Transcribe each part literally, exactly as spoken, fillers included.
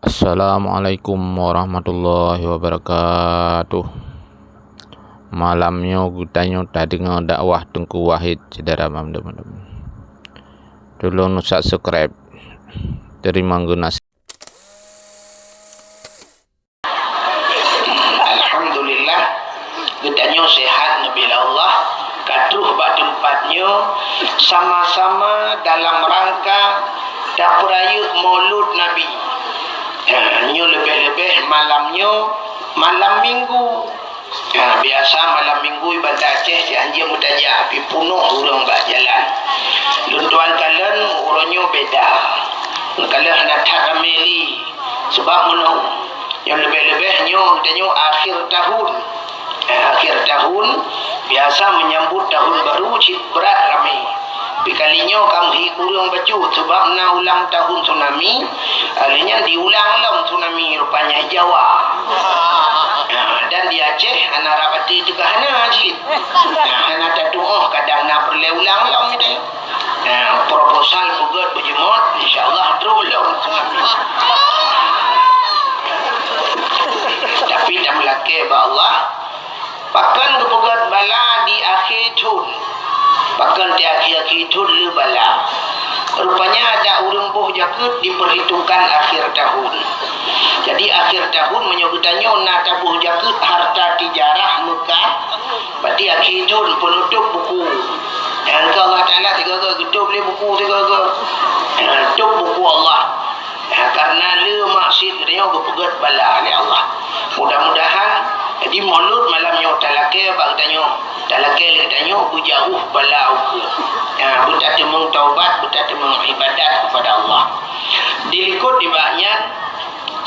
Assalamualaikum warahmatullahi wabarakatuh. Malam nyoe geutanyoe tadeungoe dakwah Teungku Wahid, syedara mandum-mandum. Tulông subscribe. Teurimong geunaséh. Alhamdulillah, geutanyoe sehat neubela Allah, ka troh bak teumpat nyoe sama-sama dalam rangka tapeurayeuk Maulud Nabi. Ha, nyoe leubeh-leubeh malam nyoe, malam Minggu. Ha, biasa malam Minggu i Banda Aceh cit hanjeuet meutajak, tapi punoh ureuëng bak jalan. Lôn tuan kalon uroe nyoe beda. Kalon hana that ramé lé. Sebab meunoe, nyang leubeh-leubeh nyoe geutanyoe akhir tahun. Eh, akhir tahun, biasa menyambut tahun baru cit brat ramé. Tapi kali nyoe ka meuhi kureueng bacut, sebab na ulang tahun tsunami, lheueh nyan diulang lom tsunami rupanya di Jawa. Ah, dan di Aceh, hana rab até teuka hana cit. Ah, hana tatuoh kadang na peureulée ulang lom teuh. Nah, proposal peugét beujeumot, insya Allah troh lom. Tapi tameulakée bak Allah, pakon geupeugét bala di akhé thon. Pakon di akhé-akhé thon le bala. Rupanya ada ureuëng boh jakeuet diperhitungkan akhir tahun. Jadi akhir tahun meunyoe geutanyoe na taboh jakeuet harta tijarah Mekah, berarti akhé thon penutup buku. Nyang keu Allah Taala sigoe-goe geutôb lé buku sigoe-goe. Tôb buku Allah. Nah, karena le maksiet geutanyoe geupeugét bala lé Allah. Mudah-mudahan, jadi Maulud malam nyoe talakée bak geutanyoe, talakée lé geutanyoe beujauh bala ukeue. Nah, beutateumeung taubat, beutateumeung ibadat kepada Allah. Dilikot nibak nyan,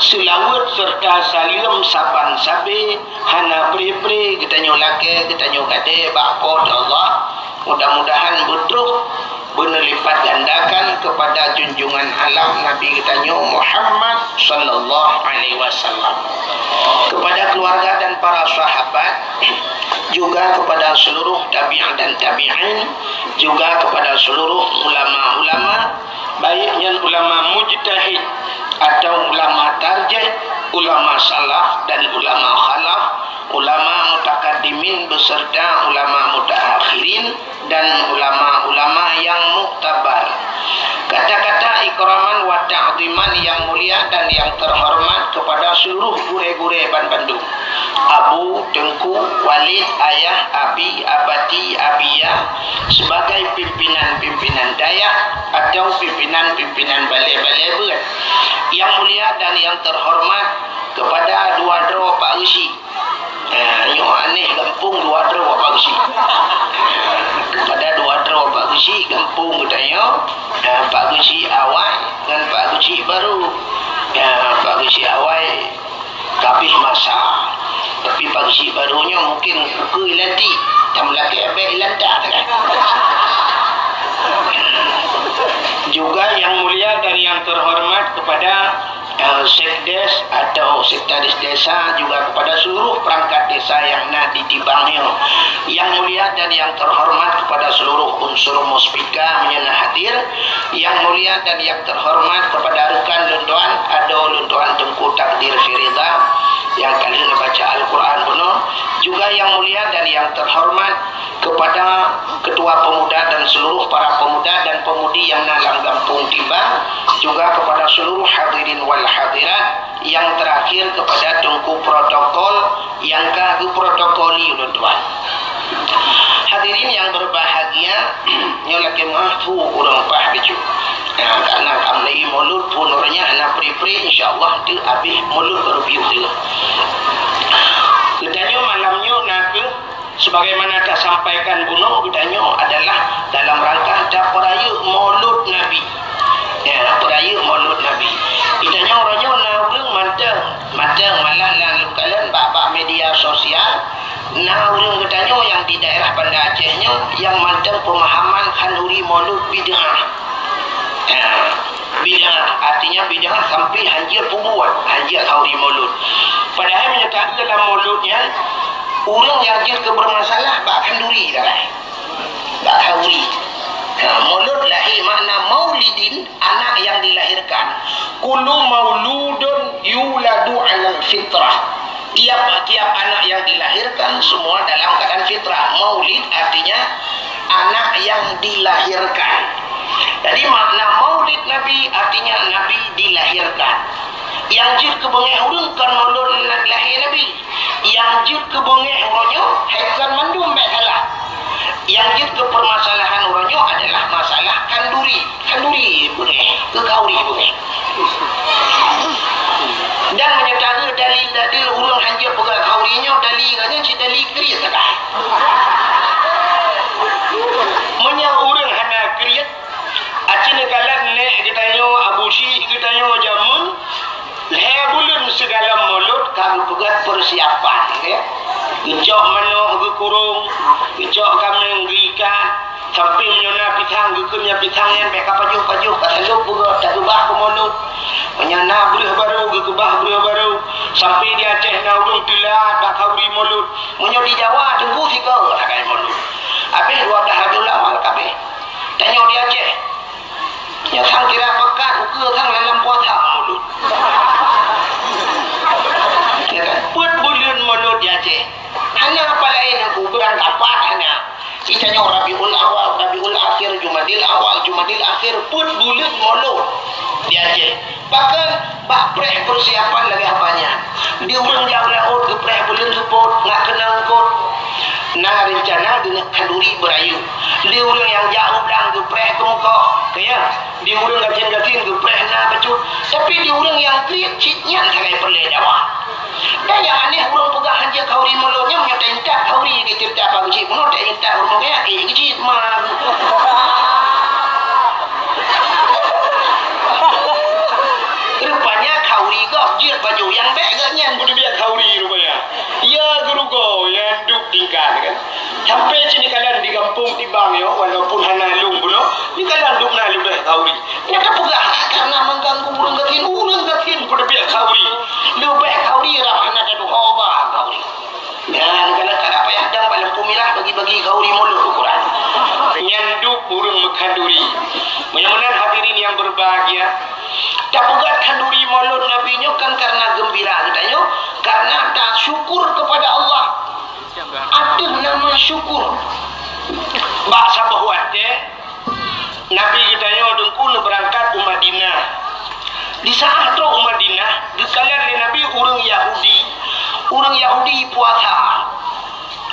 seulaweuet serta saleuem saban sabe hana pre-pre geutanyoe lakée, geutanyoe gadée bak Po teu Allah. Mudah-mudahan beutroh beuneulipat gandakan kepada junjungan alam Nabi geutanyoe Muhammad sallallahu alaihi wasallam, kepada keluarga dan para sahabat, juga kepada seluruh tabi'in dan tabi'in, juga kepada seluruh ulama-ulama, baik nyan ulama mujtahid atau ulama tarjih, ulama salaf dan ulama khalaf, ulama mutakaddimin beserta ulama mutaakhirin, dan ulama-ulama yang muktabar. Kata-kata ikraman wa ta'ziman yang mulia dan yang terhormat kepada seluruh gurée-gurée banbandum. Abu, Teungku, Walid, Ayah, Abi, Abati, Abiya, sebagai pimpinan-pimpinan dayah atau pimpinan-pimpinan balée-balée beuet. Yang mulia dan yang terhormat kepada dua droe Pak Geuchik. Eh, nyoe aneh gampông dua droe Pak Geuchik. Kepada dua droe Pak Geuchik gampông geutanyoe, eh, Pak Geuchik awai ngon Pak Geuchik baru. Eh, Pak Geuchik awai ka abéh masa. Tapi Pak Geuchik baru nyoe mungkin ukeue ilantik, dan meulakée abéh ilantak kan. Juga yang mulia dan yang terhormat kepada eh, sekdes atau sekretaris desa, juga kepada seluruh perangkat desa yang na di Tibang nyoe. Yang mulia dan yang terhormat kepada seluruh unsur muspika meunyoe na hadir. Yang mulia dan yang terhormat kepada rekan lôn tuan, adoe lôn tuan Teungku Takdir Firida yang ka lheueh neubaca Al-Quran bunoe. Juga yang mulia dan yang terhormat kepada Ketua Pemuda dan seluruh para pemuda dan pemudi yang na lam gampông Tibang, juga kepada seluruh hadirin wal hadirat, yang terakhir kepada Teungku Protokol yang ka geuprotokoli ulôn tuan. Hadirin yang berbahagia, nyoe lakée meuah phu ureuëng paih biju. Nah, karena ka mulai mulod phu nurnya hana pri-pri, insya Allah teu abéh mulod baru piôh teu. Geutanyoe malam nyoe na keuh Sebagaimana tasampaikan bunoe geutanyoe adalah dalam rangka tapeurayeuk Maulud Nabi. Ya, peurayeuk Maulud Nabi. Geutanyoe uroe nyoe na ureuëng mantong, mantong malah lam lukalan bak-bak media sosial, na ureuëng geutanyoe nyang di daerah Banda Aceh nyoe nyang mantong peumahaman khanduri Maulud bid'ah. Ya. Bid'ah, artinya bid'ah sampai hanjeuet peubuet, hanjeuet khanduri Maulud. Padahai meunyoe taeu lam Maulud nyan, ureuëng nyang jeuet keu beureumasalah bak khanduri sagai. Bak khanduri. Ha, Maulud lahé makna maulidin, anak yang dilahirkan. Kullu mauludun Yuladu 'alal fitrah. Tiap-tiap anak yang dilahirkan semua dalam keadaan fitrah. Maulid artinya anak yang dilahirkan. Jadi makna maulid Nabi artinya Nabi dilahirkan. Nyang jeuet keu beungéh ureuëng kon mulod lahé Nabi. Nyang jeuet keu beungéh uroe nyoe hai kon mandum bék salah. Nyang jeuet keu permasalahan uroe nyoe adalah masalah khanduri. Khanduri beungéh, keu khauri beungéh. Dan meunyoe taeu dalil-dalil ureuëng hanjeuet peugah khauri nyoe, dalil nyan cit dalil kriet sagai. Meunyoe ureuëng hana kriet, aci neukalon nék geutanyoe, abu syik geutanyoe jameun, lhée buleuen sigohlom mulod ka geupeugét peusiapan, ya. Geucok manok geukurong, geucok kaméng geuikat, sampai meunyoe na pisang geukheun nyan pisang nyan bék ka pajoh-pajoh, ka salôb beugét takeubah keu mulod. Meunyoe na breueh barô geukeubah breueh barô, sampai di Aceh na ureuëng teulat bak khauri mulod. Meunyoe di Jawa teungku sigoe sagai mulod. Habéh dua blah Rabiul Awal kabéh. Tanyoe di Aceh, nyoe sang kira pekat ukeue sang lam puasa mulod. Ya kan? Peuet buleuen mulod di Aceh. Hana apa laén aku beurangkapat hana. Itanyoe Rabiul Awal, Rabiul Akhir, Jumadil Awal, Jumadil Akhir, peuet buleuen mulod di Aceh. Bahkan bak preh peusiapan lagée haba nyan. Di ureuëng jak u laôt geupreh buleuen seupôt ngat keunong eungkôt. Na reuncana geuneuk khanduri beurayeuk. Di ureuëng nyang jak u blang geupreh keumeukoh, keu nyan. Di ureuëng gasien-gasien geupreh na bacut. Tapi di ureuëng nyang kriet cit nyan sagai peureulée dawa. Dan nyang aneh ureuëng peugah hanjeuet khauri mulod nyan meunyoe taintat khauri geucit dak bak geucit bunoe taintat ureuëng nyan, eh, geucit ma. Rupanya khauri gob jeuet baju nyang bék geuh nyan peudubiet khauri rupanya. Ya geurugoe nyang duek tingkat kan. Sampai cit neukalon di gampông Tibang nyoe, walaupun hana lôn bunoe, neukalon duek na leubeh khauri. Nyang tapeugah karena mengganggu ureuëng gasien, ureuëng gasien peudubiet khauri. Leubeh khauri rab hana tatuho ba khauri. Nyan kana kada payah dang bak lampu mirah bagi-bagi khauri mulod ukuran. Nyan duek ureuëng meukhanduri. Mudah-mudahan hadirin yang berbahagia, tapeugah khanduri mulod Nabi nyoe kan karena gembira geutanyoe, karena tasyukur kepada Allah. Ateueh nama syukur. Bak saboh watée Nabi geutanyoe teungku neubeurangkat u Madinah. Di saat trok u Madinah, geukalon lé Nabi ureuëng Yahudi. Ureuëng Yahudi puasa.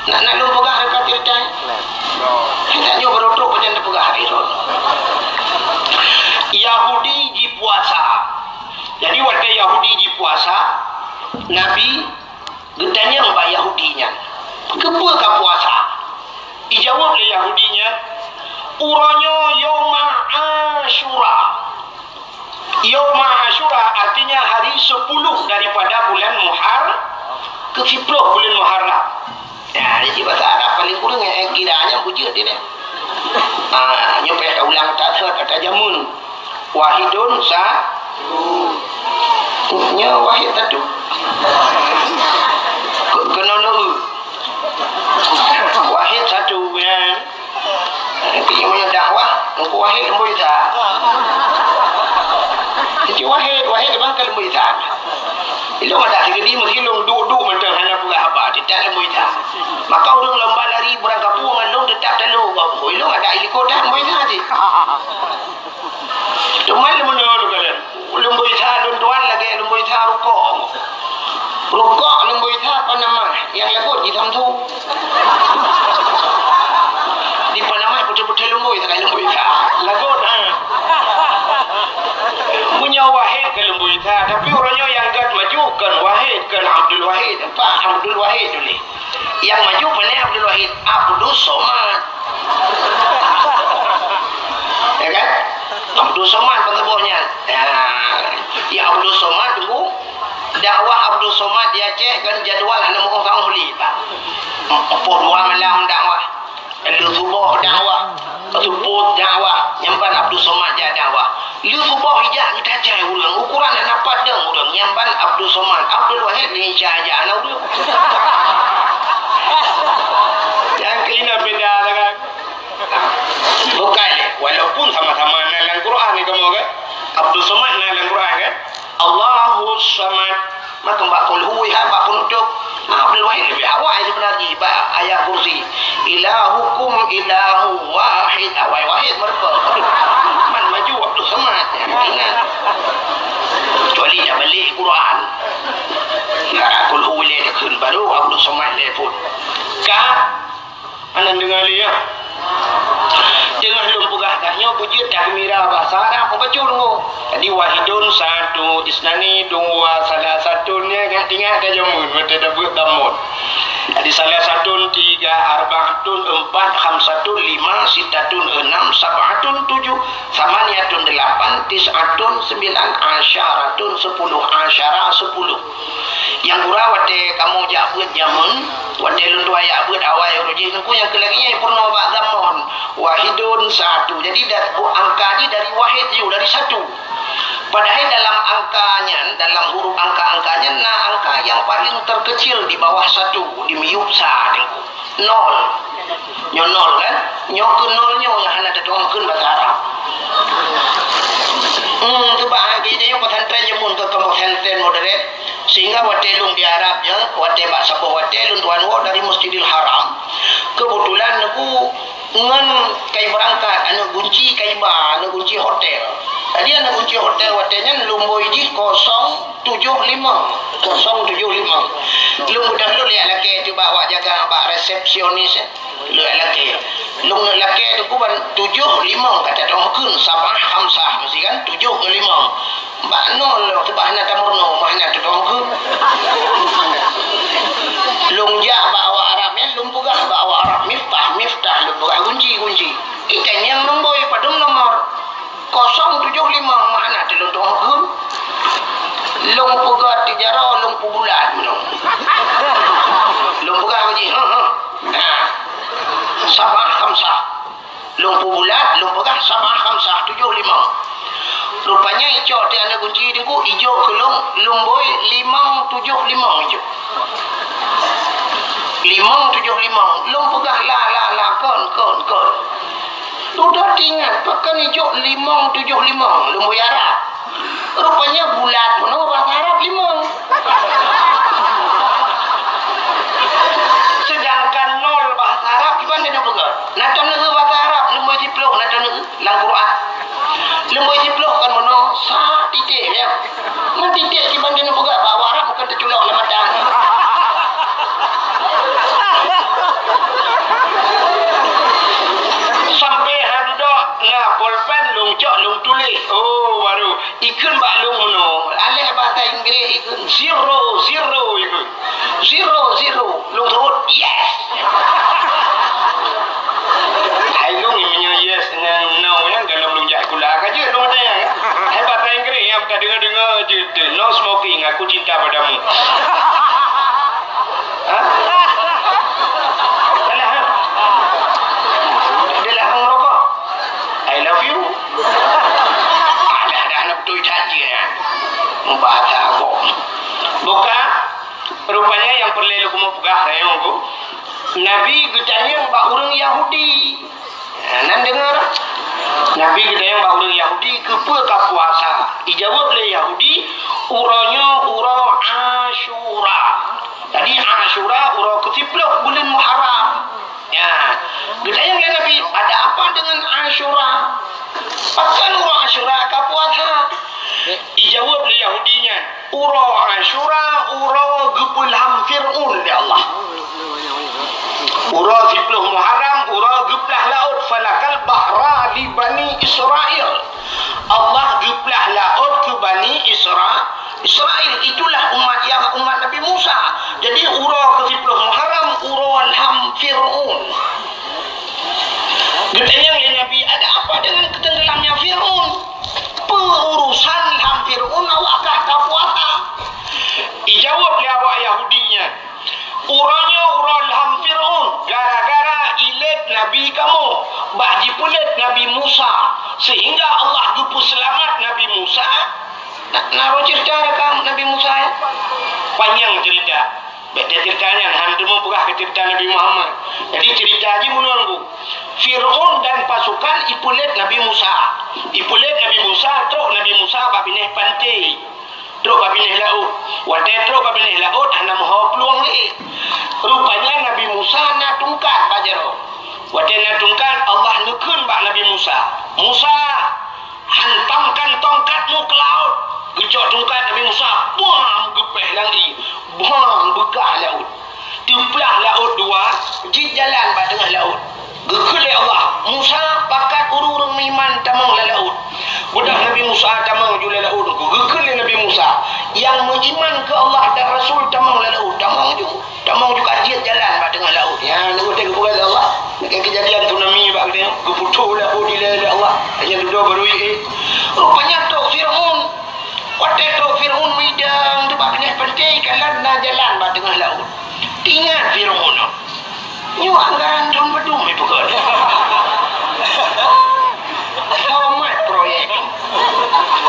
Nak, nak lôn peugah reuka ceurita? Hana nyoe baru trok pajan teupeugah hari nyoe. Yahudi jipuasa. Jadi watée Yahudi jipuasa, Nabi geutanyong bak Yahudi nyan, "Keupeue ka puasa?" Ijaweueb lé Yahudi nyan, "Uroe nyoe Yauma Asyura." Yauma Asyura artinya hari sepuluh daripada bulan Muhar-, keu siploh bulan Muharram. Ya, jadi bahasa Arab paling kurang, eh, kira nyan bujeuet dia deh. Ah, nyoe payah taulang that, that, that jameun. Wahidun sa-, nyoe wahid satu. Ke-, keunoe neu. Wahid satu, ya. Tapi meunyoe dakwah, Teungku Wahid Leumboi Sa. Teungku Wahid, Wahid bang ka Leumboi Sa. Ilong ada sigedi meusi lôn duek-duek mantong hana peugah haba, teutab Leumboi Sa. Maka ureuëng lomba lari beurangkapeue ngon lôn teutab talo, ilong ada iliko that Leumboi Sa cit. Teuma lôn meunyoe lôn kalon, Leumboi Sa lôn tuan lagée Leumboi Sa rukok. Rukok Leumboi Sa Panama, nyang lagot di Samsu. Di Panama beutôi-beutôi Leumboi Sa, Leumboi Sa. Lagot, ha. Meunyoe Wahid keu Leumboi Sa, tapi uroe nyoe nyang gét maju kon Wahid, kon Abdul Wahid. Pak Abdul Wahid dulu. Nyang maju pane Abdul Wahid, Abdul Somad. Ya kan? Abdul Somad pengeubah nyan. Ya. Ya Abdul Somad tunggu. Dakwah Abdul Somad di Aceh kan jadwal hana meu'oh taun huli, Pak. Empat dua malam dakwah. Lheuh suboh dakwah. Suboh dakwah. Nyampan Abdul Somad jak dakwah. Lheuh suboh ijak geutacai ureuëng, ukuran hana pat dong ureuëng nyampan Abdul Somad, Abdul Wahid lé Isya jak hana ureuëng. Nyang keunan beda sangat. Bukan, walaupun sama-sama na lam Quran ni kamoe kan? Abdul Somad na lam Quran kan? Allahu Samad. Maka bak kulhu, ya, bak penutup. Ah, Abdul Wahid lebih awai sebenarnya bak ayat kursi. Ilahukum ilahu wahid. Awai wahid mereka. Man maju Abdul Samad. Ingat. Kecuali dah balik Quran. Nah, kulhu le dekeun baru Abdul Samad le pun. Ka Aneuk deungoe lé, ya. Teungoh lôn peugah tanyoe beujeuet that geumbira bahasa Arab, mubacut deungoe. Jadi, wahidun satu, isnani dua, salasatun, ya, ingat-ingat dah jameun, watèe tabeuet damon. Jadi, salasatun tiga, arbaatun empat, khamsatun lima, sittatun enam, sab'atun tujuh, samaniyatun delapan, tis'atun sembilan, asyaratun sepuluh, asyara sepuluh. Nyang gura watèe kamoe jak beuet jameun, watèe lôn tuan jak beuet awai uroe jih, teungku nyang keu lagèe nyan peurunoe bak dhammah. Wahidun satu. Jadi, da-, bu-, angka jih dari wahid ju, dari satu. Padahai dalam angka nyan, dalam huruf angka-angka nyan na angka nyang paling terkecil di bawah satu, di miyueb sa, teungku. Nol. Nyoe nol kan? Nyoe keu nol nyoe nyang hana tatu'oh kheun basa Arab. Hmm, tu bah, jadi nyoe pesantren jameun keu pesantren modern. Sehingga watèe lôn di Arab nyoe, watèe bak saboh watèe lôn tuan woe dari Masjidil Haram. Kebetulan aku ngon kai beurangkat, aneuk gunci kai ba, aneuk gunci hotel. Jadi aneuk gunci hotel watèe nyan lôn bôi jih kosong tujoh limong, kosong tujoh limong. Lôn mudah lôn jak lakèe teuh bak awak jaga, bak resepsionis, eh. Lôn jak lakèe. Lôn neuk lakèe teuh kuban tujoh limong ka tatu'oh kheun, sab'ah khamsah, meusti kan? Tujoh ngon limong. Bak nol lôn teuh bah na tameurunoe, bah na tatu'oh kheun. Lôn jak bak awak Arab nyan, lôn peugah bak awak Arab, miftah, miftah, lôn peugah gunci, gunci. Ikan nyang lôn bôi padum nomor. Kosong tujoh limong, meuhana teuh lôn tu'oh kheun. Lôn peugah teuh jaroe, lôn peubulat meunoe. Lôn peugah bak jih, "Huh, huh." Nah. Sab'ah khamsah. Lôn peubulat, lôn peugah sab'ah khamsah, tujoh limong. Rupanya icok teuh aneuk gunci teungku, ijok keu lôn, lôn bôi limong tujoh limong ijok. Limong tujoh limong. Lôn peugah la, la, la, kon, kon, kon. Dudoe teuingat, pakon ijok limong tujoh limong, lôn bôi Arab. Rupanya bulat meunoe bahasa Arab limong. Sedangkan nol bahasa Arab kiban laju peugah. Na teuneuk bahasa Arab, lôn bôi siploh, na teuneuk lam Quran. Lôn bôi siploh kon meunoe, sa titik, ya. Meutitik kiban laju peugah bahwa Arab bukan teuculok lam mata. Sampai han dok na pulpen lôn cok lôn tuléh. Oh, baru ikheun bak lôn meunoe. Aléh bahasa Inggréh ikheun zero, zero ikheun. Zero, zero. Lôn seubut, yes. Hai lôn meunyoe yes ngon no nyan, golom lôn jak sikula ka jeuet lôn watèe nyan. Hai bahasa Inggréh nyang ka deungoe-deungoe jeuet, no smoking, aku cinta padamu. Ha? Dah lah. Dah lah ngerokok. I love you. Alah, dah hana beutôi that jih nyan. Bahasa agam. Buka. Rupanya nyang peureulèe lôn keumeung peugah rayeuk ku, Nabi geutanyong bak ureueng Yahudi. Nah, nan deungö. Nabi geutanyong bak ureueng Yahudi, "Keupeue ka puasa?" Ijaweueb lé Yahudi, "Uroe nyoe uroe Asyura." Jadi Asyura uroe keusiploh buleuen Muharram. Ya, geutanyong lé Nabi, "Ada apa dengan Asyura? Pakon uroe Asyura ka puasa?" Ijaweueb lé Yahudi nyan, "Uroe Asyura uroe geupeulham Fir'aun lé Allah. Uroe siploh Muharram uroe geuplah laôt, falakal bahra li Bani Israil. Allah geuplah laôt keu Bani Isra-, Israil, itulah umat Yah-, umat Nabi Musa. Jadi uroe keusiploh Muharram uroe lham Fir'aun." Geutanyong lé Nabi, "Ada apa dengan tenggelamnya Fir'aun? Peue urusan lham Fir'aun awak kah ka puasa?" Ijaweueb lé awak Yahudi nyan, "Uroe nyoe uroe lham Fir'aun gara-gara ilét nabi kamoe bak jipeulét Nabi Musa, sehingga Allah geupeuseulamat Nabi Musa." Na, na roh cerita rekam Nabi Musa, ya? Panyang cerita. Bèk tacerita nyan, han teuma peugah keu cerita Nabi Muhammad. Jadi cerita jih meunoe, Teungku. Fir'aun dan pasukan ipeulét Nabi Musa. Ipeulét Nabi Musa, trok Nabi Musa bak binéh panté. Trok bak binéh laôt. Watée trok bak binéh laôt hana meuho plueng lé. Rupanya Nabi Musa na tungkat bak jaroe. Watée na tungkat, Allah neukheun bak Nabi Musa, "Musa, hantamkan tongkatmu ke laôt." Geucok tungkat Nabi Musa, bam, geupéh lam ié, bam, beukah laôt. Teuplah laôt dua, jeuet jalan bak teungoh laôt. Geukheun lé Allah, "Musa, pakat ureuëng-ureuëng meuiman tamong lam laôt." Beudôh Nabi Musa tamong ju lam laôt, geukheun lé Nabi Musa, "Nyang meuiman keu Allah dan Rasul tamong lam laôt." Tamong ju, tamong ju ka jeuet jalan bak teungoh laôt. Nyan watée geupeugah lé Allah, nyan keujadian tsunami bak geutanyoe, geuputôh laôt ilée lé Allah. Hanya dudoe barô ié. Rupanya trok Fir'aun. Watée trok Fir'aun meudang teubak binéh panté, kalon na jalan bak teungoh laôt. Ingat Fir'aun, nyoe anggaran thôn padum ipeugah. Somat proyek.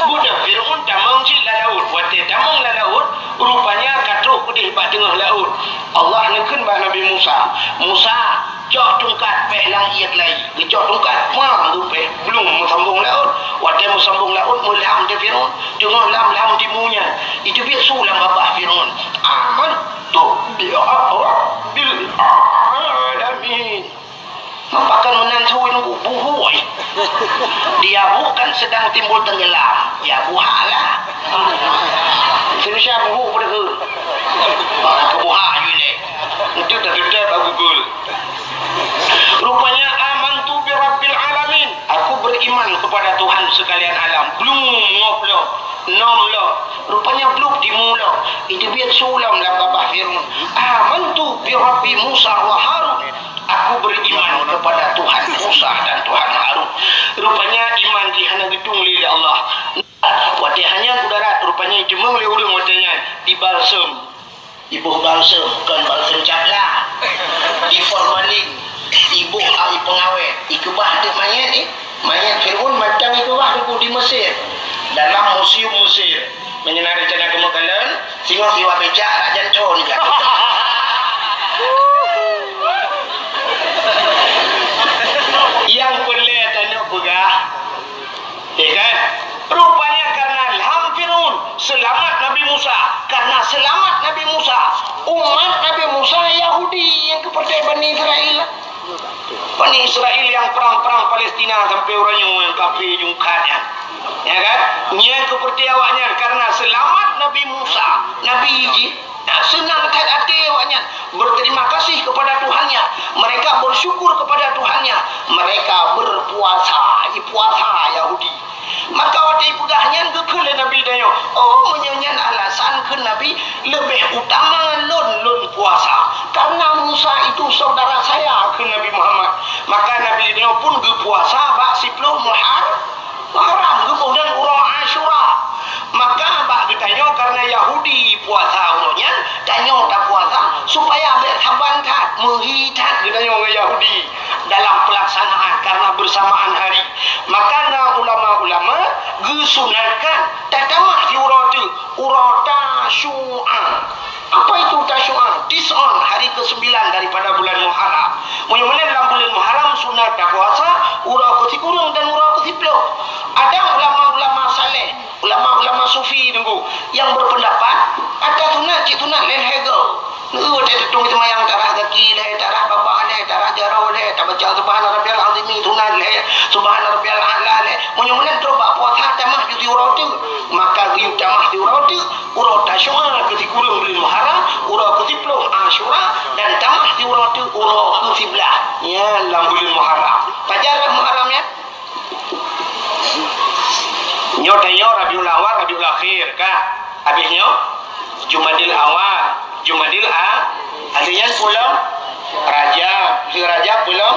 Beudôh Fir'aun tamong cit lam laôt. Watée tamong lam laôt, rupanya ka trok keudeh bak teungoh laôt. Allah neukheun bak Nabi Musa, "Musa, cok tungkat péh lam ié keulayi." Geucok tungkat, pang, geupéh, blum, meusambong laôt. Watée meusambong laôt, meulam di Fir'aun. Teungoh lam, lam timu nyan, iteubiet su lam babah Fir'aun, "Amantu bi rabbil alamin." Meupakan meunan su nunggu buhôi. Di abu kan sedang timbul tenggelam. Ya, buha lah. Indonesia buhu pada ke? Buha aja ni. Itu dah tetap aku gol. Rupanya, "Amantu bi rabbil alamin." Aku beriman kepada Tuhan sekalian alam. Blum, ngop lom, nom lom. Rupanya blum timu lom. Iteubiet su lom lam babah Fir'aun. "Amantu bi rabbi Musa wa Harun." Aku beriman kepada Tuhan Musa dan Tuhan Harun. Rupanya iman jih hana geutung lé Allah. Watée hanya ku darat, rupanya jimeueng lé ureuëng watée nyan dibalsem. Iboh balsem, kon balsem cabla. Di formalin, iboh awi pengawet, ikeubah di manyét, eh. Manyét Fir'aun mantong ikeubah di Mesir. Dalam museum Mesir. Meunyoe na rencana keumeung kalon, singoh siwa becak rajan con ka. Nyang peureulée tanyoe peugah, ya kan? Rupanya karena lam Fir'aun seulamat Nabi Musa. Karena seulamat Nabi Musa, umat Nabi Musa Yahudi nyang keupeurcaya Bani Israel. Bani Israel nyang prang-prang Palestina sampai uroe nyoe nyang kafé jungkat nyan. Ya kan? Nyang keupeurcaya awaknyan karena seulamat Nabi Musa, Nabi jih. Nah, seunang that até awaknyan, berterima kasih kepada Tuhannya. Mereka bersyukur kepada Tuhannya. Mereka berpuasa, ipuasa Yahudi. Maka watée ipeugah nyan geukheun lé Nabi tanyoe, "Oh, meunyoe nyan alasan," kheun Nabi, "leubeh utama lôn, lôn puasa. Karena Musa itu saudara saya," kheun Nabi Muhammad. Maka Nabi tanyoe pun geupuasa bak siploh Muhar-, Muharram, geuboh dan uroe Asyura. Maka bak geutanyoe karena Yahudi puasa uroe nyan, tanyoe tapuasa supaya bék saban that, meuhi that geutanyoe ngon Yahudi dalam pelaksanaan karena bersamaan hari. Maka na ulama-ulama geusunatkan tatamah siuroe teuk, uroe Tasyu'a. Apa itu Tasyu'a? Tis'on, hari kesembilan daripada bulan Muharram. Meunyoe meunan lam bulan Muharram sunat tapuasa uroe keusikureueng dan uroe keusiploh. Ada ulama-ulama saleh, ulama-ulama sufi nunggu yang berpendapat ata sunat cit sunat lhèe-lhèe goe. Neu watèe teutung seumayang tarah gaki lhèe, tarah babah lhèe, tarah jaroe lhèe, tabaca subhana rabbiyal azimi sunat lhèe, subhana rabbiyal a'la lhèe. Meunyoe meunan trok bak puasa tamah ju siuroe teuk, maka geuyue tamah siuroe teuk, uroe Tasyu'a keu sikureueng buleuen Muharram, uroe keu siploh Asyura, dan tamah siuroe teuk uroe keu siblaih nyan lam buleuen Muharram. Pajan rhah Muharram nyan? Nyoe tanyoe Rabiul Awal, Rabiul Akhir, ka. Habis nyoe Jumadil Awal, Jumadil A-, habis nyan peue lom? Rajab, Zulrajab peue lom?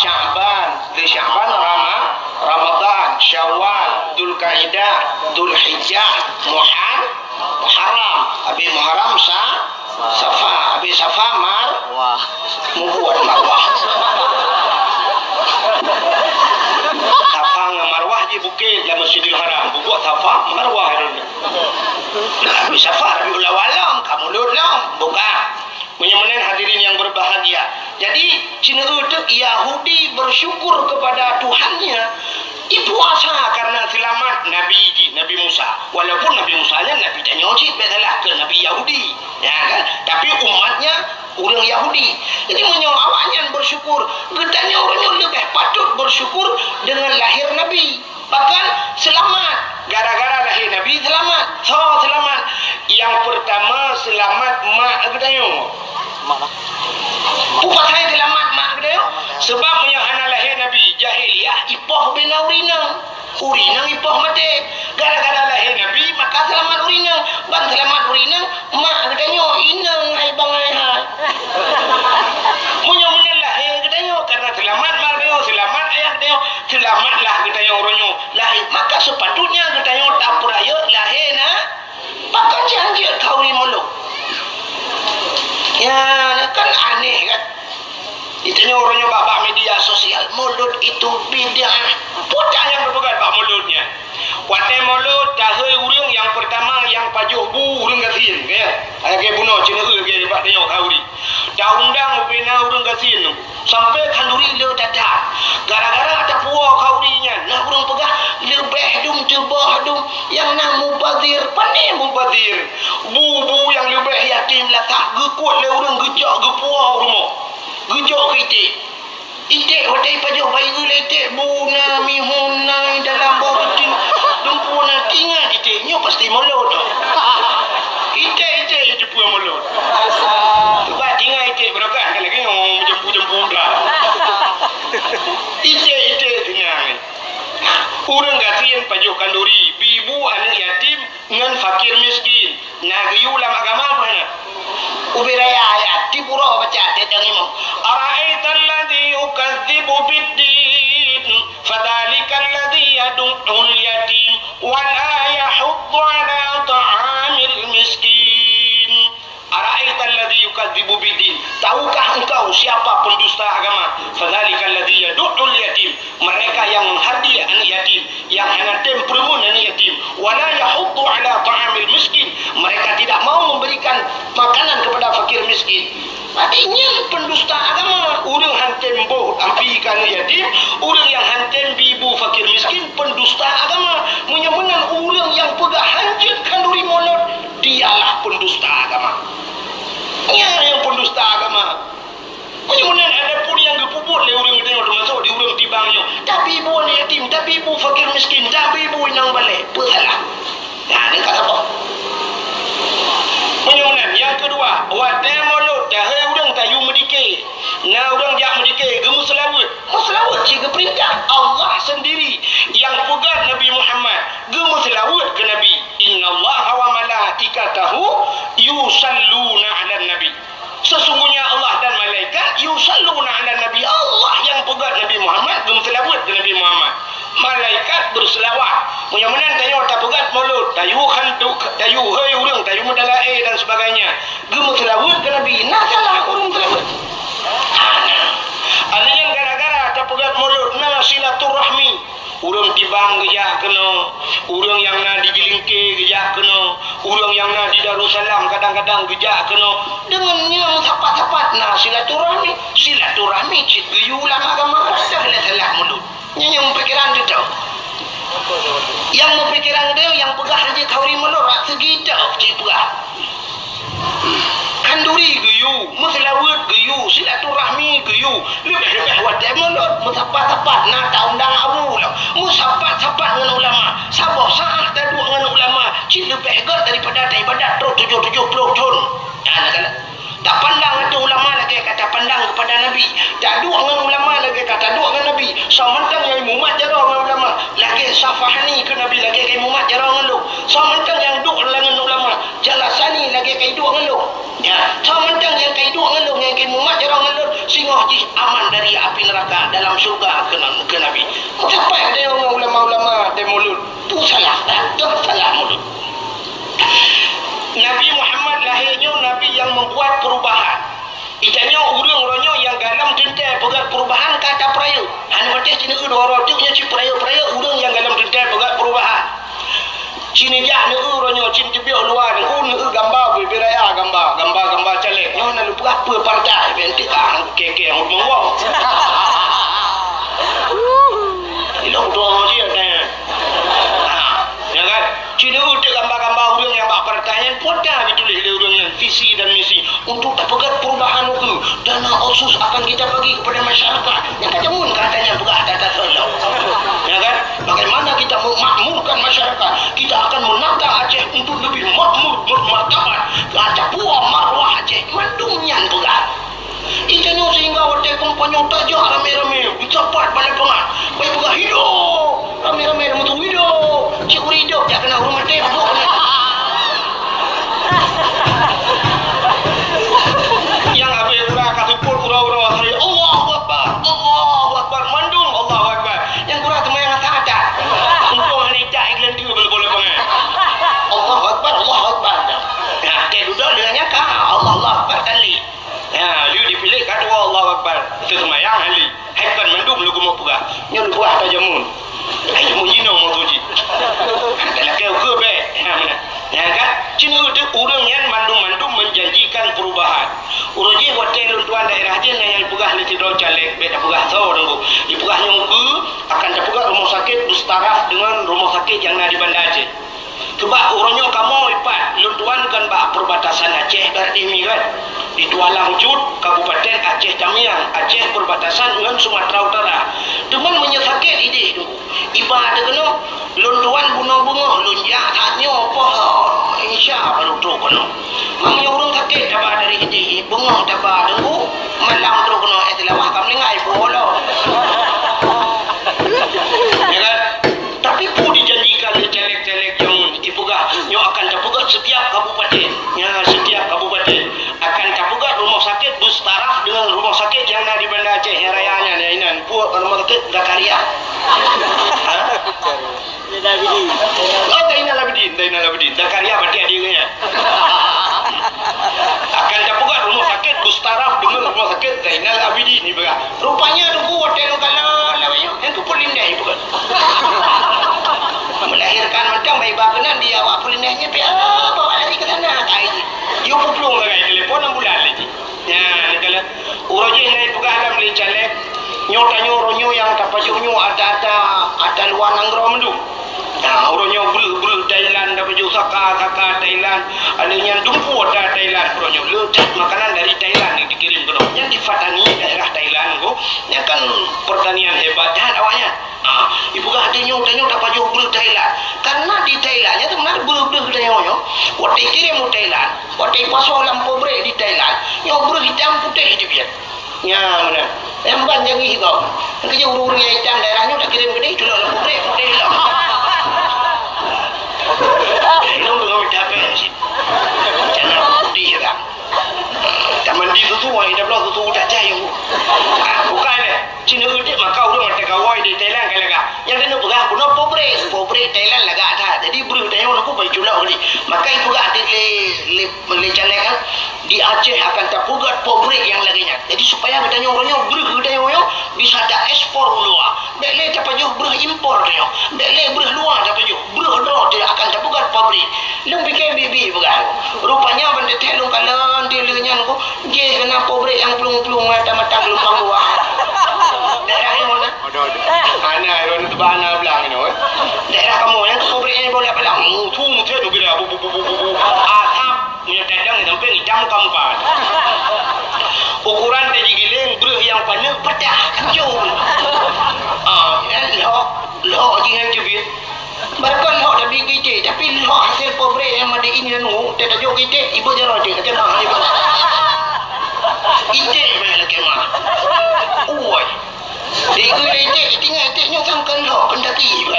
Sya'ban, Zulsya'ban, Rama-, Ramadan, Syawal, Zulkaidah, Zulhijjah, Muhar-, Muharram, habis Muharram Sa-, Safa, habis Safa Mar-, Wah. Mubuet Marwah. Safa ngon Marwah jibukét lam Masjidil Haram. Mubuet Safa Marwah. Habis Safa Rabiul Awal lom, ka mulod lom, buka. Meunyoe meunan hadirin yang berbahagia. Jadi, sineuk teuk Yahudi bersyukur kepada Tuhannya, ipuasa karena seulamat Nabi jih, Nabi Musa. Walaupun Nabi Musa nyan Nabi tanyoe cit, bèk salah, keu Nabi Kan? Tapi umatnya ureuëng Yahudi. Jadi meunyoe awaknyan bersyukur, geutanyoe ureuëng nyoe leubeh patut bersyukur dengan lahir Nabi. Bahkan selamat. Gara-gara lahé Nabi, selamat. Soe selamat? Nyang peurtama, selamat mak geutanyoe. Peue pasai selamat mak geutanyoe? Sebab meunyoe hana lahé Nabi, jahiliyah ipoh bina ureuëng inong. Ureuëng inong ipoh maté. Gara-gara lahé Nabi, maka selamat ureuëng inong. Ban selamat ureuëng inong, mak geutanyoe inong hai bangai hai. Meunyoe meunan lahé geutanyoe, karena selamat mak geutanyoe, selamat ayah geutanyoe, selamatlah geutanyoe uroe nyoe lahé. Maka sepatutnya geutanyoe tapeurayeuk lahé na, pakon cit hanjeuet khanduri mulod. Ya, kan aneh kan? Geutanyoe uroe nyoe bak, bak media sosial, mulod itu bid'ah. Peue nyang geupeugah bak mulod nyan? Watée mulod, tahôi ureuëng nyang peurtama nyang pajoh bu ureuëng gasien, ya. Lagée bunoe ceuneue lagée bak tanyoe khanduri. Taundang ubena ureuëng gasien nyoe, sampoe khanduri le that-that. Gara-gara tapuwoe khanduri nyan, na ureuëng peugah, "Leubeh dum teuboh dum nyang na mubazir." Pane mubazir? Bu-bu nyang leubeh yatim lasah geukot lé ureuëng geucok geupuwoe u rumoh. Geujok keu iték. Iték watée ipajoh bayeue lé iték, bu na, mihun na dalam boh beutôi. Dumpeue na, ingat iték nyoe pasti mulod. Iték-iték jiteupeu mulod. Cuba ingat iték beurangkat lagée nyoe, meujampu-jampu dah. Iték-iték ingat. Ureuëng gasien pajoh khanduri, bi bu aneuëk yatim, ngon fakir miskin. Na geuyue lam agama peue hana? Ubé raya ayat, tiep uroe baca teuh nyang imum. Ara'aital ladzi yukadzibu biddin, fadzalikal ladzi yadu'ul yatim, wa la yahuddu 'ala ta'amil miskin. Ara'aital ladzi yukadzibu biddin. Tahukah engkau siapa pendusta agama? Fadzalikal ladzi yadu'ul yatim. Mereka yang menghardik anak yatim, yang hana tem peureumeun anak yatim, wala yahuddu ala ta'amil miskin, mereka tidak mau memberikan makanan kepada fakir miskin. Berarti nyan pendusta agama. Ureuëng han tem boh api keu anak yatim, ureuëng nyang han tem bi bu fakir miskin, pendusta agama. Meunyoe meunan ureuëng nyang peugah hanjeuet khanduri mulod, dialah pendusta agama. Nyan nyang pendusta agama. Meunyoe meunan, adapun nyang geupeubuet lé ureuëng geutanyoe, teumasok di ureuëng Tibang nyoe, tabi bu aneuk yatim, tabi bu fakir miskin, tabi bu inong balek, peue salah? Nah, nyoe ka saboh. Meunyoe meunan, nyang keudua, watée mulod, tahôi ureuëng tayue meudike. Na ureuëng jak meudike, geumeuseulaweuet. Meuseulaweuet cit geupeurintah Allah sendiri nyang peugah Nabi Muhammad, geumeuseulaweuet keu Nabi. Innallaha wa malaikatahu yusalluna 'alan nabi. Sesungguhnya Allah dan malaikat yusalluna 'alan nabi. Allah nyang peugah Nabi Muhammad, geumeuseulaweuet keu Nabi Muhammad. Malaikat beuseulaweuet. Meunyoe meunan tanyoe tapeugah mulod, tayue khandu, tayue hôi ureuëng, tayue meudalaé dan sebagainya. Geumeuseulaweuet keu Nabi. Na salah ureuëng seulaweuet? Hana. Aneuk nyan gara-gara tapeugah mulod na silaturahmi. Ureuëng Tibang geujak keunoe, ureuëng nyang na di Jilingke geujak keunoe, ureuëng nyang na di Darussalam kadang-kadang geujak keunoe. Deungon nyan meusapat-sapat na silaturahmi. Silaturahmi cit geuyue lam agama, rasa lé salah mulod. Nyan nyang meupikiran teuh. Nyang meupikiran teuh, nyang peugah hanjeuet khanduri mulod, rasa geuh teuh cit peugah. Khanduri geuyue, meuseulaweuet geuyue, silaturahmi geuyue, leubeh-leubeh watée mulod, meusapat-sapat na taundang abu lom, meusapat-sapat ngon ulama, saboh saát taduek ngon ulama, cit leubeh gét daripada taibadat troh tujoh tujoh ploh thon. Nyan na kalon. Tapandang ateueh ulama lagée ka tapandang keupada Nabi, taduek ngon ulama lagée ka taduek ngon Nabi, soe mantong nyang mumat jaroe ngon ulama, lagée Safahani keu Nabi lagée ka mumat jaroe ngon lôn, soe mantong nyang duek ngon ulama, Jalasani lagée ka iduek ngon lôn. Ya, soe mantong nyang ka iduek ngon lôn, nyang ka imumat jaroe ngon lôn, singoh jih aman dari api neraka dalam syurga keu, keu Nabi. Meusapat tanyoe ngon ulama-ulama watée mulod. Peue salah, dak salah mulod. Nabi Muhammad lahé nyoe nabi nyang meubuat peurubahan. Geutanyoe ureuëng uroe nyoe nyang galom teuntée peugét peurubahan ka tapeurayeuk. Hana maté sineuk dua uroe teuk nyoe cit peurayeuk-peurayeuk ureuëng nyang galom teuntée peugét peurubahan. Cit neujak neu-eu uroe nyoe, cit teubiet luwa neu-eu, neu-eu gamba bubé raya, gamba, gamba, gamba caleg. Nyoe na lôn peugah peue partai, bèk enteuk ka kèe-kèe ngon meuwong. Ilong tuha dia tanya. Ha, ya kan? Cit neu-eu teuk gamba-gamba ureuëng nyang bak partai nyan, peue ata jituléh lé ureuëng nyan, visi dan Khusus akan kita bagi kepada masyarakat. Nyang ka jameun katanya peugah data solo. Ya kan? Bagaimana kita memakmurkan masyarakat? Kita akan menata Aceh untuk lebih makmur, bermartabat. Ka tapuwoe marwah Aceh, mandum nyan peugah. Itanyoe sehingga watèe kampanye tajak ramé-ramé, meusapat bak lapangan. Bai peugah, "Hidup!" Ramé-ramé meutuwi doh. Cit ureueng idop jak keunan ureueng maté, bubuk keunan. Nyang habéh uroe ka seupôt uroe-uroe hari, "Allahu Akbar, Allahu Akbar," mandum Allahu Akbar. Nyang kurang teuma nyang atas-atas. Untung hana ijak i geuleueng teue bak lapangan. Allahu Akbar, Allahu Akbar. Nah, teuh dudoe deungon nyang ka, Allahu Akbar kali. Ha, lheueh dipiléh ka dua Allahu Akbar. Teuseumayang hali. Hai kon mandum lôn keumeung peugah. Nyoe lôn peugah ata jameun. Hai jameun jinoe meutuji. Talakée ukeue bèk. Ha, meunan. Nyan kan? Cit ureueng nyan mandum-mandum menjanjikan perubahan. Uroe jih watèe lôn tuan daerah jih na nyang peugah lé sidroe caleg, bèk tapeugah soe teungku. Dipeugah nyoe ukeue akan tapeugah rumoh sakét mustaraf deungon rumoh sakét nyang na di Banda Aceh. Keubah uroe nyoe kamoe ipat, lôn tuan kan bak perbatasan Aceh barat demi kan. Di Tualang Cut, Kabupaten Aceh Tamiang, Aceh perbatasan ngon Sumatera Utara. Teuma meunyoe sakét idéh teungku, iba teuh keunoe, lôn tuan bunoe beungoh lôn jak that nyoe poh Isya baru trok keunoe. Meunyoe ureueng sakét taba dari idéh, beungoh taba teungku, malam trok keunoe, eh, Seulawah ka meuninggai, pulo. Ya kan? Tapi peue dijanjikan lé caleg-caleg nyang ipeugah nyoe akan tapeugah setiap kabupaten. Ya, setiap kabupaten akan tapeugah rumoh sakét mustaraf deungon rumoh sakét nyang na di Banda Aceh nyang raya nyan, ya inan. Peue rumoh sakét Zakaria? Ha? Oh, Zainal Abidin, Zainal Abidin. Zakaria berarti adik nyan. Akan tapeugah rumoh sakét mustaraf deungon rumoh sakét Zainal Abidin ipeugah. Rupanya teungku watèe lôn kalon lawét nyoe, nyang keu Peulindes ipeugah. Melahirkan mantong bai ba keunan di awak Peulindes nyan, pih, ah, bawa lari ke sana, kai jih. Yue peuplueng sagai telepon ambulan lé jih. Nyan, kala uroe jih na ipeugah lom lé caleg, nyoe tanyoe uroe nyoe nyang tapajoh nyoe ata-ata, ata luwa nanggroe mandum. Nah, uroe nyoe breuh-breuh Thailand tapajoh, saka-saka Thailand, ada nyang dumpeue ata Thailand uroe nyoe. Le that makanan dari Thailand nyang dikirim keunoe. Nyan di Pattani daerah Thailand ko, nyan kan pertanian hebat that awaknyan. Ah, ipeugah tanyoe, tanyoe tapajoh breuh Thailand. Karena di Thailand nyan teumeunang breuh-breuh tanyoe nyoe, watèe ikirim u Thailand, watèe ipasoe lam pabrik di Thailand, nyoe breuh itam putéh dibiet. Nyan meunan. Nyang ban jangi gob. Nyang keuh ureueng-ureueng nyang itam daerah nyoe takirém keudéh, tulok lam pabrik, putéh lom. Lôn deungoe mita pèng cit. Macam mana putih kan? Tamandi susu, wangi dah bloe susu tak cai. Ah, bukan eh. Cina udik maka ureueng mata gawai di Thailand kan lagak. Nyang keuneuk peugah bunoe pabrik, pabrik Thailand lagak that. Jadi breuh tanyoe nyoe pun bai culok keudéh. Maka ipeugah di lé, lé, lé caleg kan. Di Aceh akan tapeugöt pabrik nyang lagèe nyan. Jadi, supaya geutanyoe uroe nyoe, breuh geutanyoe nyoe bisa taekspor u luwa. Bèk lé tapajoh breuh impor tanyoe. Bèk lé breuh luwa tapajoh. Breuh droe teuh akan tapeugöt pabrik. Lôn pike bibi peugah. Rupanya ban teuthèe lôn kalon teuh lheueh nyan ko, jih keunan pabrik nyang plueng-plueng mata-mata geulumpang dua. Daerah nyoe na. Ada, ada. Hana, lôn teuba hana blang nyoe. Daerah kamoe nyan pabrik nyan boleh blang. Mutu, mutu, tu kira bu, bu, bu, bu, bu, bu. Asap. Meunyoe tadong sampéng itam muka mupat. Ukuran taji giléng breuh nyang paneuk peudah jong. Ah, nyan lhok, lhok jih nyan teubiet. Barokon lhok tabi iték, tapi lhok hasil pabrik nyang made in nyan, oh, teutajok iték, ibu jaroe iték, lakèe mah, ibu. Iték ibu lakèe mah. Ui. Di iték, iték, iték nyoe kan lhok, pendaki ibu.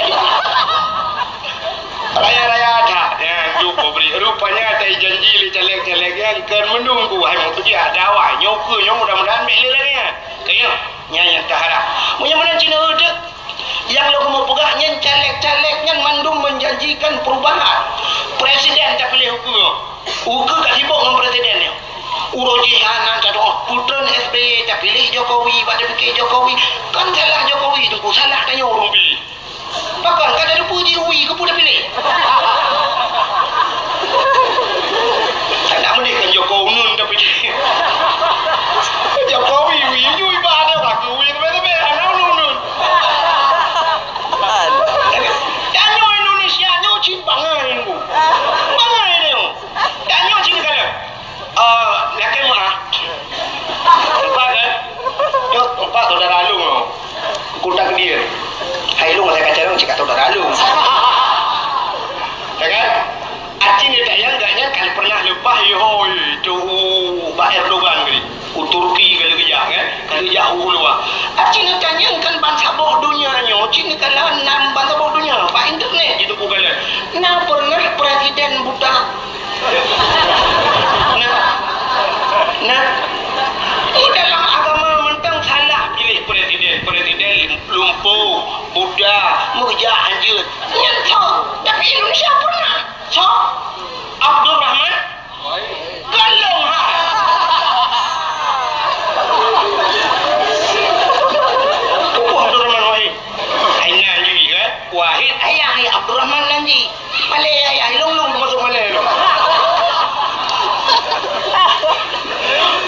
Raya-raya that, ya, cukup bri. Rupanya tai janji lé caleg-caleg nyan keu meununggu hai meutuju ada awai. Nyoe keu nyoe mudah-mudahan bèk lé lagèe nyan. Keu nyoe, nyan nyang taharap. Meunyoe meunan Cina uteuk, nyang lôn keumeung peugah nyan caleg-caleg nyan mandum menjanjikan perubahan. Presiden tapiléh ukeue. Ukeue ka sibok ngon presiden nyoe. Uroe jih hana tadong putreun S B Y tapiléh Jokowi, bak tapike Jokowi. Kan salah Jokowi teungku, salah tanyoe ureueng piléh. Pakon ka teupeue jih ui keupeue tapiléh? Adak meudeh kan Joko Unun tapiléh. Jokowi ui, ui bah ada bak ui tapi tapi hana unun-unun. Tanyoe Indonesia nyoe cit bangai nyoe. Bangai nyoe. Tanyoe cit kalau. Ah, lakèe meuah. Nampak kan? Cit neukalon na ban saboh donya, bak internet jiteupeue kalon. Na pernah presiden buta? Nah. Nah. Di dalam agama mantong salah pilih presiden. Presiden lumpuh, buta, meukeujak hanjeuet. Nyan soe? Tapi Indonesia pernah. Soe? Abdurrahman Gohlom ha. Peue Abdurrahman Wahid? Hai nan jih kan? Wahid ayah, hai Abdurrahman nan jih. Malèe ayah, lôn-lôn masuk malèe lôn.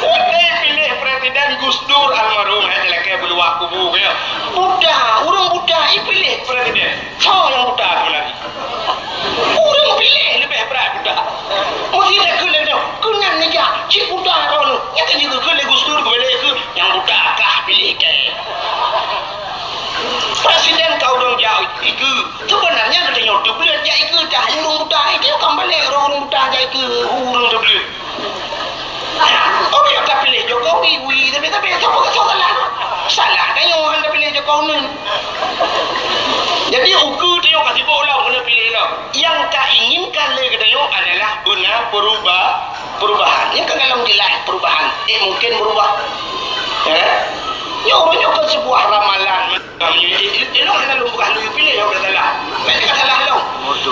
Watèe piléh presiden Gus Dur almarhum, hai talakèe beuluwah kubu keu nyoe. Buta, ureueng buta ipiléh presiden. Soe nyang buta seubeuna jih? Ureueng piléh leubeh brat buta. Meusti takheun lé geutanyoe, keunan neujak cit buta droeneuh. Nyan ka jikheun lé Gus Dur, keubilék keu nyang buta kah piléh kèe. Presiden ka ureueng jak ikeue. Seubeunanya geutanyoe teubleuet jak ikeue, dah ureueng buta. Itu kan balek ureueng buta jak ikeue, ureueng teubleuet. Oh, ya, tapiléh Jokowi, wi, tapi, tapi, saboh, saboh salah. Salah tanyoe hana tapiléh Jokowi. Jadi, ukeue tanyoe ka sibok lom keuneuk piléh lom. Nyang tainginkan lé geutanyoe adalah beuna peruba-, perubahan. Nyang ka galom jeulaih perubahan. Eh, mungkin berubah. Ya? Nyoe, nyoe kan sebuah ramalan. Meunyoe i-, i-, ilong hana lôn peugah lôn piléh, nyoe ka salah. Meusti ka salah lom.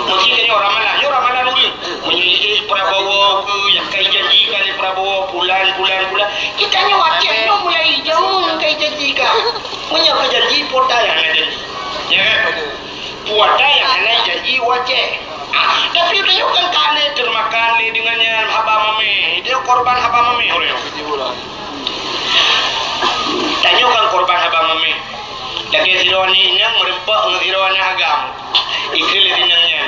Meusti ka nyoe ramalan, nyoe ramalan ureueng. Meunyoe i-, i-, Prabowo keu nyang ka ijanjikan lé Prabowo, pulan, pulan, pulan. Geutanyoe Aceh nyoe mulai jameun ka ijanjikan. Meunyoe ka janji, peue ata nyang hana janji. Ya kan? Peue ata nyang hana janji u Aceh. Ah, tapi tanyoe kan ka lé teumakan lé deungon nyan haba mamèh. Itu korban haba mamèh ureueng. Tanyoe kan korban haba mamèh. Lagèe sidroe aneuk inong meureumpok ngon sidroe aneuk agam. Ikheun lé si inong nyan,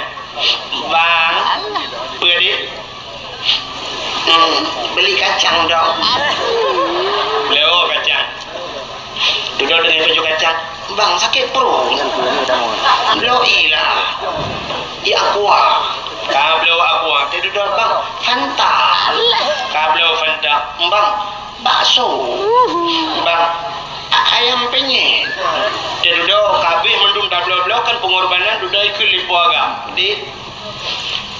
"Bang, peue deh?" "Hmm, beli kacang dong." Bloe kacang. Dudoe deungon baju kacang. "Bang, sakét pruet." "Bloe ié lah. Ié Aqua." Ka bloe Aqua. Teududoe, "Bang, Fanta." Ka bloe Fanta. "Bang, bakso." "Bang, a-, ayam penyet." Teududoe, ka abéh mandum tabloe-bloe kan pengorbanan, dudoe ikheun lé po agam. "Dek,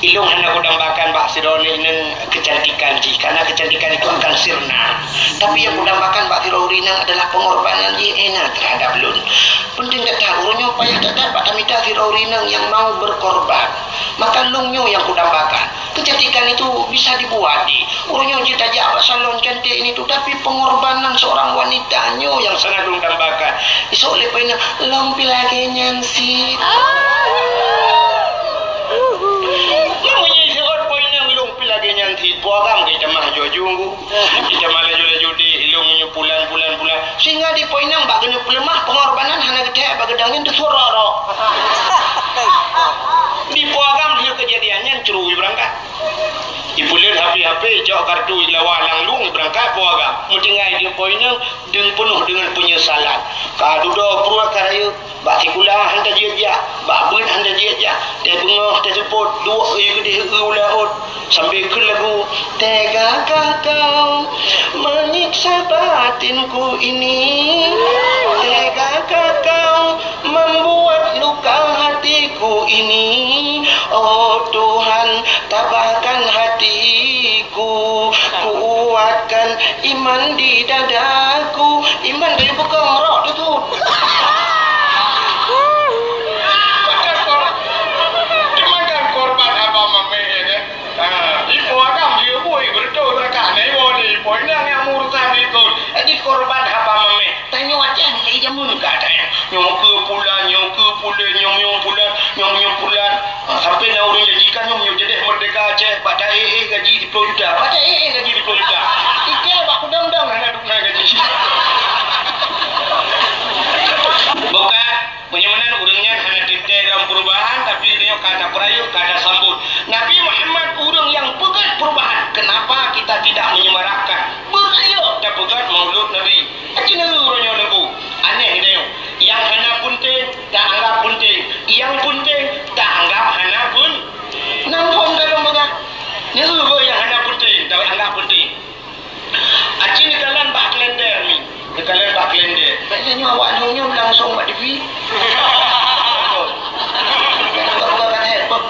ilong hana kudambakan bak sidroe aneuk inong keucantikan jih, karena keucantikan itu akan sirna. Tapi nyang kudambakan bak sidroe ureueng inong adalah pengorbanan jih Ena terhadap lôn. Penting that-that, uroe nyoe payah that-that bak tamita sidroe ureueng inong nyang mau berkorban. Maka lôn nyoe nyang kudambakan. Keucantikan itu bisa dibuat, deh. Uroe nyoe jeuet tajak bak salon cantik ini tu, tapi pengorbanan seorang wanita nyoe nyang sangat lôn dambakan. Isok lé po inong, 'Lôn pih lagèe nyan cit.'" Meunyoe isok po inong, "'Lôn pih lagèe nyan cit," po agam geutamah aju-aju. Geutamah laju-laju di ilong nyoe pulan, pulan, pulan. Sehingga di po inong bak keuneuk peuleumah, pengorbanan hana geuthèe bak geudong nyan teusuroe-roe. Di po agam lheueh keujadian nyan cru ibeurangkat. Ipeuleuet H P-H P, icok kartu ilawa lam lueng ibeurangkat po agam. Meutinggai di po inong deung peunoh deungon peunyesalan. Ka dudoe pruet ka rayeuk, bak sikula han tajeuet jak, bak beuet han tajeuet jak, teuh beungoh teuh seupôt, duek ie geudeh, ie u laôt. Sambil kheun lagu, "Tegakah kau menyiksa batinku ini? Tegakah kau membuat luka hatiku ini? Oh Tuhan, tabahkan hatiku, kuatkan iman di dadaku." Iman dari bukong rok tu tu. Makan kor-, makan korban abang mameh, ya kan? Ah, ipo agam dia bui betul rakan. Ipo ni, ipo inang yang urusan itu. Jadi korban haba mameh. Tanyoe Aceh ni jameun ka ada ya. Nyoe ke pulan, nyoe ke pulan, nyoe, nyoe pulan, nyoe, nyoe pulan. Ah, sampai na urang janjikan nyoe, nyoe jadi merdeka Aceh, pada eh, eh, gaji sepuluh juta. Pada eh, eh, gaji sepuluh juta. Ike bak kudang-dang hana dukna gaji. Bukan. Meunyoe meunan ureuëng nyan hana teuntèe lom perubahan, tapi geutanyoe ka tapeurayeuk, ka tasambot. Nabi Muhammad ureuëng nyang peugét perubahan. Kenapa kita tidak menyemarakkan? Beurayeuk tapeugét Maulud Nabi. Aci neu uroe nyoe neugô. Aneh geutanyoe. Nyang hana peunteng, taanggab peunteng. Nyang peunteng, taanggab hana peunteng. Nan phon dalam bagah. Neu nyang hana peunteng, taanggab peunteng. Aci neukalon bak kalender mi. Neukalon bak kalender. Nyoe awak nyoe langsung bak T V. Peugah-peugah ka that, beuh.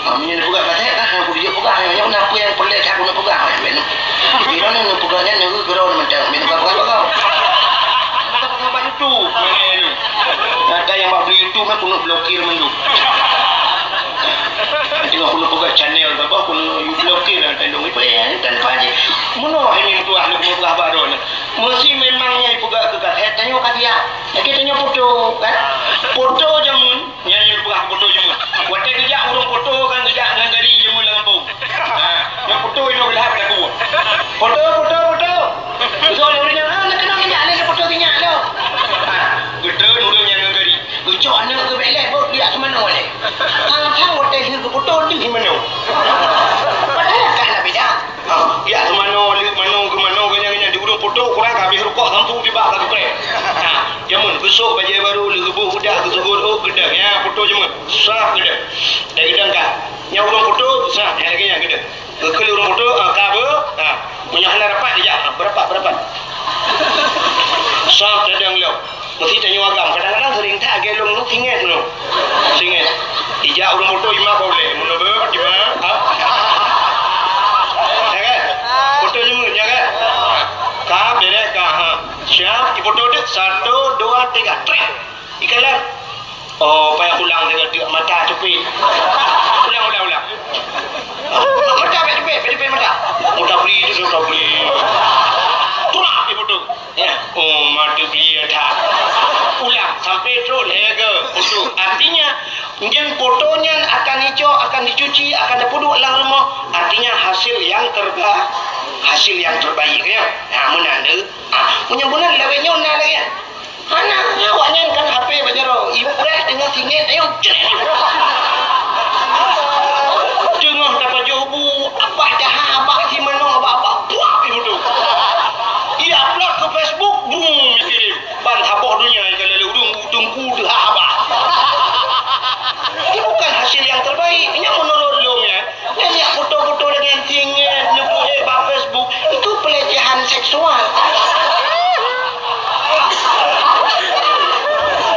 Ha, meunyoe peugah ka that, nah, aku dijak peugah, nyoe, nyoe, na peue nyang peureulèe that keuneuk peugah, ha, nyang bèk nyoe. Di mana nyoe peugah nyan, nyoe keudroe mantong, bèk peugah-peugah. Peugah-peugah bak YouTube, mana nyoe. Ada nyang bak YouTube, mah keuneuk blokir mandum. Tengok keuneuk peugah channel, apa, keuneuk blokir, dan dong, ipe, ya, dan apa aja. Meunoe, ini tuah, lu peugah baru ni. Meusi memang nyang ipeugah keu ka that, tanyoe ka siap. Lagèe tanyoe foto, kan? Foto jameun, nyan nyang ipeugah foto jameun. Watèe geujak ureueng foto, kan, geujak ngon gari jameun lam gampông. Ha, nyang foto inoe geulahap lagu. Foto, foto, foto. Beutôi ureueng nyan, ah, nak keunoe geujak, nak foto sinyak tu. Ha, beutôi ureueng nyan ngon gari. Geucok aneuk geubelek, beuh, geujak seumanoe lé. Hang-hang watèe lheueh geufoto deuh seumanoe. Padahai ka na beda. Ha, geujak seumanoe, lheueh manoe, geumanoe, geunyan-geunyan, di ureueng foto, kurang ka habéh rukoh, sampoe tibak ka geupreh. Ha, jameun, geusôk bajèe barô, lheueh geuboh udak, geusugôt ôk, geudong. Ya, foto jameun. Sah geudong. Dan geudong ka. Nyang ureueng foto, sah, nyang lagèe nyan geudong. Geukheun lé ureueng foto, ah, ka beuh, ah, meunyoe hana rapat, dijak, ah, beurapat, beurapat. Sab tadong lom. Meusi tanyoe agam, kadang-kadang sering that lagèe lôn nyoe, singét nyoe. Singét. Dijak ureueng foto, imat bak ulèe. Meunoe beuh, imat, ah. Ya kan? Foto nyoe, ya kan? Ka, beres, ka, ha. Siap, difoto deh. Satu, dua, tiga. Trek. Ikalon. Oh, payah pulang deungon teuk mata cupet. Ulang, ulang, ulang. Mata payah cupet, payah cupet mata. Mata bri tu, mata bri. Tulah di foto. Ya. Oh, mata bri ya tak. Ulang sampai trok lhèe go foto. Artinya, nyan foto nyan akan icok, akan dicuci, akan dipeuduek lam rumoh. Artinya, hasil yang terba-, hasil yang terbaik, ya. Nah, meunan tu. Ah, meunyoe bunoe lawét nyoe na lagèe nyan. Hana, awaknyan kan H P bak jaroe, ipreh teungoh singét, ayo, crek. Teungoh tapajoh bu, abah jaha, abah si manoe, abah, abah, puak, ibu tu. Ia upload ke Facebook, bum, dikirim. Ban saboh donya ikalon lé ureueng, u teungku teuhah abah. Ini bukan hasil yang terbaik. Ini menurut lôn, ya. Nyan jak foto-foto lagèe nyan singét, neupeuék bak Facebook, itu pelecehan seksual.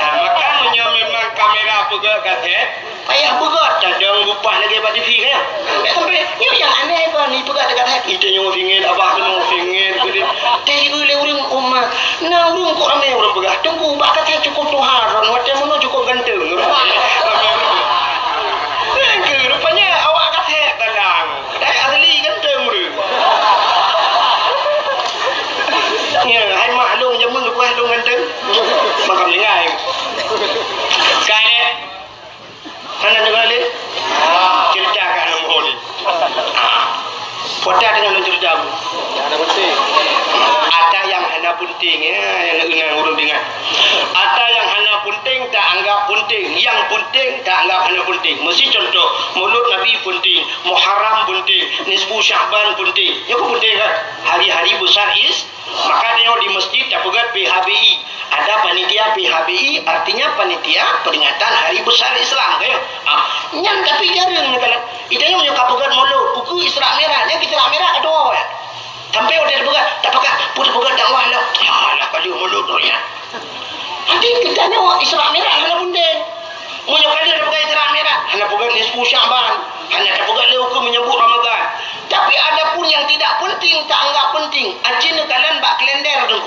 Nah, maka meunyoe memang kamera peugöt ka that, payah beugöt, tadong bupah lagèe bak T V nyan. Bèk sampai, nyoe nyang aneh kon, ipeugöt ka that, ite nyoe singét, abah keunoe singét, geude. Teuh lé ureueng umat. Na ureueng kok ramé ureueng peugah, "Teungku, bak ka that cukôp tuha, ron watèe meunoe cukôp ganteng." Nyang keu rupanya awak ka that tandang. Hai asli ganteng ureueng. Ya, hai mak lôn jameun leupah lôn ganteng. Makam lingai. Ka lé. Hana deungoe lé? Cerita ka lôn boh lé. Ah. Pota deungoe lôn cerita bu. Hana penting. Ata nyang hana penting, ya, nyang ingat ureueng ingat. Ata nyang hana penting ta anggap penting, nyang penting ta anggap hana penting. Meusi contoh, Maulud Nabi penting, Muharram penting, Nisfu Sya'ban penting. Nyoe kan penting kan? Hari-hari besar is Maka tanyoe di masjid tapeugöt P H B I. Ada panitia P H B I, artinya panitia peringatan hari besar Islam, kan? Ah, nyan tapi jareueng neukalon. Di tanyoe nyoe ka peugöt Maulud, ukeue Isra Mi'raj, nyan Isra Mi'raj ka tuwoe, ya. Sampai watèe tapeugöt, tapeugöt, peue tapeugöt dakwah lom. Ya Allah, ka lheueh Maulud nyan. Hati geutanyoe Isra Mi'raj hana penting. Meunyoe ka lheueh tapeugöt Isra Mi'raj, hana peugöt nisfu Sya'ban, hana tapeugöt lé ukeue meunyeubut Ramadan. Tapi adapun nyang tidak penting, taanggap penting, aci neukalon bak kalender tu.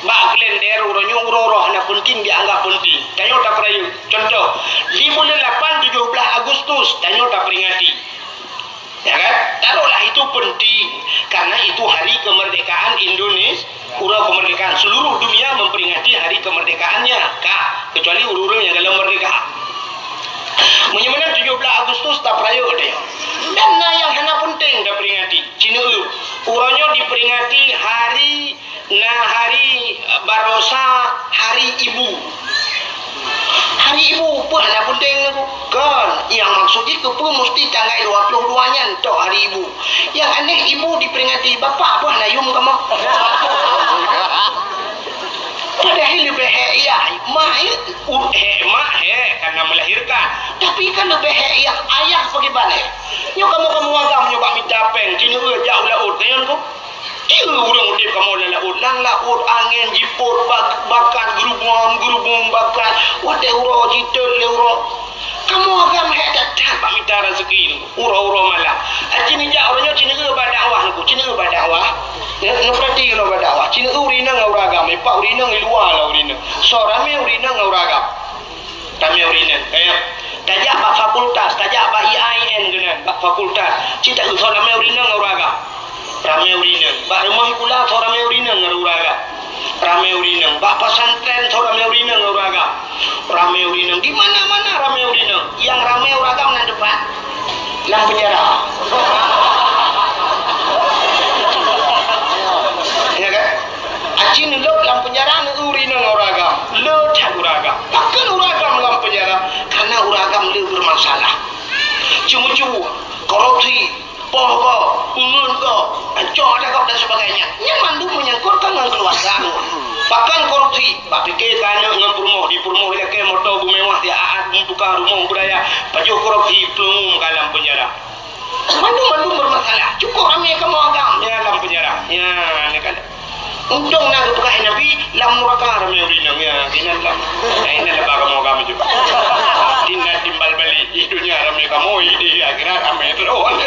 Bak kalender uroe nyoe uroe-uroe hana penting dianggap penting. Tanyoe tapeurayeuk. Contoh, di buleuen lapan tujoh blaih Agustus, tanyoe taperingati. Ya kan? Taruhlah itu penting, karena itu hari kemerdekaan Indonesia, uroe kemerdekaan. Seluruh dunia memperingati hari kemerdekaannya, ka, kecuali ureueng-ureueng nyang galak merdeka. Meunyoe meunan tujoh blaih Agustus tapeurayeuk deh. Dan na nyang hana penting taperingati. Cina eu, uroe nyoe diperingati hari Na hari, eh, barosa hari ibu. Hari ibu, peue hana penting lagu? Kon, nyang maksud jih keupeue musti tanggai dua puluh dua nyan tok hari ibu? Nyang aneh ibu diperingati, bapak peue hana yum kamoe? Padahai leubeh hék yah, mak, eh, u-, hék mak, hék karena melahirkan. Tapi kan leubeh hék yah, ayah pakriban, eh? Nyoe kamoe-kamoe agam nyoe bak mita péng, jineuk jak u laôt, nyan ko. Kira ureueng Kamoe lam laôt, lam laôt angén jipôt bak-, bakat geurubong-geurubong bakat, watèe uroe jitot lé uroe. Kamoe agam hék that-that bak mita raseuki uroe-uroe malam. Aci neujak uroe nyoe, ci neueu bak dakwah nyoe, ci neueu bak dakwah. Neu-, neupeurati keunoe bak dakwah. Ci neueu ureueng inong ngon ureueng agam, pat ureueng inong di luwa lom ureueng inong. Soe ramé ureueng inong ngon ureueng agam. Ramé ureueng inong, ka nyan. Tajak bak fakultas, tajak bak I A I N keunan, bak fakultas. Ci taeu soe ramé ureueng inong ngon ureueng agam. Ramé ureueng inong. Bak rumoh sikula soe ramé ureueng inong ngon ureueng agam. Ramé ureueng inong. Bak pesantren soe ramé ureueng inong ngon ureueng agam. Ramé ureueng inong. Di mana-mana ramé ureueng inong. Nyang ramé ureueng agam nan teumpat. Lam peunjara. Ya kan? Aci neulôb lam peunjara, neueu ureueng inong ngon ureueng agam. Le that ureueng agam. Pakon ureueng agam lam peunjara? Karena ureueng agam le bermasalah. Ceumeucue, korupsi, poh gob, peungeut gob, ancô adat gob dan sebagainya. Nyan mandum menyangkut ngon keuluwarga. Pakon korupsi? Bak pike keu aneuk ngon peurumoh, di peurumoh ilakèe moto beumewah, di aat mutuka rumoh beudaya, pajoh korupsi, peuleumu ka lam peunjara. Mandum-mandum bermasalah. Cukup ramé kamoe agam, ya, lam peunjara. Ya, ni kan. Untông na geupeugah Nabi, lam nuraka ramé ureueng inong, ya, inan lam. Ya, inan leubeh kamoe agam ju. Tinggal timbal balik, di dunia ramé kamoe, di akhirat ramé terus.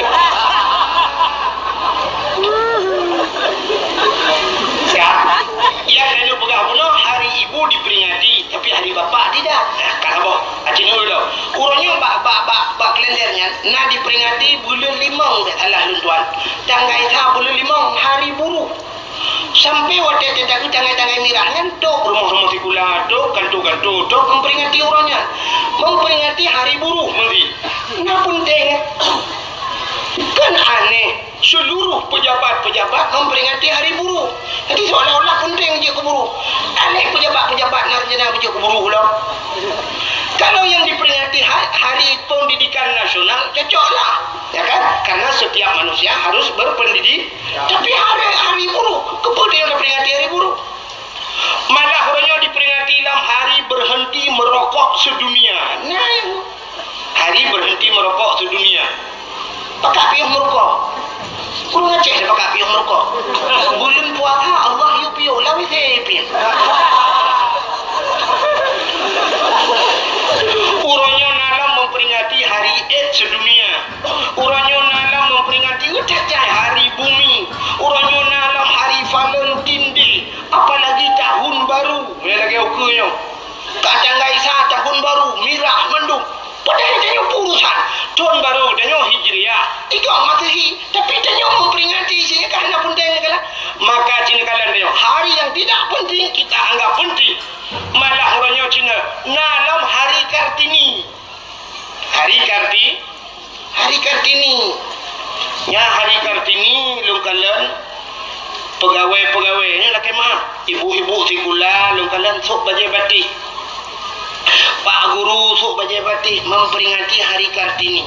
Ya. Nyang laju peugah bunoe, hari ibu diperingati, tapi hari bapak tidak. Nah, ka saboh. Aci nyoe lom. Uroe nyoe bak, bak, bak, bak kalender nyan na diperingati buleuen limong, bèk salah lôn tuan. Tanggai sa buleuen limong, hari buruh. Sampai watèe teuka tanggai-tanggai mirah nyan, trôk rumoh-rumoh sikula, trôk kanto-kanto, trôk memperingati uroe nyan. Memperingati hari buruh, meusti. Na peunteng. Kan aneh. Seluruh pejabat-pejabat memperingati hari buruh. Jadi seolah-olah peunteng jeuet keu buruh. Aneh pejabat-pejabat na rencana jeuet keu buruh lom. Kalau yang diperingati ha-, Hari Pendidikan Nasional, cocoklah. Ya kan? Karena setiap manusia harus berpendidik. Tapi hari, hari buruh, keupeue dia diperingati hari buruh? Malah uroe nyoe diperingati lam hari berhenti merokok sedunia. Nah, hari berhenti merokok sedunia. Pakak piôh meurukok. Ureueng Aceh dak pakak piôh meurukok. Buleuen puasa Allah yue piôh, lawét sé piôh. Uroe nyoe na lom memperingati hari AIDS sedunia. Uroe nyoe na lom memperingati, ujak cai, hari bumi. Uroe nyoe na lom hari Valentine Day. Apalagi tahun baru. Ya, lagèe ukeue nyoe. Ka tanggai sa tahun baru, mirah mandum. Padahai tanyoe peue urusan. Tahun baru tanyoe Hijriah, igoe Masehi, tapi tanyoe memperingati, sehingga ka hana peunteng nyan kan. Maka cina kalon tanyoe, hari yang tidak penting kita anggap penting. Malah uroe nyoe cina na lom Hari Kartini. Hari Karti-, Hari Kartini. Nyan Hari Kartini lôn kalon peugawée-peugawée nyan lakée meu'ah. Ibu-ibu sikula lôn kalon sôk bajée batik. Pak guru sôk bajée batik memperingati Hari Kartini.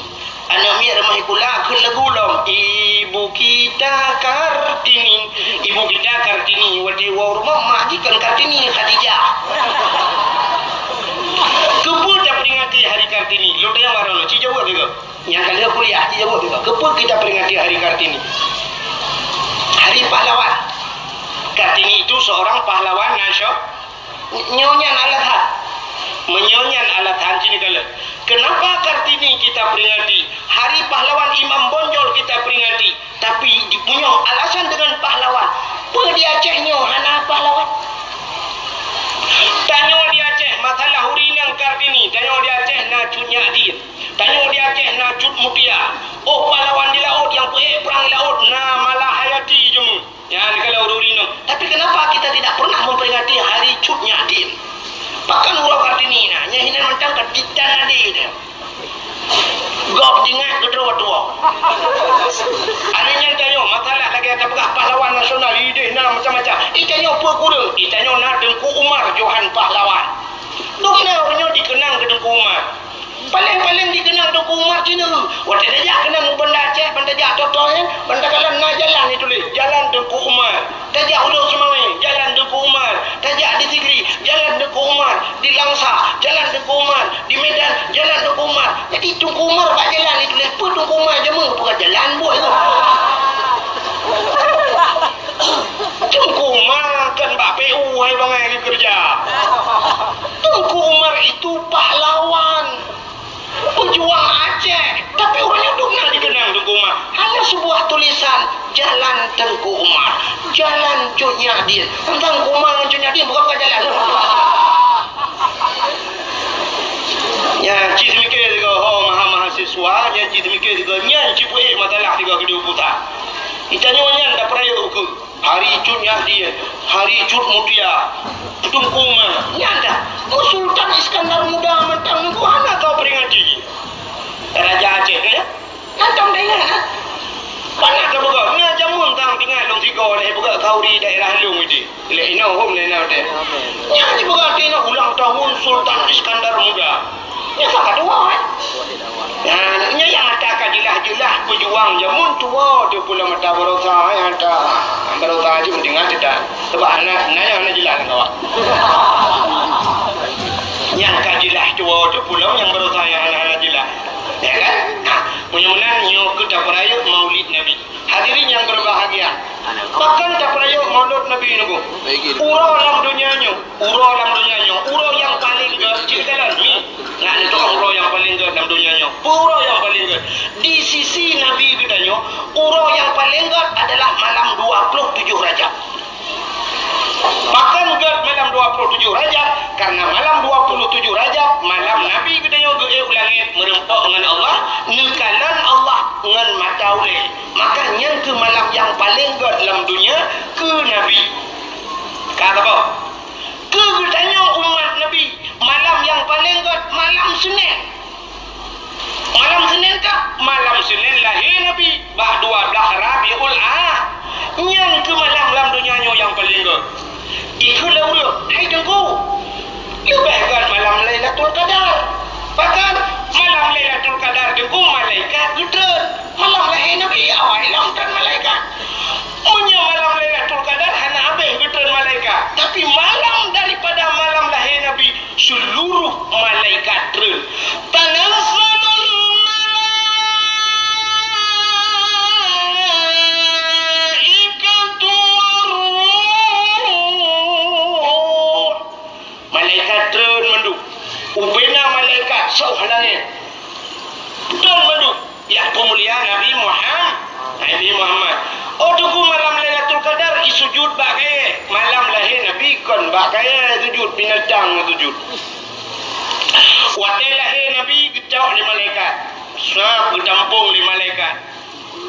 Aneuk miet rumoh sikula kheun lagu lom, "Ibu kita Kartini." Ibu kita Kartini, watée woe rumoh mak jih kon Kartini, Khadijah. Keupeue taperingati Hari Kartini? Lôn tanyong baroe nyoe, ci jaweueb sigoe. Nyang ka lheueh kuliah, ci jaweueb sigoe. Keupeue kita peringati Hari Kartini? Hari Pahlawan. Kartini itu seorang pahlawan nasional. Nyoe nyan alasan. Meunyoe nyan alasan, ci neukalon. Kenapa Kartini kita peringati? Hari Pahlawan Imam Bonjol kita peringati. Tapi dipunyong alasan deungon pahlawan. Peue di Aceh nyoe hana pahlawan? Tanyoe di Aceh, masalah ureueng inong Kartini, tanyoe di Aceh na Cut Nyak Dien. Tanyoe di Aceh na Cut Mutia. Oh, pahlawan di laôt nyang peuék prang di laôt na Malahayati Jeumun. Nyan kalau ureueng inong. Tapi kenapa kita tidak pernah memperingati hari Cut Nyak Dien? Pakon uroe Kartini na, nyan hinan mantong ka titan ade nyan. Gob jingat keudroe tuwoe. Aneuëk nyan tanyoe, masalah lagée tapeugah pahlawan nasional, ideh na macam-macam. Itanyoe peue kureueng? Itanyoe na Teungku Umar Johan Pahlawan. Dum na ureuëng nyoe dikeunang keu Teungku Umar. Paléng-paléng dikeunang Teungku Umar cina. Watée tajak keunang u Banda Aceh, ban tajak Totoh nyan, ban takalon na jalan ituléh, Jalan Teungku Umar. Tajak Ulôn Seumawé, Jalan Teungku Umar. Tajak di Sigli, Jalan Teungku Umar. Di Langsa, Jalan Teungku Umar. Di Medan, Jalan Teungku Umar. Jadi Teungku Umar bak jalan ituléh, peue Teungku Umar jameun bukan jalan buet tu. Jalan Teungku Umar, jalan Cut Nyak Dien. Teuntang Teungku Umar ngon Cut Nyak Dien bukan, bukan jalan. Nyan cit miké sigoe ho maha-, mahasiswa, nyan cit miké sigoe, nyan cit peuék masalah sigoe keudua pusat. Geutanyoe nyan tapeurayeuk ukeue. Hari Cut Nyak Dien, hari Cut Mutia, Teungku Umar, nyan dah. Oh, Sultan Iskandar Muda mantong nunggu hana tau peringati. Raja Aceh tu ya. Hantom taingat, ha? Pana ka peugah, na jameun tang ingat lôn sigoe lé peugah khauri daerah lôn itu. Lé inoe hom lé na teuh. Nyan jipeugah keu inoe ulang tahun Sultan Iskandar Muda. Nyan saka tuwoe, eh? Nah, nyan nyang ata ka jeulaih-jeulaih peujuang jameun tuwoe teuh pulo mata baroesa, eh, ata baroesa jih meudeungoe cerita. Sebab na, na nyang na jeulaih lam kawak. Nyang ka jeulaih tuwoe teuh pulo nyang baroesa nyang hana-hana jeulaih. Ya kan? Nah, meunyoe meunan nyoe keu tapeurayeuk Maulid Nabi. Hadirin yang berbahagia, pakon tapeurayeuk Maulid Nabi nyoe? Uroe lam donya nyoe, uroe lam donya nyoe, uroe nyang paleng gét, cit kalon mi. Nyan tu uroe nyang paleng gét lam donya nyoe. Uroe nyang paleng gét. Di sisi Nabi geutanyoe, uroe nyang paleng gét adalah malam dua puluh tujuh Rajab. Pakon gét malam dua puluh tujuh Rajab? Karena malam dua puluh tujuh Rajab, malam Nabi geutanyoe geuék u langét meureumpok ngon Allah, neukalon Allah ngon mata ulée. Maka nyan keuh malam nyang paleng gét lam donya keu Nabi. Ka saboh. Keu geutanyoe umat Nabi, malam nyang paleng gét malam Senin. Malam Senin ka, malam Senin lahé Nabi bak dua blaih Rabiul A-, nyan keuh malam lam donya nyoe nyang paleng gét. Ikheun lé ureueng, "Hai Teungku, leubeh gét malam Lailatul Qadar." Pakon? Malam Lailatul Qadar Teungku malaikat geutreun. Malam lahé Nabi awai lom treun malaikat. Meunyoe malam Lailatul Qadar hana habéh geutreun malaikat, tapi malam daripada malam lahé Nabi, seluruh malaikat treun. Tanazzalul malaikatu warruh. Malaikat treun mandum. Ubena malaikat soh langét. Treun mandum. Nyang peumulia Nabi Muhammad, Nabi Muhammad. Oh, Teungku, malam Lailatul Qadar, i sujud bak kayée. Malam lahé Nabi kon bak kayée sujud, binatang sujud. Watée lahé Nabi geucok lé malaikat. Sab geutampong lé malaikat.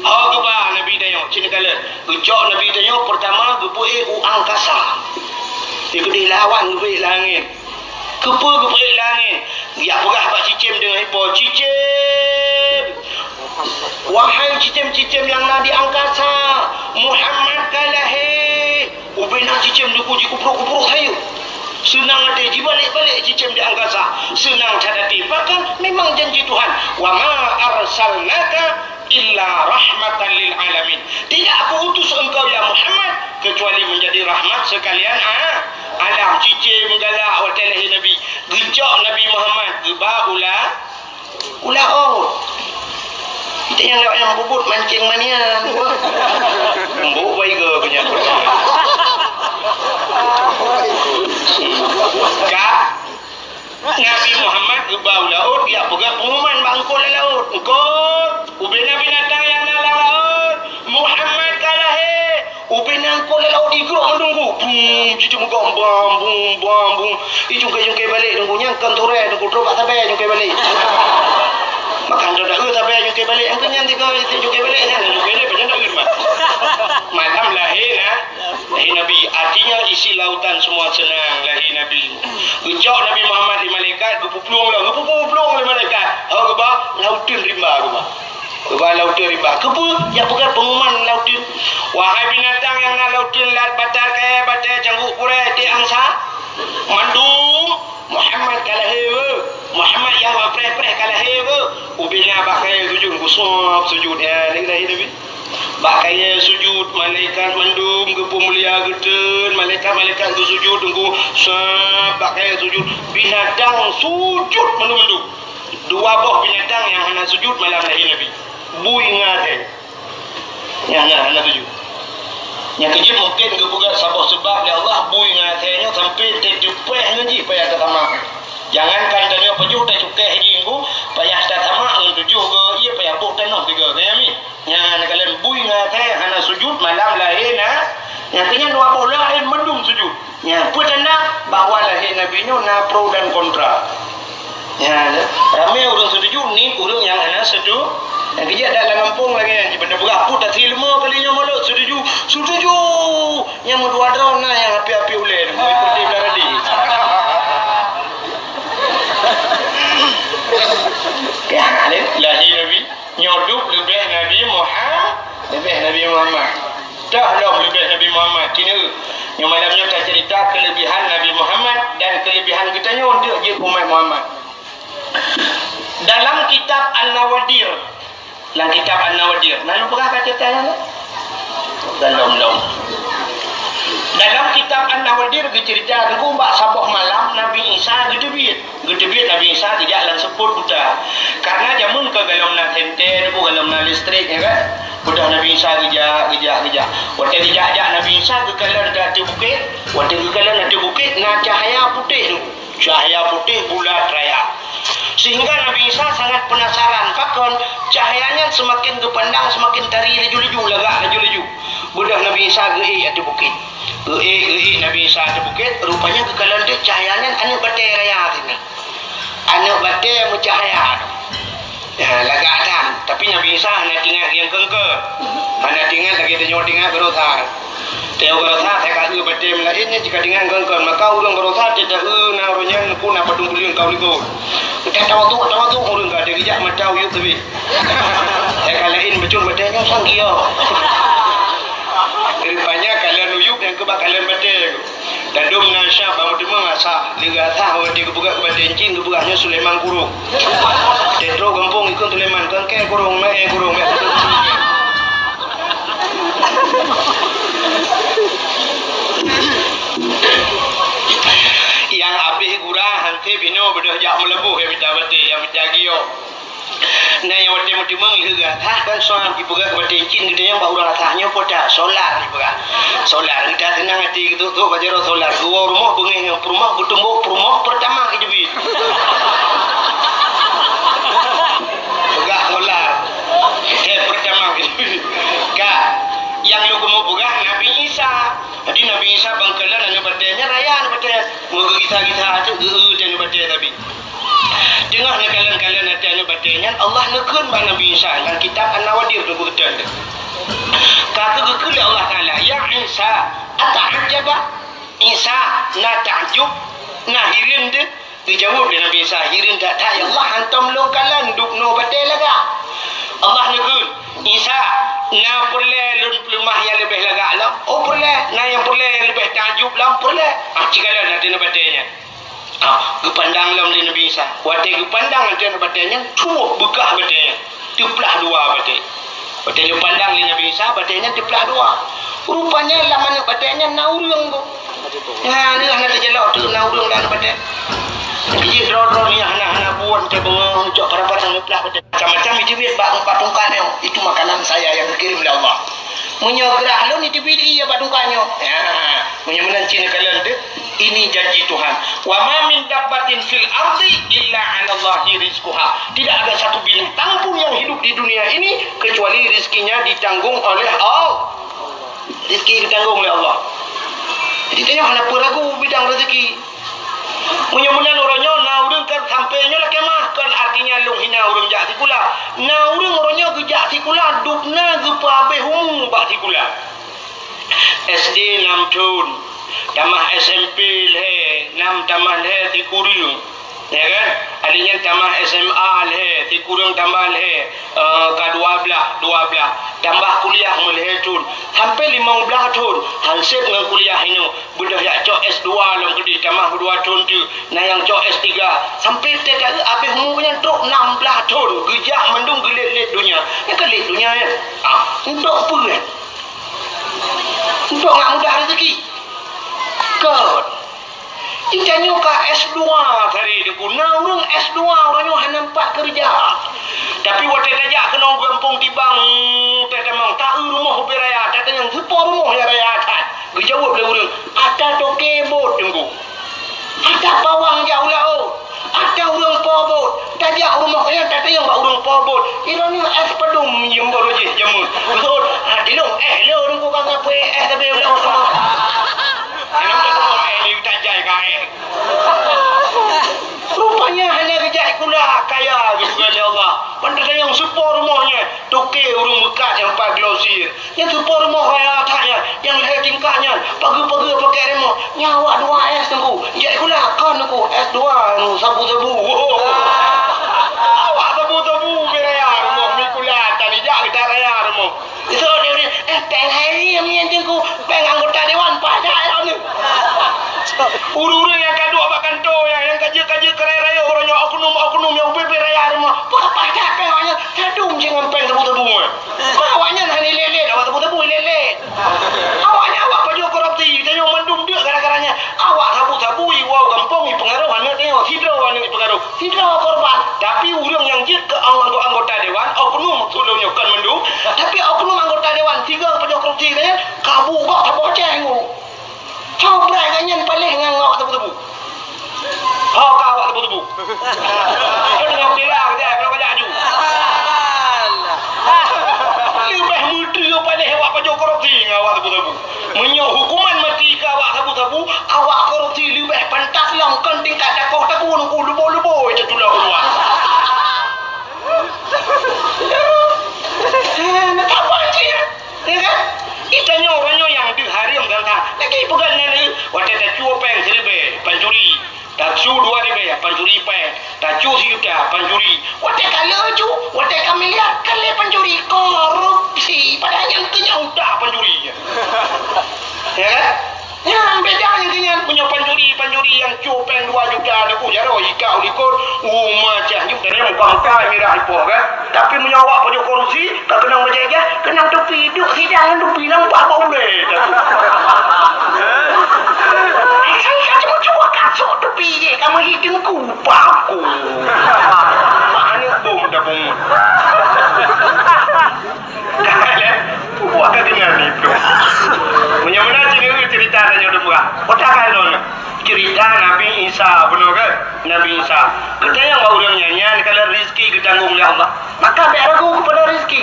Ho geuba Nabi tanyoe, cit neukalon. Geucok Nabi tanyoe peurtama geupeuék u angkasa. Di keudeh lawan geupeuék langét. Keupeue geupeuék langét? Geujak peugah bak cicém deungon ipo, "Cicém! Wahai cicém-cicém nyang na di angkasa, Muhammad ka lahé!" Ubena cicém Teungku jikuprok-kuprok sayeuep. Seunang até jibalek-balek cicém di angkasa. Seunang that até. Bahkan memang janji Tuhan, "Wa ma arsalnaka illa rahmatan lil alamin." Tidak Aku utus engkau, ya Muhammad, kecuali menjadi rahmat sekalian a-, alam. Cicém galak watée lahé Nabi. Geucok Nabi Muhammad geuba u la-, u laôt. Kita nyang lewat nyang bubut mancing manian. Embok baiga punya. Ka Nabi Muhammad geuba u laôt, geujak peugah pengumuman bak eungkôt lam laôt. "Eungkôt, ubena binatang nyang na lam laôt, Muhammad ka lahé!" Ubena eungkôt lam laôt igrok mandum, bum, cicém gom, bam, bum, bam, bum. Icungkai-cungkai balek Teungku, nyan kon turée Teungku, trok bak sabe cungkai balek. Maka han droe dahue sabe cungkai balek, nyang keu nyan tiga cungkai balek nyan, cungkai balek pajan dahue mah. Malam lahé na-, lahé Nabi, artinya isi lautan semua senang lahé Nabi. Geucok Nabi Muhammad lé malaikat, geupuplueng lom, geupuplueng lé malaikat. Ho geuba, lauteun rimba geuba. Geuba lauteun rimba. Keupeue? Nyang peugah pengumuman lauteun. Wahai binatang nyang na lauteun, lat, batai, kayée, batée, cangguek, kurée, tiek angsa, mandum, Muhammad ka lahé, weueh. Muhammad nyang preh-preh ka lahé, weueh. Ubena bak kayée sujud, geusob sujud, ya, lagée lahé Nabi. Bak kayée sujud, malaikat mandum geupeumulia geutreun, malaikat-malaikat geusujud, Teungku, sab bak kayée sujud, binatang sujud mandum-mandum. Dua boh binatang nyang hana sujud malam lahé Nabi. Bui ngon asèe. Nyang hana, hana sujud. Nyang keujeuet mungken geupeugah saboh seubab lé Allah, bui ngon asèe nyoe sampoe teuteupeh ngon jih payah tasamak. Jangankan tanyoe pajoh tacukéh jih Teungku, payah tasamak ngon Jok ke, iya payah boh tanoh tiga, kaya mi. Nya, nak kalian bui ngai teh, hana sujud malam lahé na. Nya, kanya dua boh lahé mandum sujud. Nya, peue tanda bahwa lahé Nabi nyoe na pro dan kontra. Nya, ramé ureueng setuju, ni ureueng nyang hana setuju. Nyang keujak dak lam gampông lagèe nyan, jipeuna beurah pun tak silma kali nyoe mulut setuju. Setuju! Nyang meudua droe na nyang api-api ulèe, meuikoti beuradi. Ya, lahé Nabi. Nyoe dup leubeh Nabi Muha-, leubeh Nabi Muhammad. Toh lom leubeh Nabi Muhammad. Kini, nyoe malam nyoe tacerita kelebihan Nabi Muhammad dan kelebihan geutanyoe untuk jeuet umat Muhammad. Dalam kitab An-Nawadir, lam kitab An-Nawadir, na lôn peugah ka cerita nyan? Belum, belum. Dalam kitab An-Nawadir geucerita, teungku, bak saboh malam Nabi Isa geuteubiet. Geuteubiet Nabi Isa geujak lam seupôt buta. Karena jameun ka golom na senter, golom na listrik, ya kan? Beudôh Nabi Isa geujak, geujak, geujak. Watèe geujak-jak Nabi Isa geukalon ateueh bukét, watèe geukalon ateueh bukét na cahya putéh, cahya putéh bulat raya. Sehingga Nabi Isa sangat penasaran, pakon cahya nyan semakin geupandang semakin tari laju-laju, lagak laju-laju. Beudôh Nabi Isa geuék ateueh bukét. Geuék, geuék Nabi Isa ateueh bukét, rupanya geukalon teuk cahya nyan aneuk batèe raya sinan. Aneuk batèe meucahya. Ya, lagak that. Tapi Nabi Isa hana teuingat nyang keungkeuen. Hana teuingat lagèe tanyoe teuingat baroesa. Tanyoe baroesa, hai ka eu batèe meulaén nyan jika teuingat keungkeuen. Maka ureueng baroesa teuta eu na ureueng nyan ku na padum buleuen ka u likot. Teuta tawadhu, tawadhu ureueng ka ada geujak mata uyueb teubiet. Hai ka laén bacut batèe nyoe sang gia. Rupanya kalon uyueb nyang keuba kalon batèe. Dadum na syab bak meuteumèe asah, lé geuasah watèe geupeugah keu batèe encin geupeugah nyoe Sulaiman Kurong. Teutroh gampông ikôt Sulaiman, keu engkée kurong, meu'e kurong, meu'e kurong. Nyang abéh gura, han sép inoe beudôh jak meuleuboh, nyang mita batèe, nyang mita giok. Na nyang watèe meuteumèe lheueh geuasah kan soal jipeugah keu batèe encin geutanyoe bak ureueng asah nyoe peue that solar jipeugah. Solar, geutanyoe seunang até geutrok-trok bak jaroe solar. Geuwoe rumoh beungéh ngon peurumoh geutumbok peurumoh peurtama jiteubiet. Peugah solar. Oke, peurtama jiteubiet. Ka, nyang lôn keumeung peugah Nabi Isa. Jadi Nabi Isa ban kalon aneuk batèe nyan raya aneuk batèe. Meugeuisa-gisa ateueh geu-eu aneuk batèe teubiet. Teungoh neukalon-kalon até aneuk batèe nyan, Allah neukheun bak Nabi Isa lam kitab An-Nawadir geubeuteun. Ka geukheun lé Allah Taala, "Ya Isa, ata'ajjaba?" Isa, na takjub, na hireuen deuh? Geujaweueb lé Nabi Isa, "Hireuen that-that, ya Allah, hantom lôn kalon dubnoe batèe lagak." Allah neukheun, "Isa, na peureulèe lôn peuleumah nyang leubeh lagak lom?" "Oh, peureulèe." "Na nyang peureulèe nyang leubeh takjub lom?" "Peureulèe." Ah, ci kalon até aneuk batèe nyan. Ah, geupandang lom lé Nabi Isa. Watèe geupandang até aneuk batèe nyan, tuwoh beukah batèe nyan. Teuplah dua batèe. Watèe geupandang lé Nabi Isa, batèe nyan teuplah dua. Rupanya lam aneuk batèe nyan na ureueng, Bu. Nyan, nyan, hana teujalok teuk na ureueng lam aneuk batèe. Jih droe-droe nyan hana, hana buet teuh beungoh cok pada-pada neuplah batèe. Macam-macam jiteubiet bak, bak tungkat nyoe. Itu makanan saya yang dikirim oleh Allah. Meunyoe grah lôn jiteubiet ie bak tungkat nyoe. Ya, meunyoe meunan cit neukalon teuh. Ini janji Tuhan. "Wa ma min dabbatin fil ardi illa 'alallahi rizquha." Tidak ada satu binatang pun yang hidup di dunia ini kecuali rezekinya ditanggung oleh Allah. Rezeki ditanggung oleh Allah. Jadi, tanyoe hana peue ragu bidang rezeki. Meunyoe meunan uroe nyoe na ureueng kan sampoe nyoe lakèe meu'ah, kon artinya lôn hina ureueng jak sikula. Na ureueng uroe nyoe geujak sikula, dubna geupeuhabéh umu bak sikula. S D nam thon, tamah S M P lhèe nam tamah lhèe sikureueng, ya kan? Akhé nyan tamah S M A lhèe sikureueng tambah lhèe, eh, ka dua blah, dua blah. Tambah kuliah meulhèe thon, sampoe limong blah thon, han sép ngon kuliah inoe. Beudôh jak cok S dua lom keudeh, tamah dua thon teuk, na nyang cok S tiga. Sampoe teuka habéh umu nyan trok nam blah thon, geujak mandum geulét-lét donya. Nyan ka lét donya nyan. Ah, untuk peue nyan? Untuk ngat mudah rezeki. Kon. Tanyoe ka S dua tadi, Teungku. Na ureueng S dua, ureueng nyoe hana meupat keureuja. Tapi watèe tajak keunoe gampông Tibang, tatamong, ta-eu rumoh ubé raya, tatanyong, "Soe po rumoh nyang raya that?" Geujaweueb lé ureueng, "Ata toke bot, Teungku. Ata pawang jak u laôt. Ata ureueng po bot." Tajak rumoh nyan, tatanyong bak ureueng po bot, Ironya es padum nyum baru jih jameun. Betul. Ha, ilong eh lé ureueng ku ka ngapui eh tapi ulama sama. Ilong tak tahu eh ni tajai ka eh. Rupanya hana geujak sikula kaya geupeugah lé Allah. Ban teuka nyang seupôt rumoh nyan, toke ureueng meukat nyang pat glosir. Nyan seupôt rumoh raya that nyan, nyang lhèe tingkat nyan, pageue-pageue pakèk remoh. Nyan awak dua S teungku. Jak sikula kon teungku, S dua nu sabu-sabu. Awak sabu-sabu beu raya rumoh, mi sikula tan ijak geutak raya rumoh. Isok dia ni, eh, péng hai ni nyan teungku, péng anggota dewan paih that lom ni. Ureueng-ureueng nyang ka duek bak kantô nyan, nyang ka jeuet-ka jeuet keu raya-raya, uroe nyoe oknum-oknum nyang ubé-bé raya rumoh. Paih that péng awak nyan, sadum cit ngon péng sabu-sabu nyan. Awak nyan hana ilét-lét, awak sabu-sabu ilét-lét. Awak nyan awak pajoh korupsi, tanyoe mandum deuk gara-gara nyan. Awak sabu-sabu iwoe gampông ipeungaroh aneuk tanyoe, sidroe aneuk ipeungaroh, sidroe korban. Tapi ureueng nyang jeuet keu ang-, anggota dewan, oknum maksud lôn nyoe kon mandum, tapi oknum anggota dewan sigoe pajoh korupsi nyan, kabu gob saboh céng. Cobrai gobnyan paléh ngon awak tebu-tebu. Ho ka awak tebu-tebu. Keu teungoh bela keu jai, keu kajak aju. Leubeh meudeuh paléh awak pajoh korupsi ngon awak tebu-tebu. Meunyoe hukuman mati keu awak sabu-sabu, awak korupsi leubeh pantas lom kon tingkat dakoh taku nungku lubo-lubo itu tulah keuluwa. Eh, nak apa cik? Ya kan? Kita nyoe ureueng nyoe nyang deuh hareuem gata. Lagi peugah nan, eh, watèe tacue péng siribèe, pancuri. Tacue dua ribèe, pancuri péng. Tacue sijuta, pancuri. Watèe ka lheueh cu, watèe ka miliar, ka lheueh pancuri. Korupsi, padahai nyang keu nyan udah pancuri. Ya kan? Nyan beda nyang keu nyan, meunyoe pancuri, pancuri nyang cue péng dua juta, neuku jaroe ika u likot, uma cah nyoe tadi muka-muka mirah ipoh kan. Tapi meunyoe awak pajoh korupsi, ka keunong bajèe jah, keunong tupi, duek sidang ngon tupi nampak bak ulèe. Eh, saya cuma cuba kasut tupi je, kamu hidungku, paku. Mak aneuk bom dah bungut. Buat ka deungon itu. Meunyoe meunan cerita, cerita tanyoe dum bah. Kota kan lôn. Cerita Nabi Isa, bunoe kan? Nabi Isa. Geutanyoe bak ureueng nyan, nyan kalau rezeki geutanggong lé Allah. Maka bèk ragu keupada rezeki.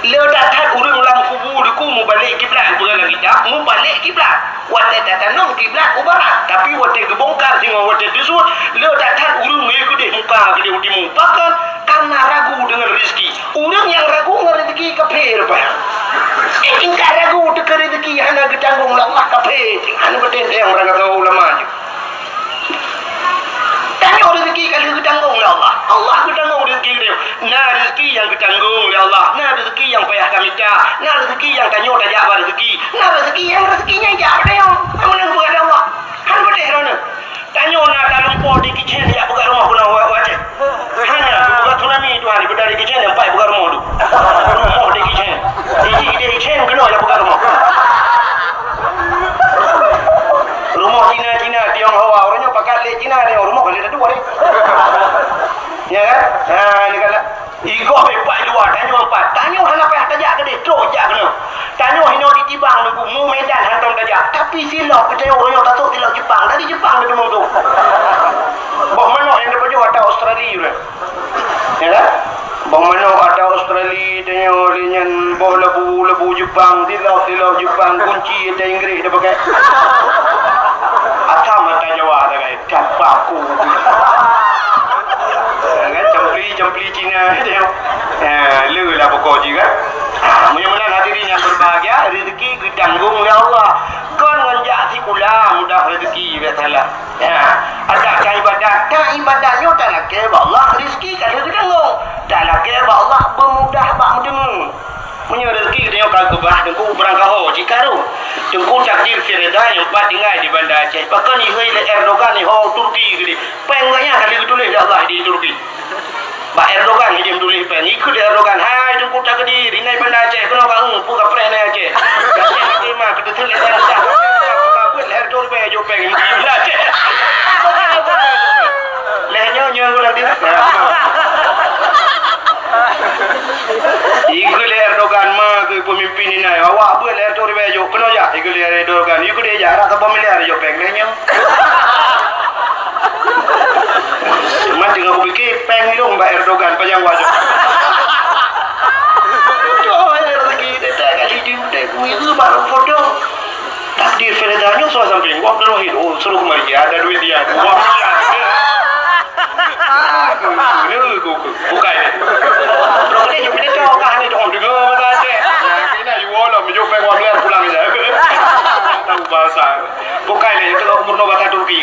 Le that-that ureueng lam kubu deuku mubalek kiblat, peugah lam kitab, mubalek kiblat. Watèe tatanom kiblat u barat, tapi watèe geubongkar singoh watèe teusuet, le that-that ureueng ngon keudeh muka keudeh u timu. Pakon? Karena ragu deungon rezeki. Ureueng nyang ragu ngon rezeki kafé rupa. Eh, tingkat ragu teuka rezeki hana geutanggong lé Allah kafé. Hana beuteunteng ureueng kata ulama nyoe. Tanyoe rezeki ka lheueh geutanggong lé Allah. Allah geutanggong rezeki geutanyoe. Na rezeki nyang geutanggong lé Allah, na rezeki nyang payah tamita, na rezeki nyang tanyoe tajak bak rezeki, na rezeki nyang rezeki nyan jak bak tanyoe. Hana meunan peugah lé Allah. Hana beuteh droeneuh. Tanyoe na talumpoe di kicen jak peugah rumoh keunoe wa-, wajéb. Hana, peugah tsunami tuha, di beudari kicen nyang pai peugah rumoh tu. Rumoh di kicen. Di, di kicen keunoe jak peugah rumoh. Rumoh Cina-Cina, Tionghoa, ureueng nyoe pakat lé Cina, Tiong-, rumoh kan ada dua ni. Ya kan? Ha, ni kan. Igoh bak luwa, tanyoe pat. Tanyoe hana payah tajak keudeh, trok jak keunoe. Tanyoe hinoe di Tibang nunggu, mu Medan hantom tajak. Tapi silop, geutanyoe uroe nyoe tasok silop Jepang. Dari Jepang geuteumé tu. Boh manok nyang geupajoh ata Australia uroe. Ya kan? Boh manok ata Australia, tanyoe lé nyan boh lebu, lebu Jepang, silop, silop Jepang, kunci ata Inggris dah pakai. Asam ata Jawa dah pakai. Dapaku. Kan campli, campli Cina tengok. Ya, le lah pokok ji kan. Ha, meunyoe meunan hadirin yang berbahagia, rezeki geutanggong lé Allah. Kon ngon jak sikula mudah rezeki biasalah. Ya, adak ka ibadat, ka ibadat nyoe talakèe bak Allah, rezeki ka lheueh geutanggong. Talakèe bak Allah beumudah bak meudeungoe. Meunyoe rezeki geutanyoe ka geubah teungku, beurangkaho cit karu. Teungku takdir si Reda nyang pat tinggai di Banda Aceh. Pakon ihôi lé Erdogan iho Turki keudeh. Péng gobnyan ka lheueh geutuléh lé Allah di Turki. Bak Erdogan idéh tuléh péng. Ikheun lé Erdogan, "Hai Teungku Takdir, inan Banda Aceh keunoe ka eu, peue ka preh inan Aceh." Gobnyan ka terima, ka teuteuk lé Erdogan. Ka beuet lhèe reutôh ribèe jok péng di Banda Aceh. Lhèe nyoe, nyoe ulang di. Ikheun lé Erdogan, ma keu peumimpin inan, awak beuet lhèe reutôh ribèe jok. Keunoe jak, ikheun lé Erdogan. Yue keudeh jak, rasa peumiléh jok péng lhèe nyoe. Cuma teungoh kupike, péng lôn bak Erdogan, pajan wajok. Ibu baru foto. Takdir Firda nyoe soal samping. Wah, Abdul Wahid. Oh, suruh kemari. Ada duit dia. Wah, bukan. Bukan. Terus dia juga dia cakap ni dong dengar bahasa Aceh. Ini you all lah, you peng wang pulang je. Tahu bahasa. Bukan ni, itu umur no bahasa Turki.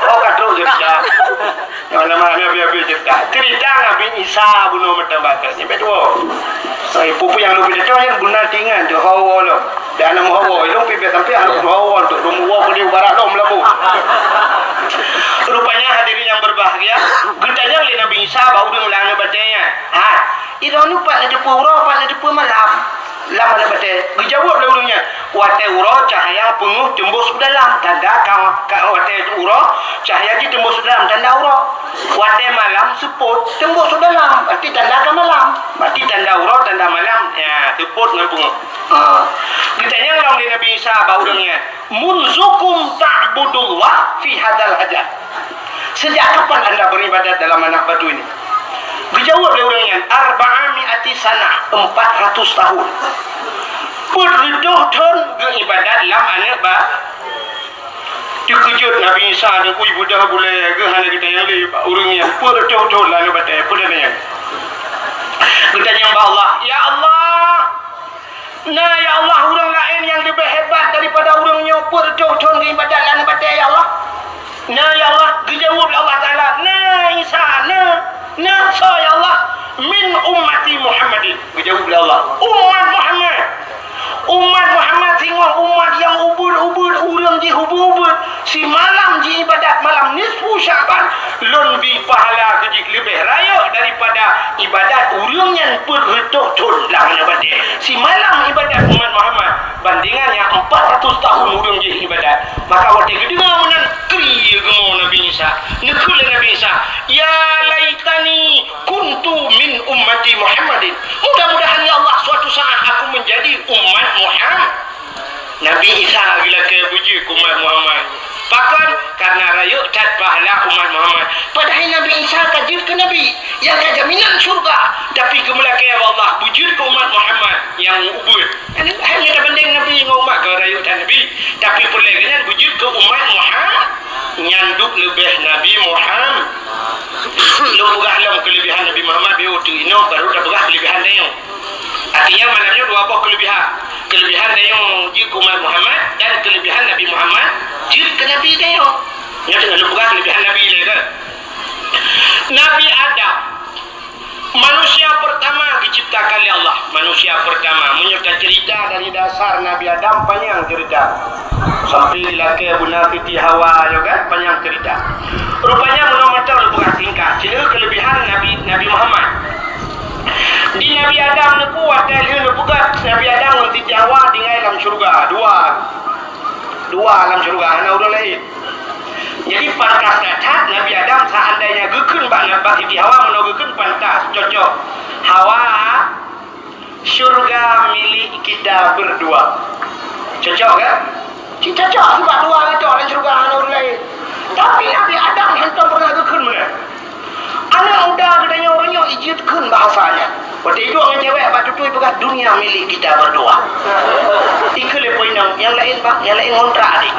Oh, kan terus jadi. Nama-nama habis-habis cerita. Cerita Nabi Isa bunoe meuteubakar. Nyampe dua. Hai, peue-peue nyang lôn peucok nyan beuna tingan tu hawa lom. Dan nama hawa lom pipet sampai anak hawa tu. Lom hawa ke di barat lom labu. Rupanya hadirin yang berbahagia, geutanyong lé Nabi Isa bak ureueng lam aneuk batée nyan. Ha, idong nyoe pat na teupeu uroe, pat na teupeu malam. Lam aneuk batée. Geujaweueb lé ureueng nyan, watée uroe cahya peungeuh teumbus u dalam, tanda ka, ka watée uroe cahya jih teumbus u dalam, tanda uroe. Watée malam seupôt teumbus u dalam, berarti tanda ka malam. Berarti tanda uroe, tanda malam, ya, seupôt ngon peungeuh. Ha. Geutanyong lom lé Nabi Isa bak ureueng nyan, "Munzukum ta'budullah fi hadzal hajar?" Sejak kapan anda beribadat dalam anak batu ini? Geujaweueb lé ureueng nyan, "Arba'a mi'ati sanah, empat ratus tahun." Peuet reutôh thon geuibadat lam aneuk ba-, teukeujot Nabi Isa, "Ui, beudah bulée geuh hana geutanyong lé bak ureueng nyan, peuet reutôh thon lam aneuk batée, peue tanyong?" Geutanyong bak Allah, "Ya Allah, na, ya Allah, ureueng laén nyang leubeh hebat daripada ureueng nyoe peuet reutôh thon geuibadat lam aneuk batée, ya Allah?" Na, ya Allah, geujaweueb lé Allah Taala, "Na, Isa, na, na, soe, ya Allah?" "Min ummati Muhammadin," geujaweueb lé Allah, "Umat Muhammad. Umat Muhammad singoh umat nyang ubit-ubit, ureueng jih ubit-ubit. Simalam jiibadat malam nisfu Sya'ban, lôn bi pahala keu jih leubeh rayeuk daripada ibadat ureueng nyan peuet reutôh thon lam aneuk batée. Simalam ibadat umat Muhammad, bandingan nyang empat ratus tahun ureueng jih ibadat." Maka watée geudeungoe meunan, kri geumo Nabi Isa. Neukheun lé Nabi Isa, "Ya laitani kuntu min ummati Muhammadin. Mudah-mudahan, ya Allah, suatu saat aku menjadi umat Muhammad." Nabi Isa geulakée beujeuet keu umat Muhammad. Pakon? Karena rayeuk that pahala umat Muhammad. Padahai Nabi Isa ka jeuet keu nabi, nyang ka jaminan syurga, tapi geumeulakée bak Allah beujeuet keu umat Muhammad nyang ubit. Hai, nyan tabandeng Nabi ngon umat ka rayeuk that Nabi. Tapi peureulée nyan beujeuet keu umat Muhammad, nyan duek leubeh Nabi Muhammad. Lôn peugah lom keuleubehan Nabi Muhammad, beu teuk inoe baru tapeugah keuleubehan tanyoe. Artinya malam nyoe dua boh keuleubehan. Keuleubehan tanyoe jeuet keu umat Muhammad dan keuleubehan Nabi Muhammad jeuet keu Nabi tanyoe. Nyoe teungoh lôn peugah keuleubehan Nabi lé kan. Nabi Adam, manusia pertama diciptakan oleh Allah. Manusia pertama. Meunyoe tacerita dari dasar Nabi Adam, panyang cerita. Sampai dilakée beuna Siti Hawa juga, panyang cerita. Rupanya, meunoe mantong lôn peugah singkat. Cit lheueh keuleubehan Nabi, Nabi Muhammad. Di Nabi Adam neuku, watée lheueh neupeugah Nabi Adam ngon Siti Hawa tinggai lam syeuruga. Dua. Dua lam syeuruga, hana ureueng laén. Jadi, pantas that Nabi Adam seandainya geukheun bak, bak Siti Hawa, meunoe geukheun pantas, cocok. Hawa, syurga milik kita berdua. Cocok kan? Cit cocok, sebab dua geucok lam syeuruga, hana ureueng laén. Tapi Nabi Adam hantom pernah geukheun meunan. Aneuk muda geutanyoe uroe nyoe ijeuet kheun bahasa nyan. Watée iduek ngon cewek bak tutui peugah, "Dunia milik kita berdua." Ikheun lé po inong, "Nyang laén, Bang, nyang laén ngontrak deh."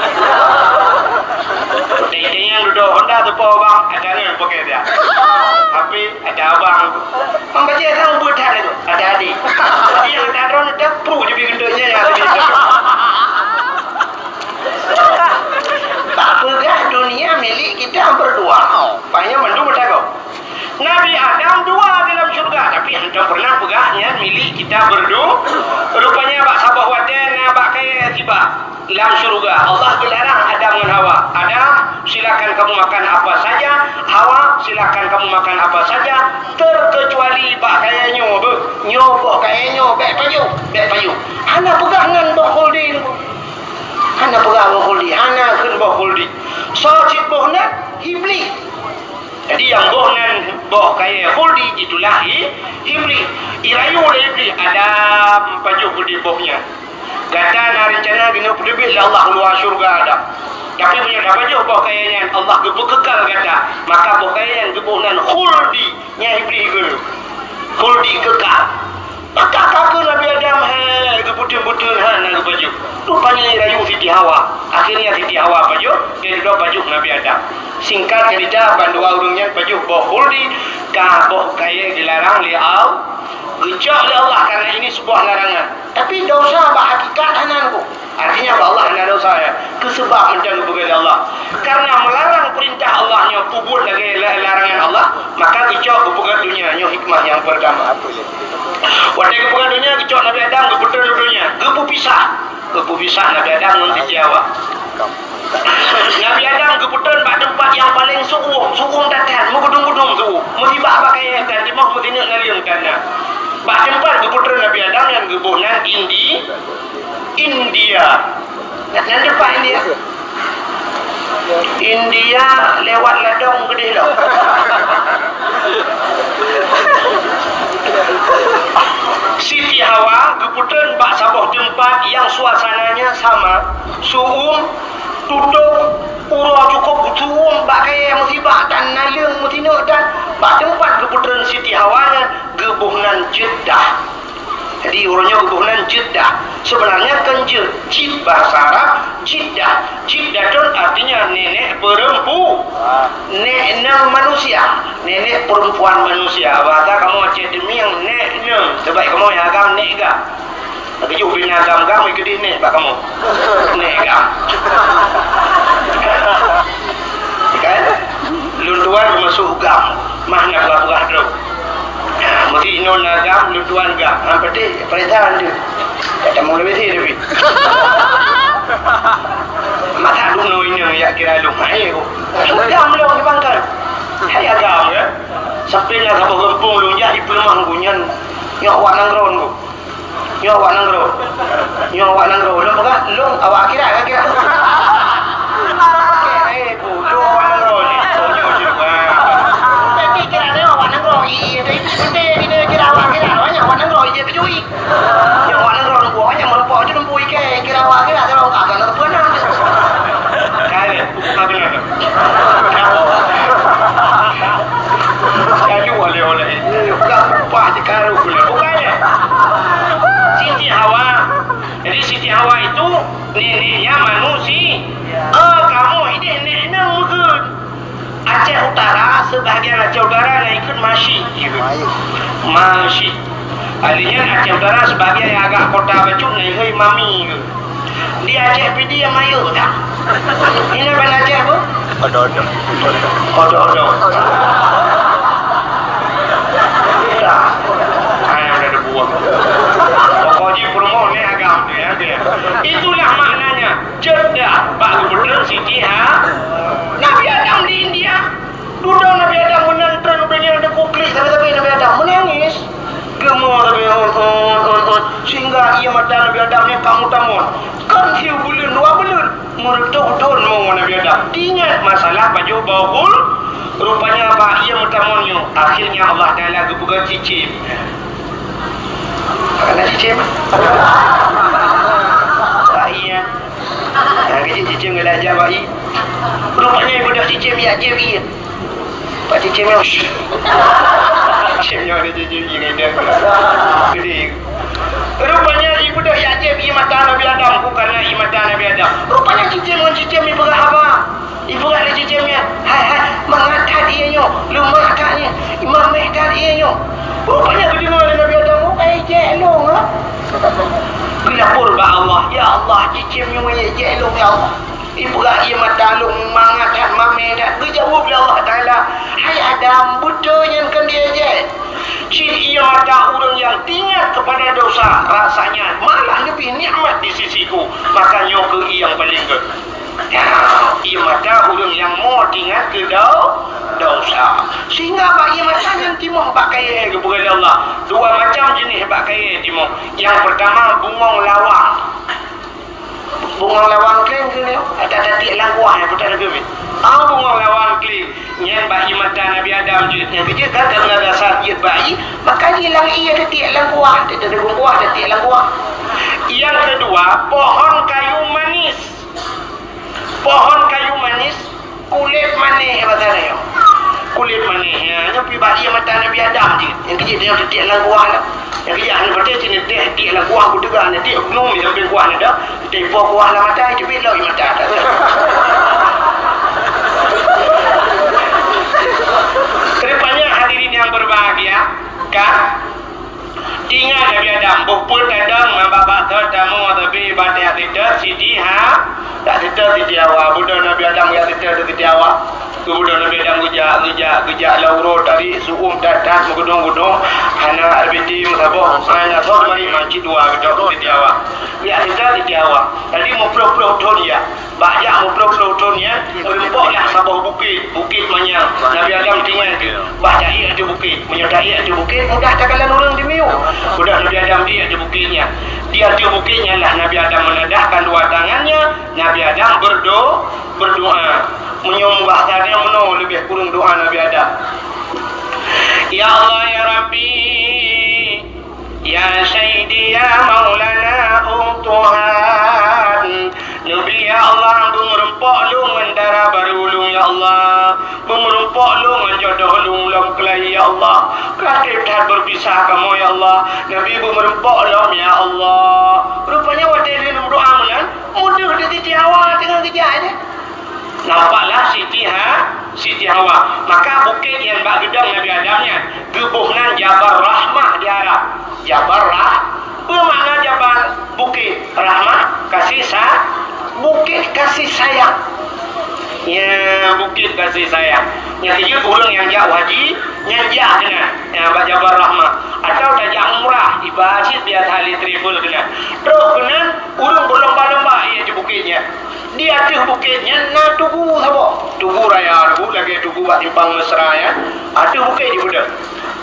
Watée itanyong dudoe Honda teupo, "Bang, ada ngon pakai dia." Tapi ada abang. Mang bajée sang buet that lagée ada adik. Jadi nyang ada droe neuteupru jibi gendong nyan nyang ada di. Bak peugah dunia milik kita berdua. Panyang mandum meudagoe. Nabi Adam dua di dalam syurga, tapi hantom pernah peugah nyan milik kita berdua. Rupanya bak saboh watée na bak kayée tiba lam syurga. Allah geularang Adam ngon Hawa. "Adam, silakan kamu makan apa saja. Hawa, silakan kamu makan apa saja. Terkecuali bak kayée nyoe, beuh. Nyoe boh kayée nyoe, bék pajoh, bék pajoh." Hana peugah ngon boh khuldi nyoe. Hana peugah boh khuldi, hana kheun boh khuldi. Soe cit boh nyan, Iblih. Jadi, nyang boh nyan boh kayée khuldi, itulah i-, Iblih. Irayu lé Iblih, "Adam, pajoh khuldi boh nyan. Gata na reuncana keuneuk peuteubiet lé Allah luwa syeuruga, Adam. Tapi meunyoe tapajoh boh kayée nyan, Allah geupeukeukai gata." Maka boh kayée nyan geuboh nan khuldi, nyan Iblih geukheun. Khuldi kekal. Maka ka keuh Nabi Adam hai geupeuteun-peuteun hana geupajoh. Rupanya rayu Siti Hawa. Akhirnya Siti Hawa pajoh, dan dua pajoh Nabi Adam. Singkat cerita, bandua ureuëng nyan pajoh boh khuldi, ka boh kayée dilarang lé Allah. Geucok lé Allah karena ini sebuah larangan. Tapi dosa bak hakikat hana nangku. Artinya bak Allah hana dosa ya. Keusabab mantong geupeugah lé Allah. Karena melarang perintah Allah nyoe peubuet lagée la-, larangan Allah, maka geucok geupeugah donya nyoe hikmah nyang pertama. Watée geupeugah donya geucok Nabi Adam geupeuteun donya, geupeupisah. Geupeupisah Nabi Adam ngon Siti Hawa. Nabi Adam geupeuteun bak teumpat nyang paleng su'um, su'um that-that, meugudong-gudong su'um, meusibak bak kayée that, timoh meusineuk naleueng that na. Bak teumpat geupeuteun Nabi Adam nyang geuboh nan Indi-, India. Nan teumpat India. India lewat ladong geudeh lom. Siti Hawa geupeuteun bak saboh teumpat nyang suasananya sama, su'um, tutong, uroe cukôp geusu'um bak kayée meusibak dan naleueng meusineuk dan bak teumpat geupeuteun Siti Hawa nyan geuboh nan Jeddah. Jadi, uroe nyoe geuboh nan Jeddah. Sebenarnya kon jeuet, jid bahasa Arab, Jeddah. Jeddah tu artinya nenek perempu-, nenek manusia, nenek perempuan manusia. Bahasa kamoe Aceh Teumiang, nek neng. Sebab kamoe agam nek gam. Tapi jih bina agam gam, ikut nek bak kamoe. Nek gam. Kan? Lôn tuan termasuk gam. Mah na peugah-peugah droe. Meusi inoe na gam, lôn tuan gam. Han patéh, peurintah han deuh. Ka tamong leubeh sie tapi. Mata dunoe inong yak kira lôn hai ko. Gam lôn di pangkat. Hai agam kan. Sampai na saboh gampông lôn jak di Peuleumah ngon nyan. Nyoe awak nanggroe ko. Nyoe awak nanggroe. Nyoe awak nanggroe. Lôn peugah, lôn awak akhirat, akhirat. Eh, bodoh awak nanggroe ni. Bodoh je, wah. Tapi kira dia awak nanggroe, iya, tapi betul dia kira awak akhirat. Banyak awak nanggroe, iya, tujuh i. Nyoe awak nanggroe, nunggu awak nyang meureumpok je, nunggu ikai, kira awak akhirat, kalau tak, kalau tak pernah. Kali, bukan benar. Lalu oleh-oleh. Bukan upah dikaru pula. Bukan ya? Siti Hawa. Jadi Siti Hawa itu neneknya manusia. Oh, kamu ini nenek nang mungkin. Aceh Utara, sebahagian Aceh Utara na ikut Mashi. Mashi. Artinya Aceh Utara sebahagian yang agak kota bacut na ikut Mami. Di Aceh Pidie mayuek dah. Ini ban Aceh apa? Odo-odo. Odo-odo. Dah. Hai, udah ada buah. Pokoknya promo ni agam tu ya, tu ya. Itulah maknanya. Cerdas bak gubernur Siti ha. Nabi Adam di India. Dudoe Nabi Adam meunan treun ubé nyan teuku klik sabe-sabe Nabi Adam menangis. Geumo sabe on, on, on, on. Sehingga ié mata Nabi Adam nyan kamoe tamon. Kon siubeuleueng, dua beuleueng. Meureutôh thon mo Nabi Adam. Ingat masalah pajoh boh khuldi. Rupanya bak ié meutamon nyoe, akhirnya Allah Taala geupeugah cicém. Kana cicém. Bak ié. Nah, keucik cicém galak jak bak ié. Rupanya ié beudôh cicém yak jieb ié. Pak cicém nyoe. Cicém nyoe ada cicém ié ngai dah. Gede. Rupanya ié beudôh yak jieb ié mata Nabi Adam, bukan ié mata Nabi Adam. Rupanya cicém ngon cicém ié peugah haba. Ié peugah lé cicém nyan, "Hai, hai, mangat that ié nyoe, leumah that nyoe, mamèh that ié nyoe." Rupanya geudeungoe lé Nabi Adam, "Oh, hai, jeuet lôn, ha?" Geulapor bak Allah, "Ya Allah, cicém nyoe jeuet lôn, ya Allah." Ipeugah ié mata lôn mangat that, mamèh that. Geujaweueb lé Allah Taala, "Hai Adam, beutôi nyan kon dié jeuet. Cit ié mata ureuëng nyang teuingat keupada dosa, rasanya malah leubeh nikmat di sisi-Ku. Maka nyoe kheueh ié nyang paleng gét." Ya, ié mata ureuëng nyang mo teuingat keu do-, dosa. Sehingga bak ié mata nyan timoh bak kayèe geupeugah lé Allah. Dua macam jeunèh bak kayèe timoh. Nyang peurtama bungong lawang. Bungong lawang kléng keuh nyoe, ada tatiek lam kuah nyang peugah lagèe nyoe. Ah, bungong lawang kléng. Nyan bak ié mata Nabi Adam jeuet. Nyang keujeuet ka, ka geunaga sat jeuet bak ié, maka jilang ié tatiek lam kuah, tatiek lam kuah, tatiek lam kuah. Nyang keudua, pohon kayu manis. Pohon kayu manis, kulét manéh basa nyoe. Kulét manéh, ya, nyoe pi bak ié mata Nabi Adam jih. Nyang keujeuet nyoe teutiek lam kuah lah. Nyang keujeuet hana patéh cit neutéh tiek lam kuah, beuteugah neutéh gunong di sampéng kuah nyan dah. Teuipoh kuah lam mata, teubiet lom ié mata. Kedepannya hadirin yang berbahagia, kan? Ingat Nabi Adam, boh peue tadong ngon bak-bak thon tamu, tapi bak jak seutôt Siti Ha-, jak seutôt Siti Hawa. Beudôh Nabi Adam jak seutôt Siti Hawa. Beudôh Nabi Adam geujak, geujak, geujak lam uroe tadi, su'um that-that, meugeudong-geudong, hana R B T meusaboh, hana soe mari mancit dua geudong Siti Hawa. Jak seutôt Siti Hawa. Jadi meuplôh-plôh thon jak. Bak jak meuplôh-plôh thon nyan, meurumpok lam saboh bukét, Bukét Manyang. Nabi Adam tinggai, bah taék ateueh bukét. Meunyoe taék ateueh bukét, mudah takalon ureuëng dimiyueb. Mudah Nabi Adam di ateueh bukét nyan. Di ateueh bukét nyan lah Nabi Adam menadahkan dua tangannya, Nabi Adam berdo-, berdoa. Meunyoe bahasa dia meunoe leubeh kureueng doa Nabi Adam. Ya Allah, ya Rabbi, ya Sayyidi, ya Maulana, oh Tuhan. Nabi, ya Allah, beumeurumpok lôn ngon dara barô lôn, ya Allah. Beumeurumpok lôn ngon jodoh lôn lom keulayi, ya Allah. Ka treb that beupisah kamoe, ya Allah. Nabi beumeurumpok lom, ya Allah. Rupanya watée lheueh meudoa meunan, mudah di Siti Hawa teungoh geujak nyan. Nampaklah Siti Ha-, Siti Hawa. Maka bukét nyang bak geudong Nabi Adam nyan geuboh nan Jabal Rahmah di Arab. Jabal Rah-, peue makna Jabal? Bukét. Rahmah, kasih sa-, bukét kasih sayang. Ya, bukét kasih sayang. Nyang keujeuet ureuëng nyang jak haji, nyan jak keunan. Ya, bak Jabal Rahmah. Atau tajak umrah, ibarat cit biasa lé travel keunan. Trok keunan, ureuëng beulomba-lomba ié di bukét nyan. Di ateueh bukét nyan na tugu saboh. Tugu raya, tugu lagée tugu bak simpang mesra nyan. Ateueh bukét jibeudôh.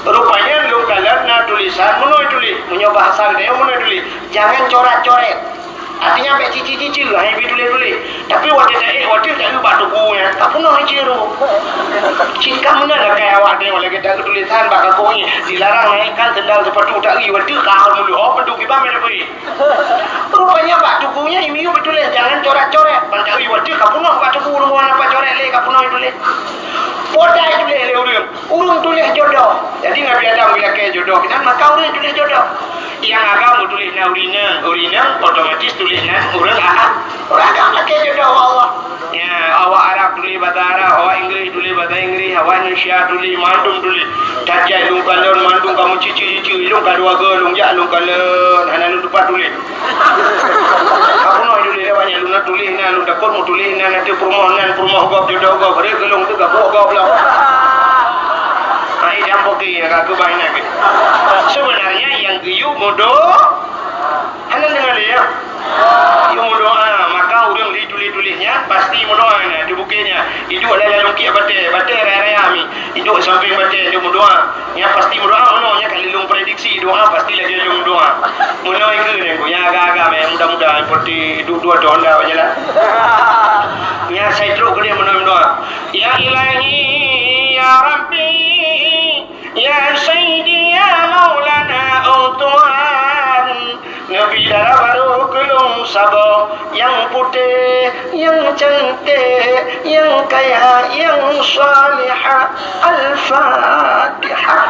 Rupanya lôn kalon na tulisan meunoe tuléh. Meunyoe bahasa geutanyoe meunoe tuléh. Jangan coret-coret. Artinya bék cicil-cicil, hana bri tuléh-tuléh. Tapi watée taék, watée taék bak tugu nyan, ka peunoh ié rot. Cit ka meunan lakée awak nyoe lagée taék tulisan bak kakoe nyan. Dilarang naikkan sendal sepatu, taék watée ka meuluh. Oh, pedu kiban meuleubeh. Rupanya bak tugu nyan imiyueb tuléh, jangan coret-coret. Ban taék watée ka peunoh bak tugu, rumoh na pacoret lé ka peunoh tuléh. Podai tuléh lé ureuëng. Ureuëng tuléh jodoh. Jadi Nabi Adam geulakée jodoh keunan, maka ureuëng tuléh jodoh. Nyang agam tuléh nan ureuëng inong, ureuëng inong otomatis tuléh nan ureuëng a-, ureuëng agam lakée jodoh Allah. Ya, awak Arab tuléh bahasa Arab, awak Inggris tuléh bahasa Inggris, awak Indonesia tuléh, mandum tuléh. Tajak lôn kalon mandum kamoe cicil-cicil, lôn ka dua go lôn jak lôn kalon, hana lôn tupat tuléh. Ka peunoh tuléh lé awak nyan, lôn na tuléh na, lôn takot meutuléh na, na teuh peurumoh nan, peurumoh gob, jodoh gob, rhot keu lôn teuh gabuek gob lom. Hai dam poke ya ka keubah na ke. Sebenarnya nyang geuyue meudo-, hana deungoe lé ya. Yue meudoa, maka ureuëng di tuléh-tuléh nyan pasti meudoa na, di bukét nyan. Iduek lam lalong kiek batée, batée raya-raya mi. Iduek sampéng batée, iduek meudoa. Nyan pasti meudoa, meunoe nyan ka lheueh lôn prediksi doa pasti lagée lôn doa. Meunoe keuh nyan, nyang agam-agam, nyang muda-muda, seperti du-, dua thon dah berjalan. Nyan sai trok keudeh meunoe meudoa. Ya Ilahi, ya Rabbi, ya Sayyidi, ya Maulana, oh Tuhan. Neubi dara barô keu lôn saboh, nyang putéh, nyang canték, nyang kaya, nyang salihah. Al-Fatihah.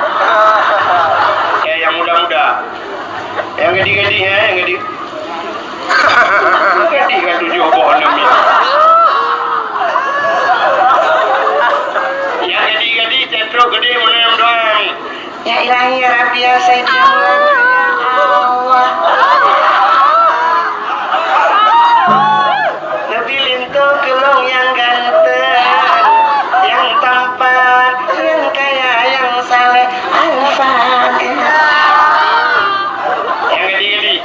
Eh, nyang muda-muda. Nyang gadih-gadih, eh, nyang gadih. Gadih kan tujoh boh aneuk mi. Nyang gadih-gadih, tetrok gadih, mana nyang doang? Ya Ilahi, ya Rabbi, ya Sayyidi, ya Maulana, ya Allah. Neubi linto keu lôn nyang ganteng, nyang tampan, nyang kaya, nyang saleh. Al-Fatihah. Nyang gadi-gadi.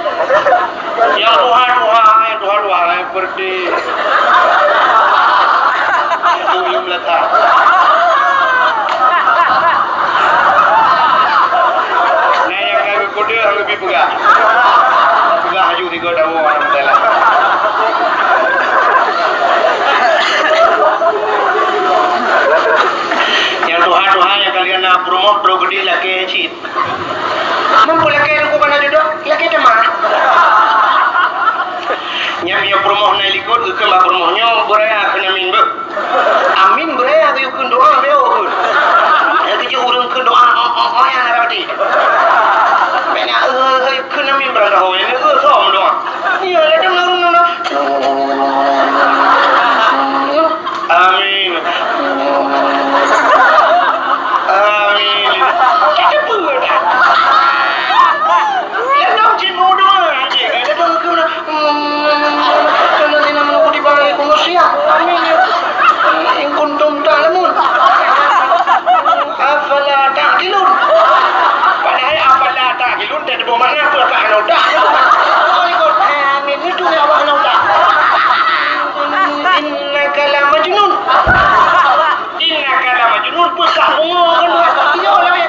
Nyang tuha-tuha, nyang tuha-tuha, nyang peureudeh. Nyang tuyum lata. Nah, nyang ka geukudeue, nyang geubi peugah. Peugah aju tiga tahun, alhamdulillah. Nyang tuha-tuha, nyang kalian na peurumoh, trok geude lakée cit. Meunyoe lakée teungku kana jodoh, lakée teuma. Nyan meunyoe peurumoh na likot, geukheun bak peurumoh nyoe, beuraya kheun amin beuh. Amin beuraya geuyue kheun doa beuh kheun. Udah, ya. Amin. Itu ya Allah, udah. Innaka la majnun. Innaka la majnun, peugah bungo kan. Iya lah, ya.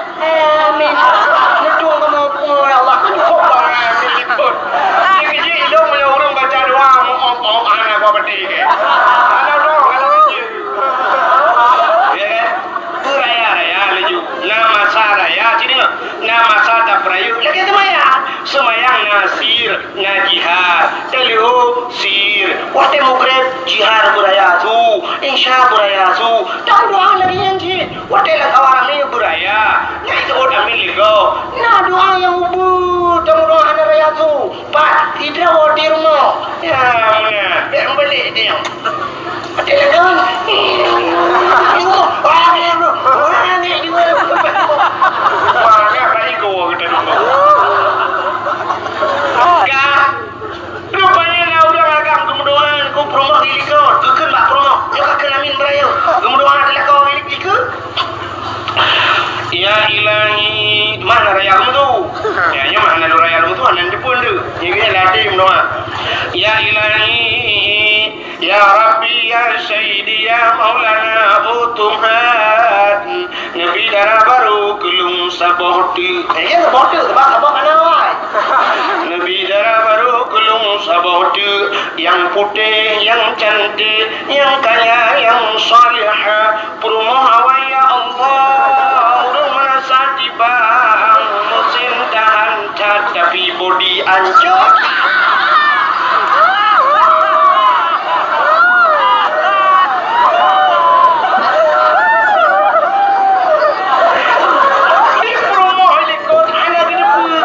Amin. Itu kamu bungo, ya Allah. Cukup bang, amin. Ikut. Dia kecil, hidung punya orang baca doa, mau om-om, anak apa penting, ya. Ada doa, kalau kecil. Ya, kan? Beuraya-raya laju. Na masa raya, sini, na masa tapeurayeuk. Lagèe seumayang. Seumayang na sir, na jihar. Teuleuhô sir. Watèe mugréb, jihar beuraya su. Insya beuraya su. Tameudoa lagèe nyan cit. Watèe lam kawan ramè beuraya. Na itu ôt amin lego. Na doa nyang ubeut. Tameudoa hana raya su. Pat, sidroe di rumoh. Ya, meunan. Bèk meubeulek dia. Ada lawan. Di rumoh. Wah, di rumoh. Wah, ni di rumoh. Wah, ni apa iko kita dulu? Ka. Rupanya na ureueng agam geumeudoa keu peurumoh di likot. Geukheun bak peurumoh. Nyoe ka kheun amin beuraya. Geumeudoa di likot, di likot. Ya Ilahi, mana raya kamu tu? Ya, ya, mana raya kamu tu? Anan jepun tu. Ini dia latih mendoa. Ya Ilahi, ya Rabbi, ya Sayyidi, ya Maulana, oh Tuhan, neubi dara barô keu lôn saboh teuk. Eh, ya, saboh teuk, sebab saboh kana wai. Neubi dara barô keu lôn saboh teuk, nyang putéh, nyang cantik, nyang kaya, nyang salihah. Peurumoh awai, ya Allah, ureueng meurasa jibang, musém tahan that, tapi bodi ancô. Di peurumoh likot hana geuteupeue,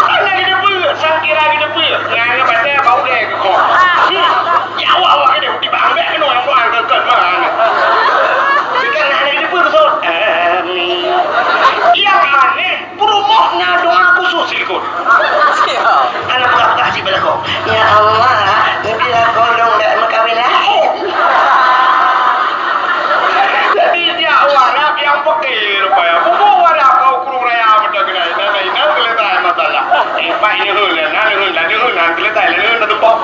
hana geuteupeue, sangkira geuteupeue, nyan batèe bak ulèe keukoh. Ya Allah, Allah keuneuk di bang bèk keunoe nyang doa keu keu meunan. Bukan hana geuteupeue keu sot. Amin. Nyang aneh, peurumoh na doa khusus sikot. Hana peugah-peugah cit bak lakoe. Ya Allah, neubi lakoe lôn bèk meukawen laén. Jadi, jak u Arab nyang pekè rupanya. Bubu u Arab keu ureueng raya meunan keunan. Inan, inan, inan, selesai masalah. Eh, pai neuheun, neuheun, neuheun, neuheun, selesai, neuheun, neutumpok.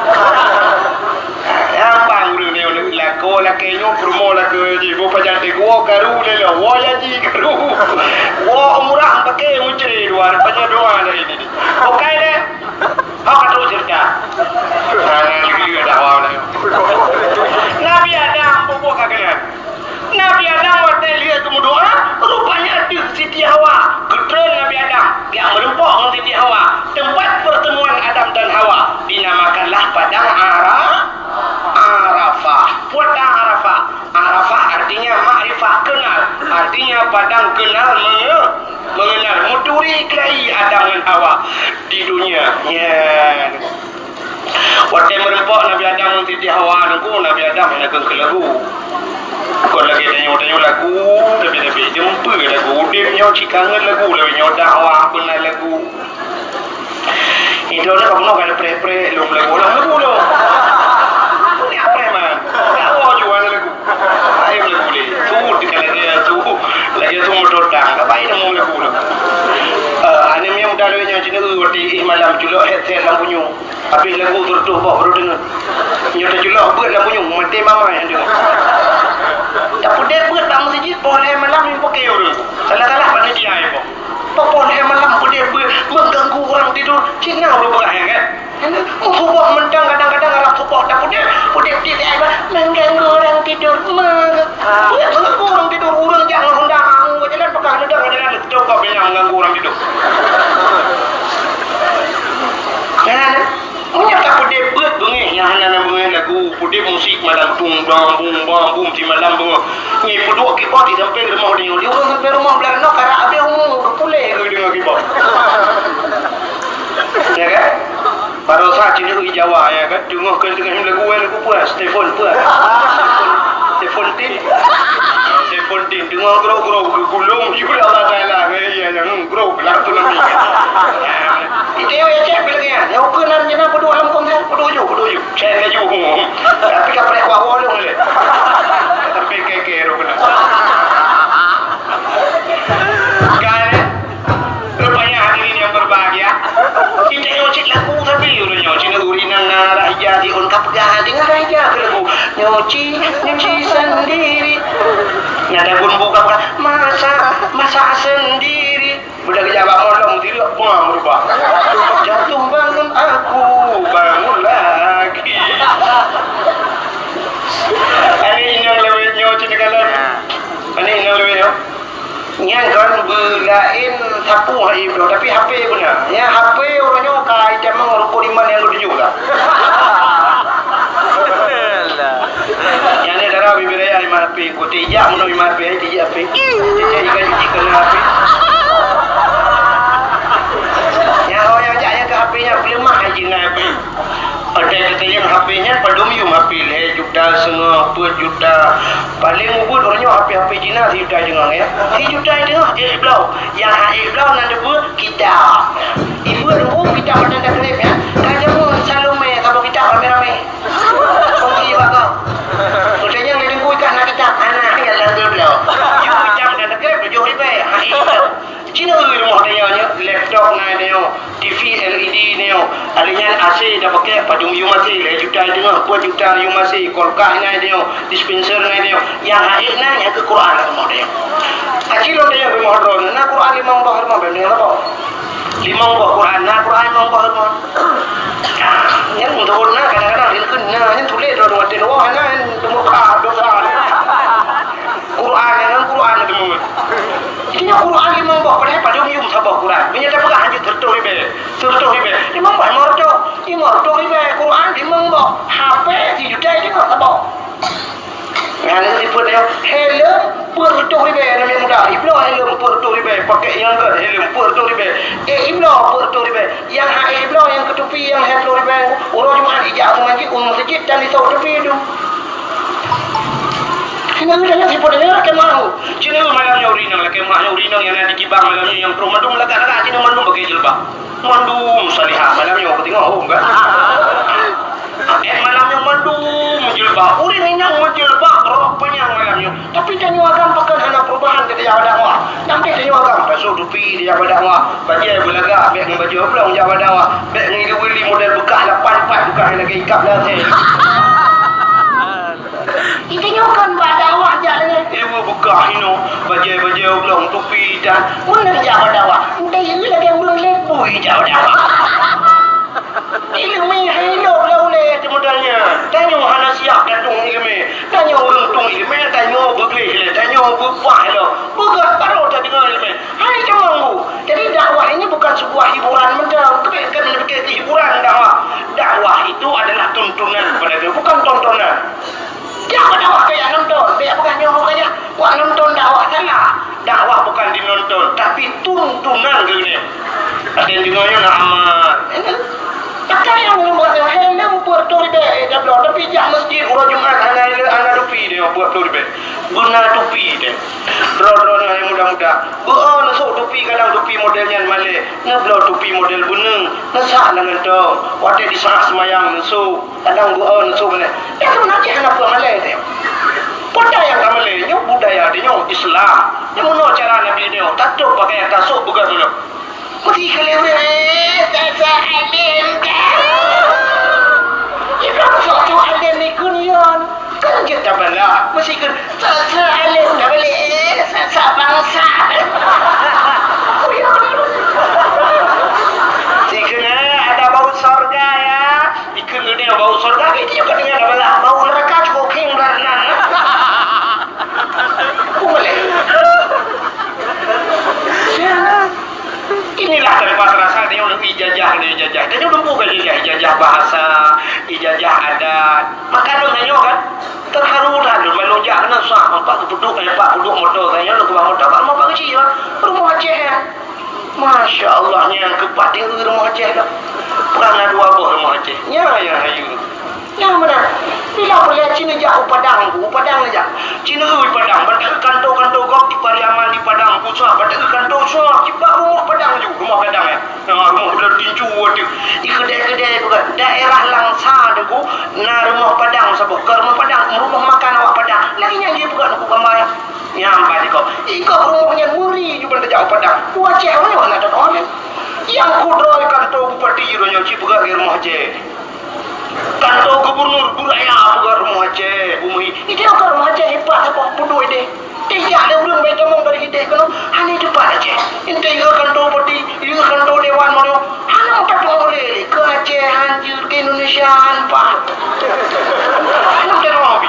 Gampang ureueng nyoe, lakoe lakèe nyoe, peurumoh lakoe jih, boh pajan teuh, woe karu lé lom, woe haji karu. Woe umrah pakai mucre dua, rupanya dua dari ini. Oke deh. Hak tu cerita. Hana lé dakwah. Nabi Adam peubuet ka keunan. Nabi Adam watèe lheueh geumeudoa, rupanya deuh Siti Hawa. Geutreun Nabi Adam, geujak meurumpok ngon Siti Hawa. Teumpat pertemuan Adam dan Hawa dinamakanlah Padang Ara-, Arafah. Padang Arafah. Arafah artinya makrifah, kenal. Artinya padang kenal menge-, mengenal. Meuturi keulayi Adam ngon Hawa di dunia. Nyan. Watèe meurumpok Nabi Adam ngon Siti Hawa nungku, Nabi Adam hana keu lagu. Kon lagèe tanyoe-tanyoe lagu, tapi-tapi jeumpeu lagu. Udép nyoe cit kangen lagu, lagèe nyoe dakwah beuna lagu. Idroe na kamoe ka preh-preh lom lagu, lom lagu lom. Ni preh man. Dakwah juga ada lagu. Ayo lagu lé. Tu di kalau dia tu lagi tu motor dah. Apa ini mau lagu lom? Eh, aneuk miet muda lagèe nyoe cit nyoe, watèe ih malam culok headset lam punyueng. Habéh lagu tu reutôh boh baru deungoe. Nyoe teujeulaih beuet lam punyueng, maté mama nyang deungoe. Tapeudeh beuet bak meuseujid, boh lhèe malam nyang peuke ureueng. Salah-salah panitia nyang boh. Boh lhèe malam peudeh beuet, mengganggu orang tidur, cit nyan ureueng peugah nyan kan? Suboh mantong kadang-kadang arap suboh tapeudeh, peudeh tieb ai bah, mengganggu orang tidur. Mengganggu orang tidur, ureueng jak ngon honda, angoh jalan peugah neudeung jalan, cokop nyan mengganggu orang tidur. Nyan. Meunyoe ka peudeh beuet beungéh nyang hana na beungéh lagu, peudeh musik malam bum bam bum bam bum simalam beungoh. Nyan peuduek keyboard di sampéng rumoh tanyoe. Di ureueng sampéng rumoh blah noe karap habéh umu, geupulèe geudeungoe keyboard. Ya kan? Barosa cit di Jawa, ya kan? Teungoh keu teungoh lagu, eh, lagu peue? Stephen peue? Stephen Tin. Stephen Tin. Teungoh groe-groe geugulong, ya Allah Taala. Ya, ya, ya. Bro, belah tu Nabi. Itu yang cek bilang ya. Yang ukeue nan jenang peuduek lam kong saya, peuduek ju, peuduek ju. Cek laju. Tapi ka preh kuah wolong le. Tapi keke ro kena. Nyoe cit ureueng inong na raya di ôn ka peugah, deungoe raya keu lagu. Nyuci, nyuci sendiri. Na dagun bu ka peugah, masak, masak sendiri. Budak geujak bak molong, tileuk buang rubah. Jatuh bangun aku, bangun lagi. Ani inong lewat nyoe cit kalon. Ani inong lewat nyoe. Nyan kan beulaén sapu hai bloe, tapi H P beuna. Nyan H P uroe nyoe ka itamong rukon iman nyang ketujoh dah. Nyan ni dara bibir raya iman H P, ku tijak meunoe iman H P, tijak H P. Tijak ikan cuci kena H P. Nyan orang nyang jak nyan ke H P nyan peuleumah hai jih ngon H P. Ada kata yang H P nyan padum yum H P lhèe juta, seungoh, peuet juta. Paling ubit uroe nyoe H P-H P Cina sijuta teungoh ya. Sijuta teungoh ék bloe. Nyang han ék bloe nan teupeue kitab. Ibu nunggu kitab matan takrib ya. Ka jameun Salome saboh kitab ramé-ramé. Kongsi bak kau. Udah nyang di dengku ikan nak kitab. Anak ni kan lagu bloe. Yuk kitab matan takrib tujuh ribèe. Han ék bloe. Cina rumoh tanyoe nyoe, laptop na tanyoe, T V L E D tanyoe, lheuh nyan A C dah pakai, padum yum A C, lhèe juta teungoh, peuet juta yum A C, kulkas na tanyoe, dispenser na tanyoe, nyang han ék na nyang keu Quran rumoh tanyoe. Aci lôn tanyoe rumoh droeneuh, na Quran limong boh rumoh, bèk deungon saboh. Limong boh Quran, na Quran limong boh rumoh. Nyan untuk na kadang-kadang dia kena, nyan tuléh droeneuh watèe nyoe, na nyan teumuka dosa. Quran nyan Quran teuma. Jadi nyoe Quran limong boh, padahai padum yum saboh Quran. Meunyoe tapeugah hanjeuet seureutôh ribèe, seureutôh ribèe, limong boh, limong reutôh, limong reutôh ribèe Quran limong boh. H P sijuta teungoh saboh. Nyan sifeuet nyoe, helm peuet reutôh ribèe, aneuk muda. Ibloe helm peuet reutôh ribèe, pakai nyang gèt helm peuet reutôh ribèe. Eh, ibloe peuet reutôh ribèe. Nyang han ék ibloe nyang keu tupi nyang lhèe plôh ribèe. Uroe Jumat ijak u masjid, u masjid dan isok tupi tu. Keuneuk tanyong sifeuet nyoe lakèe meuh. Cit nyoe malam nyoe ureueng inong lakèe meuh, nyoe ureueng inong nyang na di Kibang malam nyoe nyang troh mandum lagak-lagak cit nyoe mandum pakai jilbab. Mandum salihah malam nyoe, keu teungoh hom kan. Eh, malam nyoe mandum jilbab. Ureueng inong meujilbab rok panyang malam nyoe. Tapi tanyoe agam pakon hana perubahan keu tajak bak dakwah. Nyang pih tanyoe agam, pasoe tupi tajak bak dakwah. Bajèe beulagak, bèk ngon bajèe oblong jak bak dakwah. Bèk ngon ileue-ileue model beukah lapan pat beukah lagèe ikab lasèe. Geutanyoe kon bak dakwah jak lagèe. Ileue beukah inoe, bajèe-bajèe oblong, tupi dan meunan jak bak dakwah. Entah ileue lagèe ureueng lé bui jak bak dakwah. Ileumèe hai lom lam ulèe teuh modalnya. Tanyoe hana siap datong ileumèe. Tanyoe ureueng tueng ileumèe, tanyoe beugleh lé, tanyoe beupah lom. Beugöt barô tadeungoe ileumèe. Hai teungku, jadi dakwah ini bukan sebuah hiburan mantong. Keubiet keubiet hiburan dakwah. Dakwah itu adalah tuntunan kepada Tuhan, bukan tontonan. Jangan dakwah kayak nonton, biar bukan nyoe kayak wak nonton dakwah salah. Dakwah bukan dinonton, tapi tuntunan dunia. Ada yang dengar nak amat. Pakai yang membuat yang helm peuet reutôh ribèe, eh, dah bloe. Tapi jak masjid uroe Jumat hana, hana tupi dia, peuet reutôh ribèe. Beuna tupi dia. Droe-droe nyoe hai muda-muda. Beuo neusok tupi kadang tupi model nyan malèe. Neubloe tupi model beuneung. Neusak lam gantong. Watèe disaat seumayang neusok. Kadang beuo neusok malèe. Nyan keuh na jih hana peue malèe teuh. Peue nyang ka malèe nyoe budaya tanyoe Islam. Nyoe meunoe cara Nabi nyoe. Tatôb pakaian tasok beugöt tulông. Meusti keu lé ureueng, eh, sasa alim dah. Ibrahim sok tu alim ikun yon. Kan jeuet tabalah. Meusti keu sasa alim dah balek, eh, sasa bangsa. Sikeuneuk ada bau sorga ya. Ikeuneuk bau sorga, ini juga dengan tabalah. Bau neraka cukup king beranan. Boleh. Inilah tanpa terasa dia udah ijazah, dia ijazah. Dia udah buka ijazah, ijazah bahasa, ijazah adat. Maka dong nanya kan, terharu dah, lu malu jak kena sah, empat puluh, empat puluh motor saya, lu keluar motor, empat puluh kecil, rumah Aceh ya. Masya Allah, nyang keupat di rumoh Aceh dah. Pernah dua boh rumoh Aceh. Nya, ya, hayu. Nyang mana? Bila peureulèe Cina jak u Padang, u Padang jak. Cina u Padang, bak kanto-kanto gob di Pariaman di Padang Pusat, bak kanto Pusat, cibak rumoh Padang ju, rumoh Padang ya. Nah, rumoh Padang tinju ada. Di kedai-kedai juga. Daerah Langsa tu, na rumoh Padang saboh. Ke rumoh Padang, rumoh makan awak Padang. Lagi nyang dia buka buku gambar. Nyang ban iko. Iko rumoh nyan muri ju ban tajak u Padang. Wajah mana nak tak on? Yang kudroe kanto bupati. Di uroe nyoe cit peugah lé rumoh Aceh. Kantô gubernur, bu raya peugah rumoh Aceh, bu meuhi. Idéh ka rumoh Aceh hebat saboh peuduek idéh. Tijak lé ureueng bai tamong dari idéh keunoe, hana teupat Aceh. Enteuk yue kantô bupati, yue kantô dewan meunyoe, hana teupat lé. Keu Aceh han jeuet, keu Indonesia han pat. Hana teupat lé.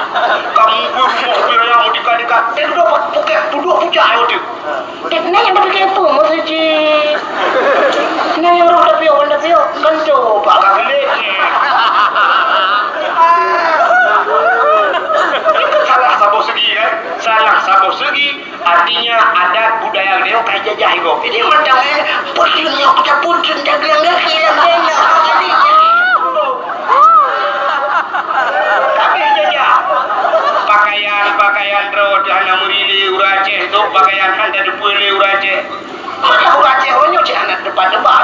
Kamu bu rumoh bu raya meudika-dika. Teuduek pukek, peuduek pucak ayô teuh. Dek na nyang tapike peue meuseujid? Na nyang roh tapiôh, tapiôh, kan coba ka geulet. Itu salah saboh segi, kan? Salah saboh segi, artinya adat budaya geutanyoe ka jajah igob. Jadi macam, eh, peuteun nyoe, peuteun, peuteun, dagang lagi, dagang lagi. Jadi, jadi. Tapi jajah. Pakaian, pakaian droe hana meuri lé ureueng Aceh, tu pakaian hana teupeue lé ureueng Aceh. Malah ureueng Aceh uroe nyoe cit hana teuba-teuba.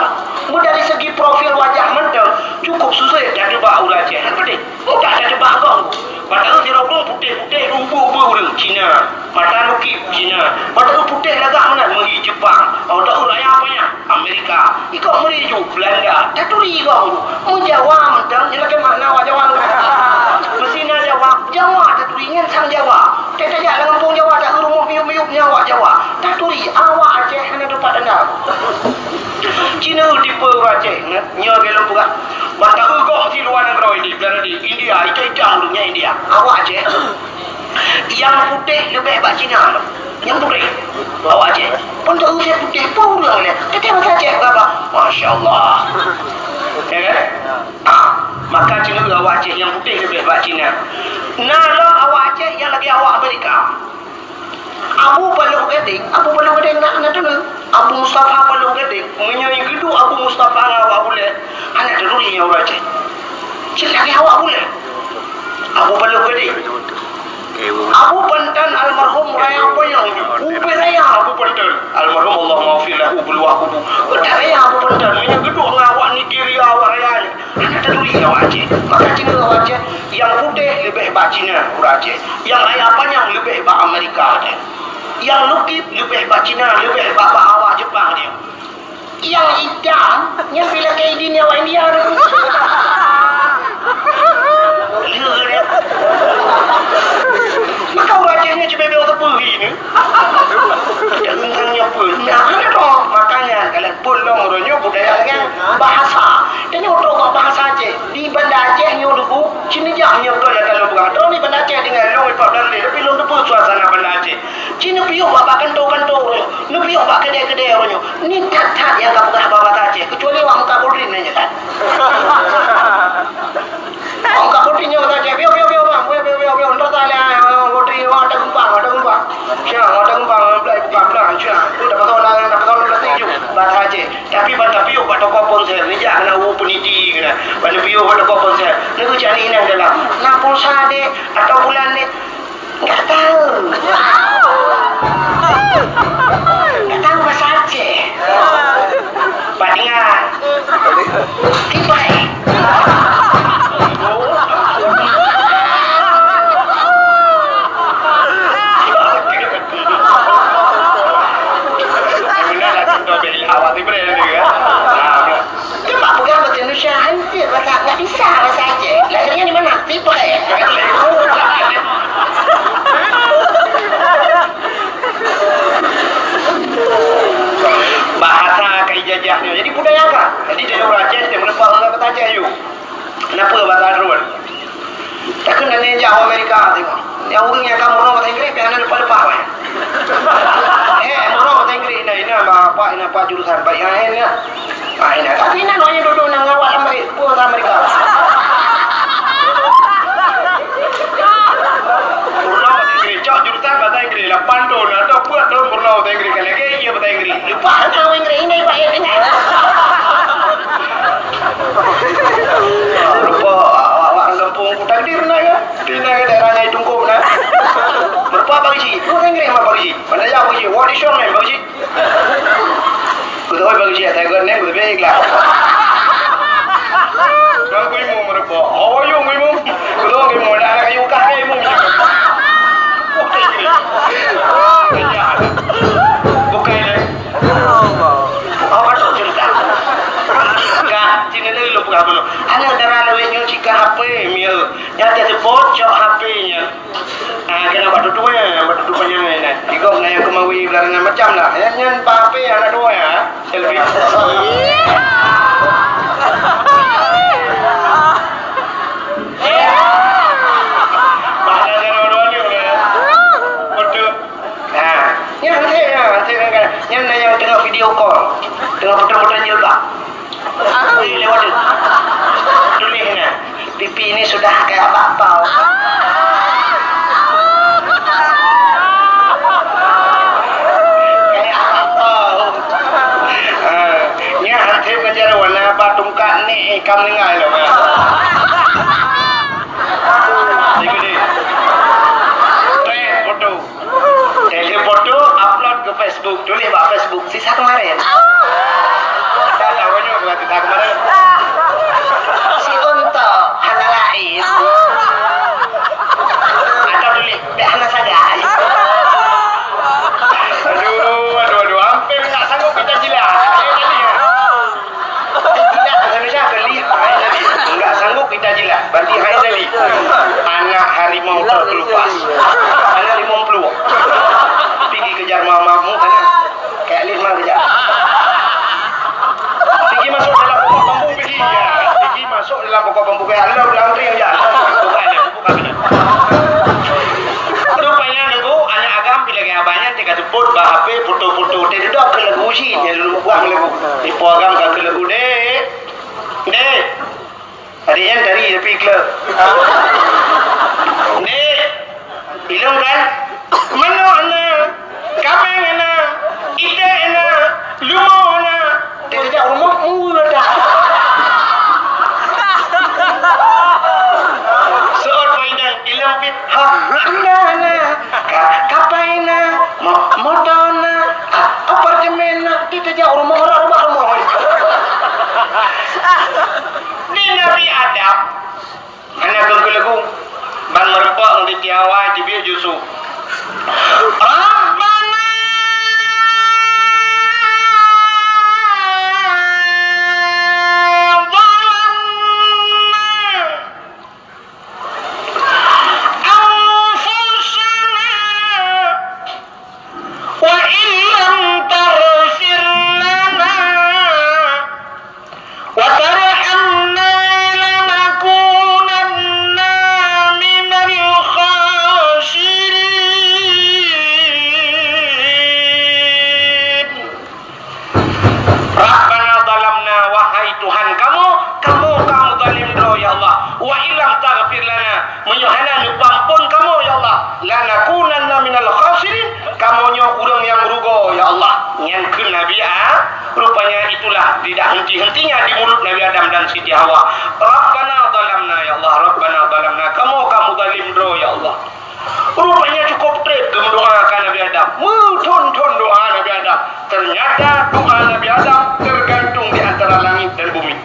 Meunyo dari segi profil wajah mantong, cukup susah tateuba ureueng Aceh. Hana peudeh. Mudah tateuba gong. Padahai sidroe ureueng putéh-putéh, ubeueng-ubeueng ureueng Cina. Mata lukip Cina. Mata putéh lagak meunan, meuhi Jepang. Mata raya apa nyan? Amerika. Iko meuri ju Belanda. Taturi gong. Meujawa mantong, nyan lakèe makna awak Jawa. Meusi na Jawa. Jawa taturi nyan sang Jawa. Teuh tajak lam gampông Jawa, taeu rumoh miyup-miyup nyan awak Jawa. Taturi, awak Aceh hana teupat tanda. Cina tipe ureueng Aceh, nyoe lagèe lôn peugah. Ban taeu gong si luwa nanggroe Indi-, India, itam-itam ureueng nyan India. Awak Aceh, nyang putéh leubeh bak Cina. Nyang putéh. Awak Aceh. Ban taeu si putéh, peue ureueng nyan. Teuh bahasa Aceh, peugah, masya Allah. Ya kan? Ah, maka Cina awak Aceh nyang putéh leubeh bak Cina. Na lom awak Aceh nyang lagèe awak Amerika. Abu Paloh Gadeng, Abu Paloh Gadeng na, na teuneuk. Abu Mustafa Paloh Gadeng, meunyoe geuduek Abu Mustafa ngon awak Bule, hana teuneuk nyan ureueng Aceh. Cit lagèe awak Bule. Abu Paloh Gadeng. Abu Pantan almarhum raya Panyang, ubé raya Abu Pantan. Almarhum Allahumma ghfir lahu, beuluwah kubu. Ubé raya Abu Pantan, meunyoe geuduek ngon awak Nigeria, awak raya nyan. Hana teupeue awak Aceh. Maka Cina awak Aceh, nyang putéh leubeh bak Cina, ureueng Aceh. Nyang raya panyang leubeh bak Amerika, Aceh. Nyang lukip leubeh bak Cina, leubeh bak, bak awak Jepang, Aceh. Nyang itam, nyang pih lakèe idin awak India tu. Maka ureueng Aceh nyan cibèe-bèe teupeue ni. Teuntang nyoe peue? Nah, hana droe. Makanya, kalau pun lom uroe nyoe budaya dengan bahasa. Tanyoe trok bak bahasa Aceh. Di Banda Aceh nyoe dulu, sini jak nyoe kon nyang ka lôn peugah. Droe di Banda Aceh tinggai lôn empat belas lé, tapi lôn teupeue suasana Banda Aceh. Ci neupiôh bak, bak kantô-kantô uroe nyoe. Neupiôh bak keudè-keudè uroe nyoe. Ni that-that nyang ka peugah bahasa Aceh. Kecuali wak muka bodrin nyan nyan that. Ong ka putih nyoe saja. Piôh, piôh, piôh, bang. Piôh, piôh, piôh, piôh. Entah tak ada, ah, putih, oh, ada gempa, ada gempa. Siang, ada gempa, belah, buka belah, siang. Tu dapat tahu lah, dapat tahu lah, setuju. Bahasa Aceh. Tapi ban tapiôh bak toko ponsel, ni jak kena u peniti kena. Ban tapiôh bak toko ponsel. Ni tu cari inang dalam. Nak pulsa dek, atau bulan dek. Enggak tahu. Enggak tahu bahasa Aceh. Pak dengar. Tipai. Benar lah, contoh bela awak tipai dia, kan? Nah, Cuma peugah bahasa Indonesia, hancur bahasa, nggak bisa bahasa Aceh. Lahirnya di mana? Tipe. Bahasa ka ijajah nyoe. Jadi budaya ka. Jadi dari ureueng Aceh, dia meuleumpah ureueng kata Aceh, yuk. Kenapa bahasa Arab? Takheun na neujak u Amerika teuh. Nyang ureueng nyang ka meurunoe bahasa Inggréh, pih hana leupah-leupah, weh. Eh, meurunoe bahasa Inggréh, inan, inan, apa, inan, apa jurusan, baik, ah, inan. Ah, inan. Tapi inan, awak nyan dudoe na ngon awak lam baik, peue bahasa Amerika. Meurunoe bahasa Inggréh, cok jurusan bahasa Inggréh, lapan thon, atau peuet thon meurunoe bahasa Inggréh, ka lagèe iya bahasa Inggréh. Leupah hana bahasa Inggréh, inan, baik, inan. Rupa awak-awak ureueng gampông ku takdir na, kan? Di na daerah Nyai Tungkôk na. Meureupa Pak Geuchik. Peue Inggréh mak Pak Geuchik? Mana ya Pak Geuchik? What is your name, Pak Geuchik? Kutoe Pak Geuchik, saya got name, kutoe baik lah. Kan ku imum meureupa. Oh, you imum. Kutoe ku imum, dah anak kayu kah ka imum. Bukan, eh. Oh, betul cerita. Kah, Nyan teuseupôt cok H P nyan. Ah, keunan bak tutoe nyan, bak tutoe panyang nyan. Di gob na nyang keumawi blah nyan macam lah. Nyan, nyan bak H P aneuk tutoe nyan. Selfie. Bak na jaroe dua nyoe, ya. Betul. Ha. Nyan, nyan, nyan, nyan, nyan na nyang teungoh video call. Teungoh putra-putra jilbab. Weh, lewat tu. Tulis na. Pipi ini sudah kayak bakpao. Kayak bakpao. Ah, nyan hantom ngejar warna apa tungkat ni, eh, kam lengai lo. Jadi, trend foto. Jadi foto upload ke Facebook, tulis bak Facebook, sisa kemarin. Dah tahu nyoe bukan sisa kemarin. Si unta hana laén. Atau tulis, bèk hana sagai. Aduh, aduh, aduh, hampir enggak sanggup kita jilat. Saya tadi, ya. Jilat Indonesia ke lih, hai tadi. Enggak sanggup kita jilat. Berarti hai tadi. Anak harimau terkelupas. Anak limong puluh. Pigi kejar mamamu, kan? Kayak lih mah kejar. Pigi masuk dalam pokok bambu, pigi. Ya, pigi masuk dalam pokok bambu, kayak lom dalam ring, ya. Bukan, ya, bukan. Rupanya nunggu anak agam pi lagèe abah nyan teuka teupot bak H P foto-foto teuh dudok keu lagu uji nyan dulu buah lagu. Ipo agam ka keu lagu, "Dek. Dek." Adik nyan tari tapi kleu. "Dek. Ilong kan? Manok na. Kameng na. Iték na. Lumo na." Teuka jak rumoh mula dah. Seuôt pai dang ilong pit. Ha, na, na. Ka-, kapai na. Mo-, moto na. A-, apartemen na. Teuka jak rumoh, rot rubah rumoh. Di Nabi Adam. Hana keu keu lagu. Ban meureumpok ngon Siti Hawa jibiet Yusuf. Rabbana zalamna anfusana wa illam taghfir lana wa tarhamna lanakunanna minal khasirin. Rabbana zalamna, wahai Tuhan kamoe, kamoe ka meuzalim droe, ya Allah. Wa illam taghfir lana, meunyoe hana neupeuamphon kamoe, ya Allah, lanakunanna minal khasirin, kamoe nyoe ureuëng nyang rugoe, ya Allah. Nyan kheun Nabi A-, rupanya itulah tidak henti-hentinya di mulut Nabi Adam dan Siti Hawa. Rabbana zalamna, ya Allah, Rabbana zalamna, kamoe ka meuzalim droe, ya Allah. Rupanya cukup treb geumeudoa ka Nabi Adam. Meuthon-thon doa Nabi Adam. Ternyata doa Nabi Adam tergantung di antara langit dan bumi.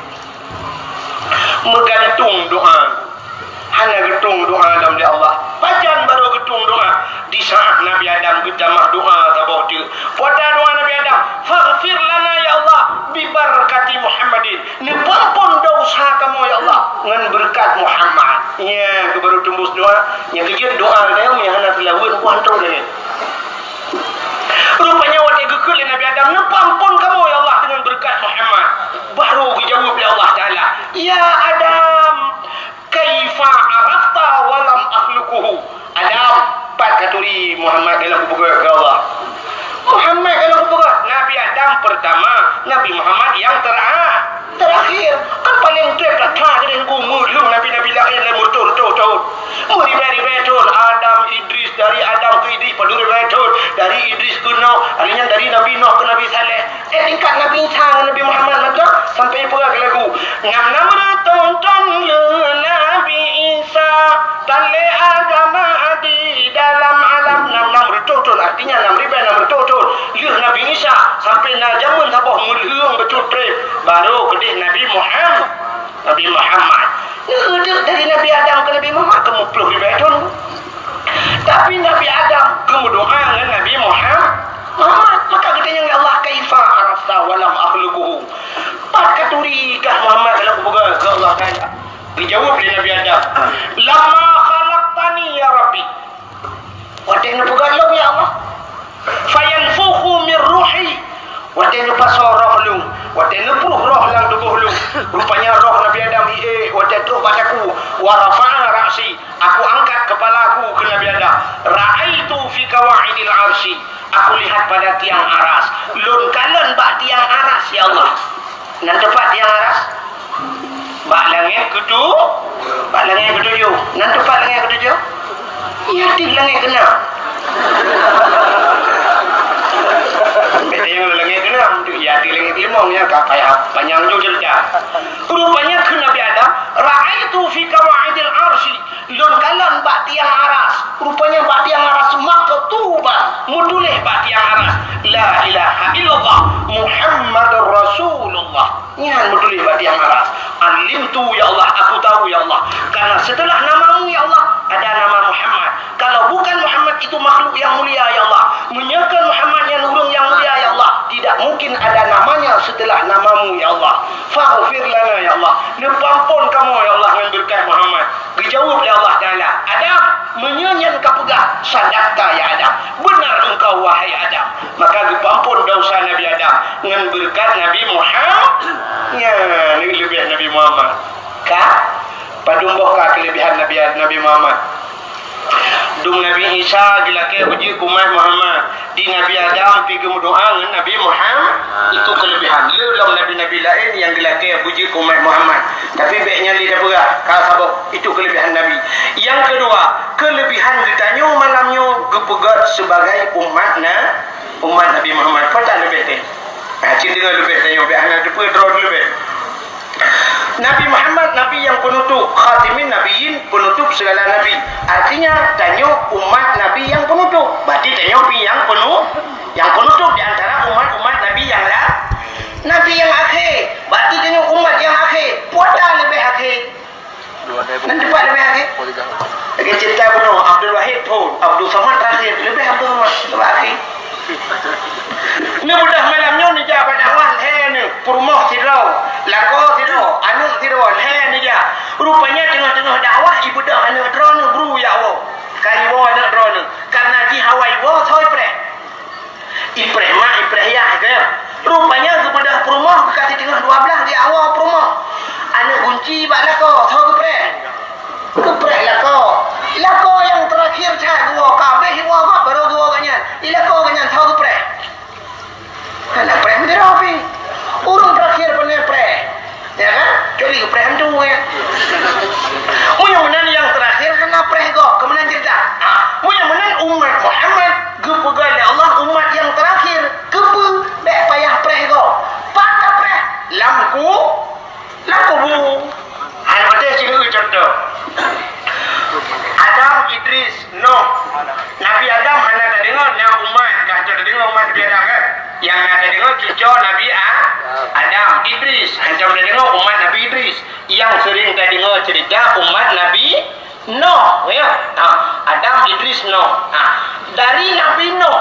Meugantung doa. Hana geutueng doa lom lé Allah. Pajan barô geutueng doa? Di saat Nabi Adam geutamah doa saboh teuk. Peue doa Nabi Adam? "Faghfir lana ya Allah, bi barakati Muhammadin." Neupeuamphon desya kamoe, ya Allah, ngon beureukat Muhammad. Nyan keuh barô teumbus doa. Nyang keujeuet doa geutanyoe nyang hana teulaweuet, wah, troh lagèe. Rupanya watèe geukheun lé Nabi Adam, "Neupeuamphon kamoe, ya Allah, deungon beureukat Muhammad." Barô geujaweueb lé Allah Taala, "Ya Adam, kaifa arafta wa lam akhluquhu?" Adam, pat katuri Muhammad dalam kubuka keu Allah? Muhammad dalam kubuka. Nabi Adam pertama, Nabi Muhammad yang tera-, terakhir. Kan paling treb that-that jadi huköm meulheueh nabi-nabi laén lé meureutoh-reutoh thon. Meuribèe-ribèe thon. Adam, Idris, dari Adam keu Idris padum ribèe thon. Dari Idris keu Nuh. Hari nyan dari Nabi Nuh keu Nabi Saleh. Eh, tingkat Nabi Isa ngon Nabi Muhammad mantong sampai peugah keu lagu. Nyan na meureutoh thon lheueh Nabi Isa, tan lé agama di dalam alam. Nyan na meureutoh thon, artinya nam ribèe nam reutôh thon lheueh Nabi Isa sampai na jameun saboh meulheueng bacut treb, barô keudeh Nabi Muham-, Nabi Muhammad. Neudeuk dari Nabi Adam keu Nabi Muhammad keu muplôh ribèe thon. Tapi Nabi Adam geumeudoa ngon Nabi Muham-, Muhammad. Maka geutanyong lé Allah, "Kaifa arafta wa lam akhluquhu?" Pat katuri kah Muhammad dalam kubuka keu Allah Taala? Geujaweueb lé Nabi Adam, "Lamma khalaqtani ya Rabbi." Watée neupeugah lom, "Ya Allah." "Fayanfukhu min ruhi." Watée neupasoe roh lôn, watée neupruh roh lam tuboh lôn. Rupanya roh Nabi Adam iék watée troh bak takue. "Wa rafa'a ra'si." Aku angkat keupala aku keu Nabi Adam. "Ra'aitu fi qawa'idil arsy." Aku lihat pada tiang aras. Lôn kalon bak tiang aras, ya Allah. Nan teumpat tiang aras? Bak langét keutu-, bak langét keutujoh. Nan teumpat langét keutujoh? Ya, di langét keunam. Beda yang langét keunam, ya, di langét limong, ya, ka payah panjang jauh cerita. Rupanya keu Nabi Adam, "Ra'aitu fi qawa'idil arsy." Lôn kalon bak tiang aras. Rupanya bak tiang aras maktuban, meutuléh bak tiang aras, "La ilaha illallah Muhammadur Rasulullah." Nyan meutuléh bak tiang aras. "Alimtu, ya Allah, aku tahu, ya Allah. Karena setelah namamu, ya Allah, ada nama Muhammad. Kalau bukan Muhammad itu makhluk yang mulia, ya Allah. Meunyoe kon Muhammad nyan ureuëng yang mulia, ya Allah, tidak mungkin ada namanya setelah namamu, ya Allah. Faghfir lana, ya Allah. Neupeuampôn kamoe, ya Allah, ngon beureukat Muhammad." Geujaweueb lé Allah Taala, "Adam, meunyoe nyan kapeugah, sadaqta ya Adam, beuna engkau wahai Adam." Maka geupeuampôn desya Nabi Adam ngon beureukat Nabi Muhammad. Nyan leubeh Nabi Muhammad. Ka? Padum boh ka keuleubehan Nabi, Nabi Muhammad? Dum Nabi Isa geulakée beujeuet keu umat Muhammad. Di Nabi Adam pi geumeudoá ngon Nabi Muhammad, itu keuleubehan. Le lom nabi-nabi laén nyang geulakée beujeuet keu umat Muhammad. Tapi bék nyan lé tapeugah, ka saboh, itu keuleubehan Nabi. Nyang keudua, keuleubehan geutanyoe malam nyoe geupeugét sibagai umat na-, umat Nabi Muhammad. Peue tan leubeh teuh? Nah, cit deungoe leubeh tanyoe, bék hana teupeue droe leubeh. Nabi Muhammad, Nabi nyang peunutôp, khatimin nabiyyin, peunutôp segala nabi. Artinya, tanyoe umat Nabi nyang peunutôp. Berarti tanyoe pih nyang peunu-, nyang peunutôp di antara umat-umat Nabi nyang la-, Nabi nyang akhé. Berarti tanyoe umat nyang akhé. Peue tan leubeh akhé? Nan teumpat leubeh akhé? Lagée cerita bunoe, Abdul Wahid phon, Abdul Samad terakhir, leubeh Abdul Samad, leubeh akhé. Neubeudôh malam nyoe neujak bak dakwah lhée neuh, peurumoh sidroe, lakoe sidroe, aneuëk sidroe, lhée neujak. Rupanya teungoh-teungoh dakwah ibeudôh aneuëk droeneuh bru jak woe. Ka iwoe aneuëk droeneuh. Karena jih awai iwoe soe ipreh. Ipreh mak, ipreh yah, ka. Rupanya geubeudôh peurumoh, ka siteungoh dua blaih di awa peurumoh. Aneuëk gunci bak lakoe, soe geupreh? Geupreh lakoe. Lakoe nyang terakhir that geuwoe, ka habéh iwoe gob, barô geuwoe gobnyan. Di lakoe gobnyan, soe geupreh? Hana preh meudroe pih. Ureuëng terakhir pane preh. Ya kan? Kecuali geupreh hantu, ya. Meunyoe meunan nyang terakhir hana preh gob, keu meunan cerita. Ha, meunyoe meunan umat Muhammad geupeugah lé Allah umat nyang terakhir, keupeue bék payah preh gob? Pat tapreh? Lam ku-, lam kubu. Hai, watée sineuk contoh. Adam, Idris, Nuh. Nabi Adam hana tadeungoe na umat, ka tadeungoe umat Nabi Adam, kan? Nyang na tadeungoe cucoe Nabi A-, Adam, Idris. Hantom tadeungoe umat Nabi Idris. Nyang sering tadeungoe cerita umat Nabi Nuh, ya. Ha, Adam, Idris, Nuh. Ha, dari Nabi Nuh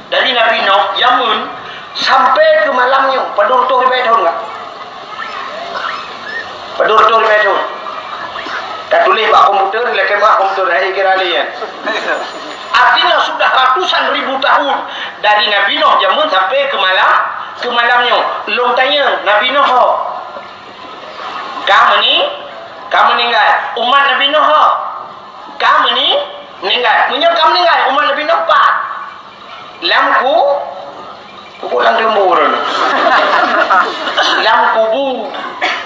Dari Nabi Nuh jameun sampai keu malam nyoe, padum reutôh ribèe thôn ka? Padum reutôh ribèe thôn? Tatuléh bak komputer, lakèe bak komputer, hai kira lé nyan. Artinya sudah ratusan ribu tahun dari Nabi Nuh jameun sampai keu malam, keu malam nyoe. Lôn tanyong, Nabi Nuh ho? Ka meuning-, ka meuninggai. Umat Nabi Nuh ho? Ka meuning-, meuninggai. Meunyoe ka meuninggai, umat Nabi Nuh pat? Lam ku-, kubu lam kubu ureueng. Lam kubu.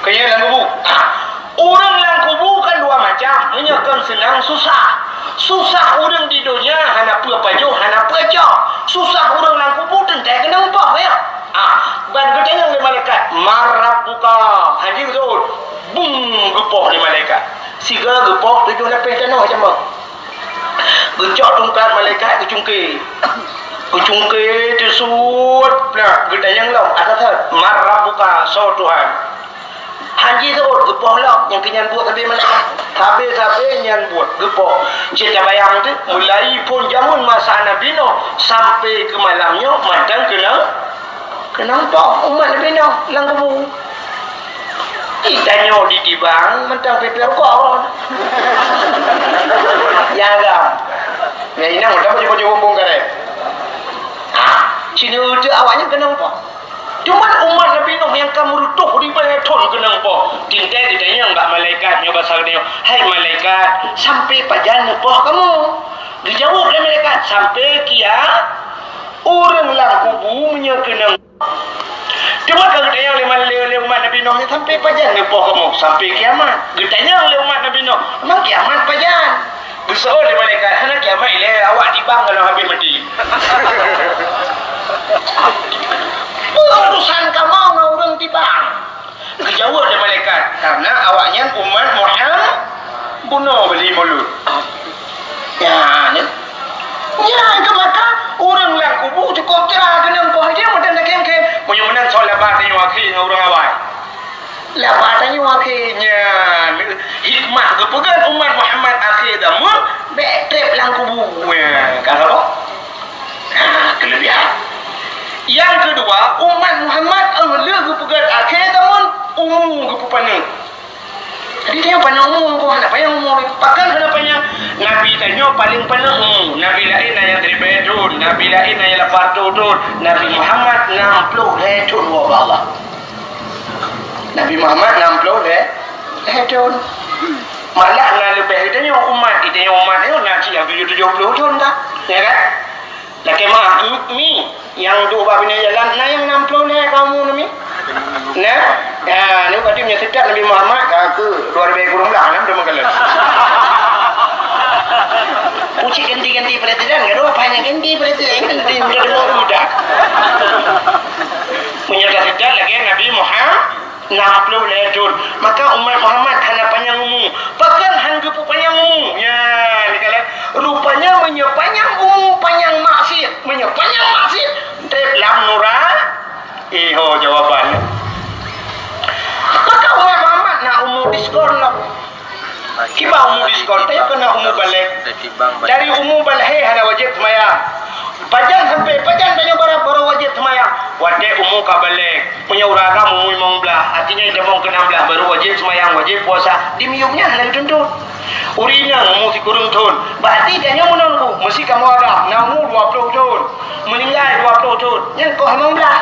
Keu nyan lam kubu. Ah, ureueng lam kubu kan dua macam. Meunyoe kon seunang susah. Susah ureueng di donya hana peue pajoh, hana peue cok. Susah ureueng lam kubu teuntèe keunong poh, ya. Ah, ban geutanyong lé malaikat, "Man rabbuka?" Hana jeuet. Bum, geupoh lé malaikat. Sigoe geupoh tujoh lapéh tanoh jameun. Geucok tungkat malaikat geucungké. Geucungké teusut, nah, geutanyong lom, "Ata that, man rabbuka, soe Tuhan?" Hana jeuet geupoh lom, nyang keu nyan buet sabe malaikat. Sabe-sabe nyan buet geupoh. Cit tabayang teuh, mulai phon jameun masa Nabi Nuh sampai keu malam nyoe mantong keunong, keunong poh umat Nabi Nuh lam kubu. Tanyoe ditibang, mantong pipéh rukok. Ya, agam. Ya, inong, mantong baju-baju bumbong karét. Ah, cina uteuk awaknyan keunong po. Cuman umat Nabi Nuh nyang ka meurutoh ribèe thon keunong po. Tinggai geutanyong bak malaikat nyoe basa geutanyoe, "Hai malaikat, sampai pajan neupoh kamoe?" Geujaweueb lé malaikat, "Sampai kia ureueng lam kubu meunyoe keunong." Teuma ka geutanyong lé, lé, lé umat Nabi Nuh nyan, "Sampai pajan neupoh kamoe?" "Sampai kiamat." Geutanyong lé umat Nabi Nuh, "Emang kiamat pajan?" Geuseuôt lé malaikat, "Hana kiamat ilèe, awak tibang ka lheueh habéh maté." Peue urusan kamoe ngon ureueng tibang? Geujaweueb lé malaikat, "Karena awaknyan umat Muhammad, bunoe beli mulut." Nyan, nyan keuh maka ureueng lam kubu cukôp tra keunong poh dia meunan takhém-khém. Meunyoe meunan soe laba tanyoe akhé ngon ureueng awai. Laba tanyoe akhé nyan hikmah geupeugét umat Muhammad akhé zaman bèk trép lam kubu. Nyan, ka saboh. Ha, keulebihan. Nyang keudua, umat Muhammad, eh, lheueh geupeugét akhé zaman, umu geupeupaneuk. Jadi, tanyoe panyang umu, hana panyang umu. Pakon hana panyang? Nabi tanyoe paleng paneuk umu. Nabi laén na nyang siribèe thon, nabi laén na nyang lapan reutôh thon, Nabi Muhammad nam ploh lhèe thon woe bak Allah. Nabi Muhammad nam ploh lhèe, lhèe thon. Malah na leubeh geutanyoe umat, geutanyoe umat nyoe na cit nyang tujoh, tujoh ploh thon ka, ya kan? Lakèe meu'ah, mi, nyang duek bak binéh jalan, na nyang nam ploh lhèe kamoe nyoe mi? Na? Ya, nyoe berarti meunyoe seutôt Nabi Muhammad, ka keu dua ribèe kureueng blah, na, beutôi meukalon. Pucit ganti-ganti presiden, gadoh apa nyang ganti presiden, ganti udah dua udah. Meunyoe ka seutôt lagèe Nabi Muhammad, nam ploh lhèe thon. Maka umat Muhammad hana panyang umu. Pakon han geupeu panyang umu? Nyan, dikalon. Rupanya meunyoe panyang umu, panyang maksiat. Meunyoe panyang maksiat, trép lam nura-, eh, ho jawaban. Maka umat Muhammad na umu diskon lom. Kiban umu diskon, tanyoe keuh na umu balek. Dari umu balek hana wajéb seumayang. Pajan sampai pajan tanyoe baru, baru wajéb seumayang? Watèe umu ka balek. Meunyoe ureueng agam umu limong blah, artinya itamong keu nam blah baru wajéb seumayang, wajéb puasa. Di miyueb nyan hana geutuntut. Ureueng inong umu sikureueng thon, berarti tanyoe meunan ku, meusi kamoe agam na umu dua ploh thon, meuninggai dua ploh thon, nyan koh limong blah.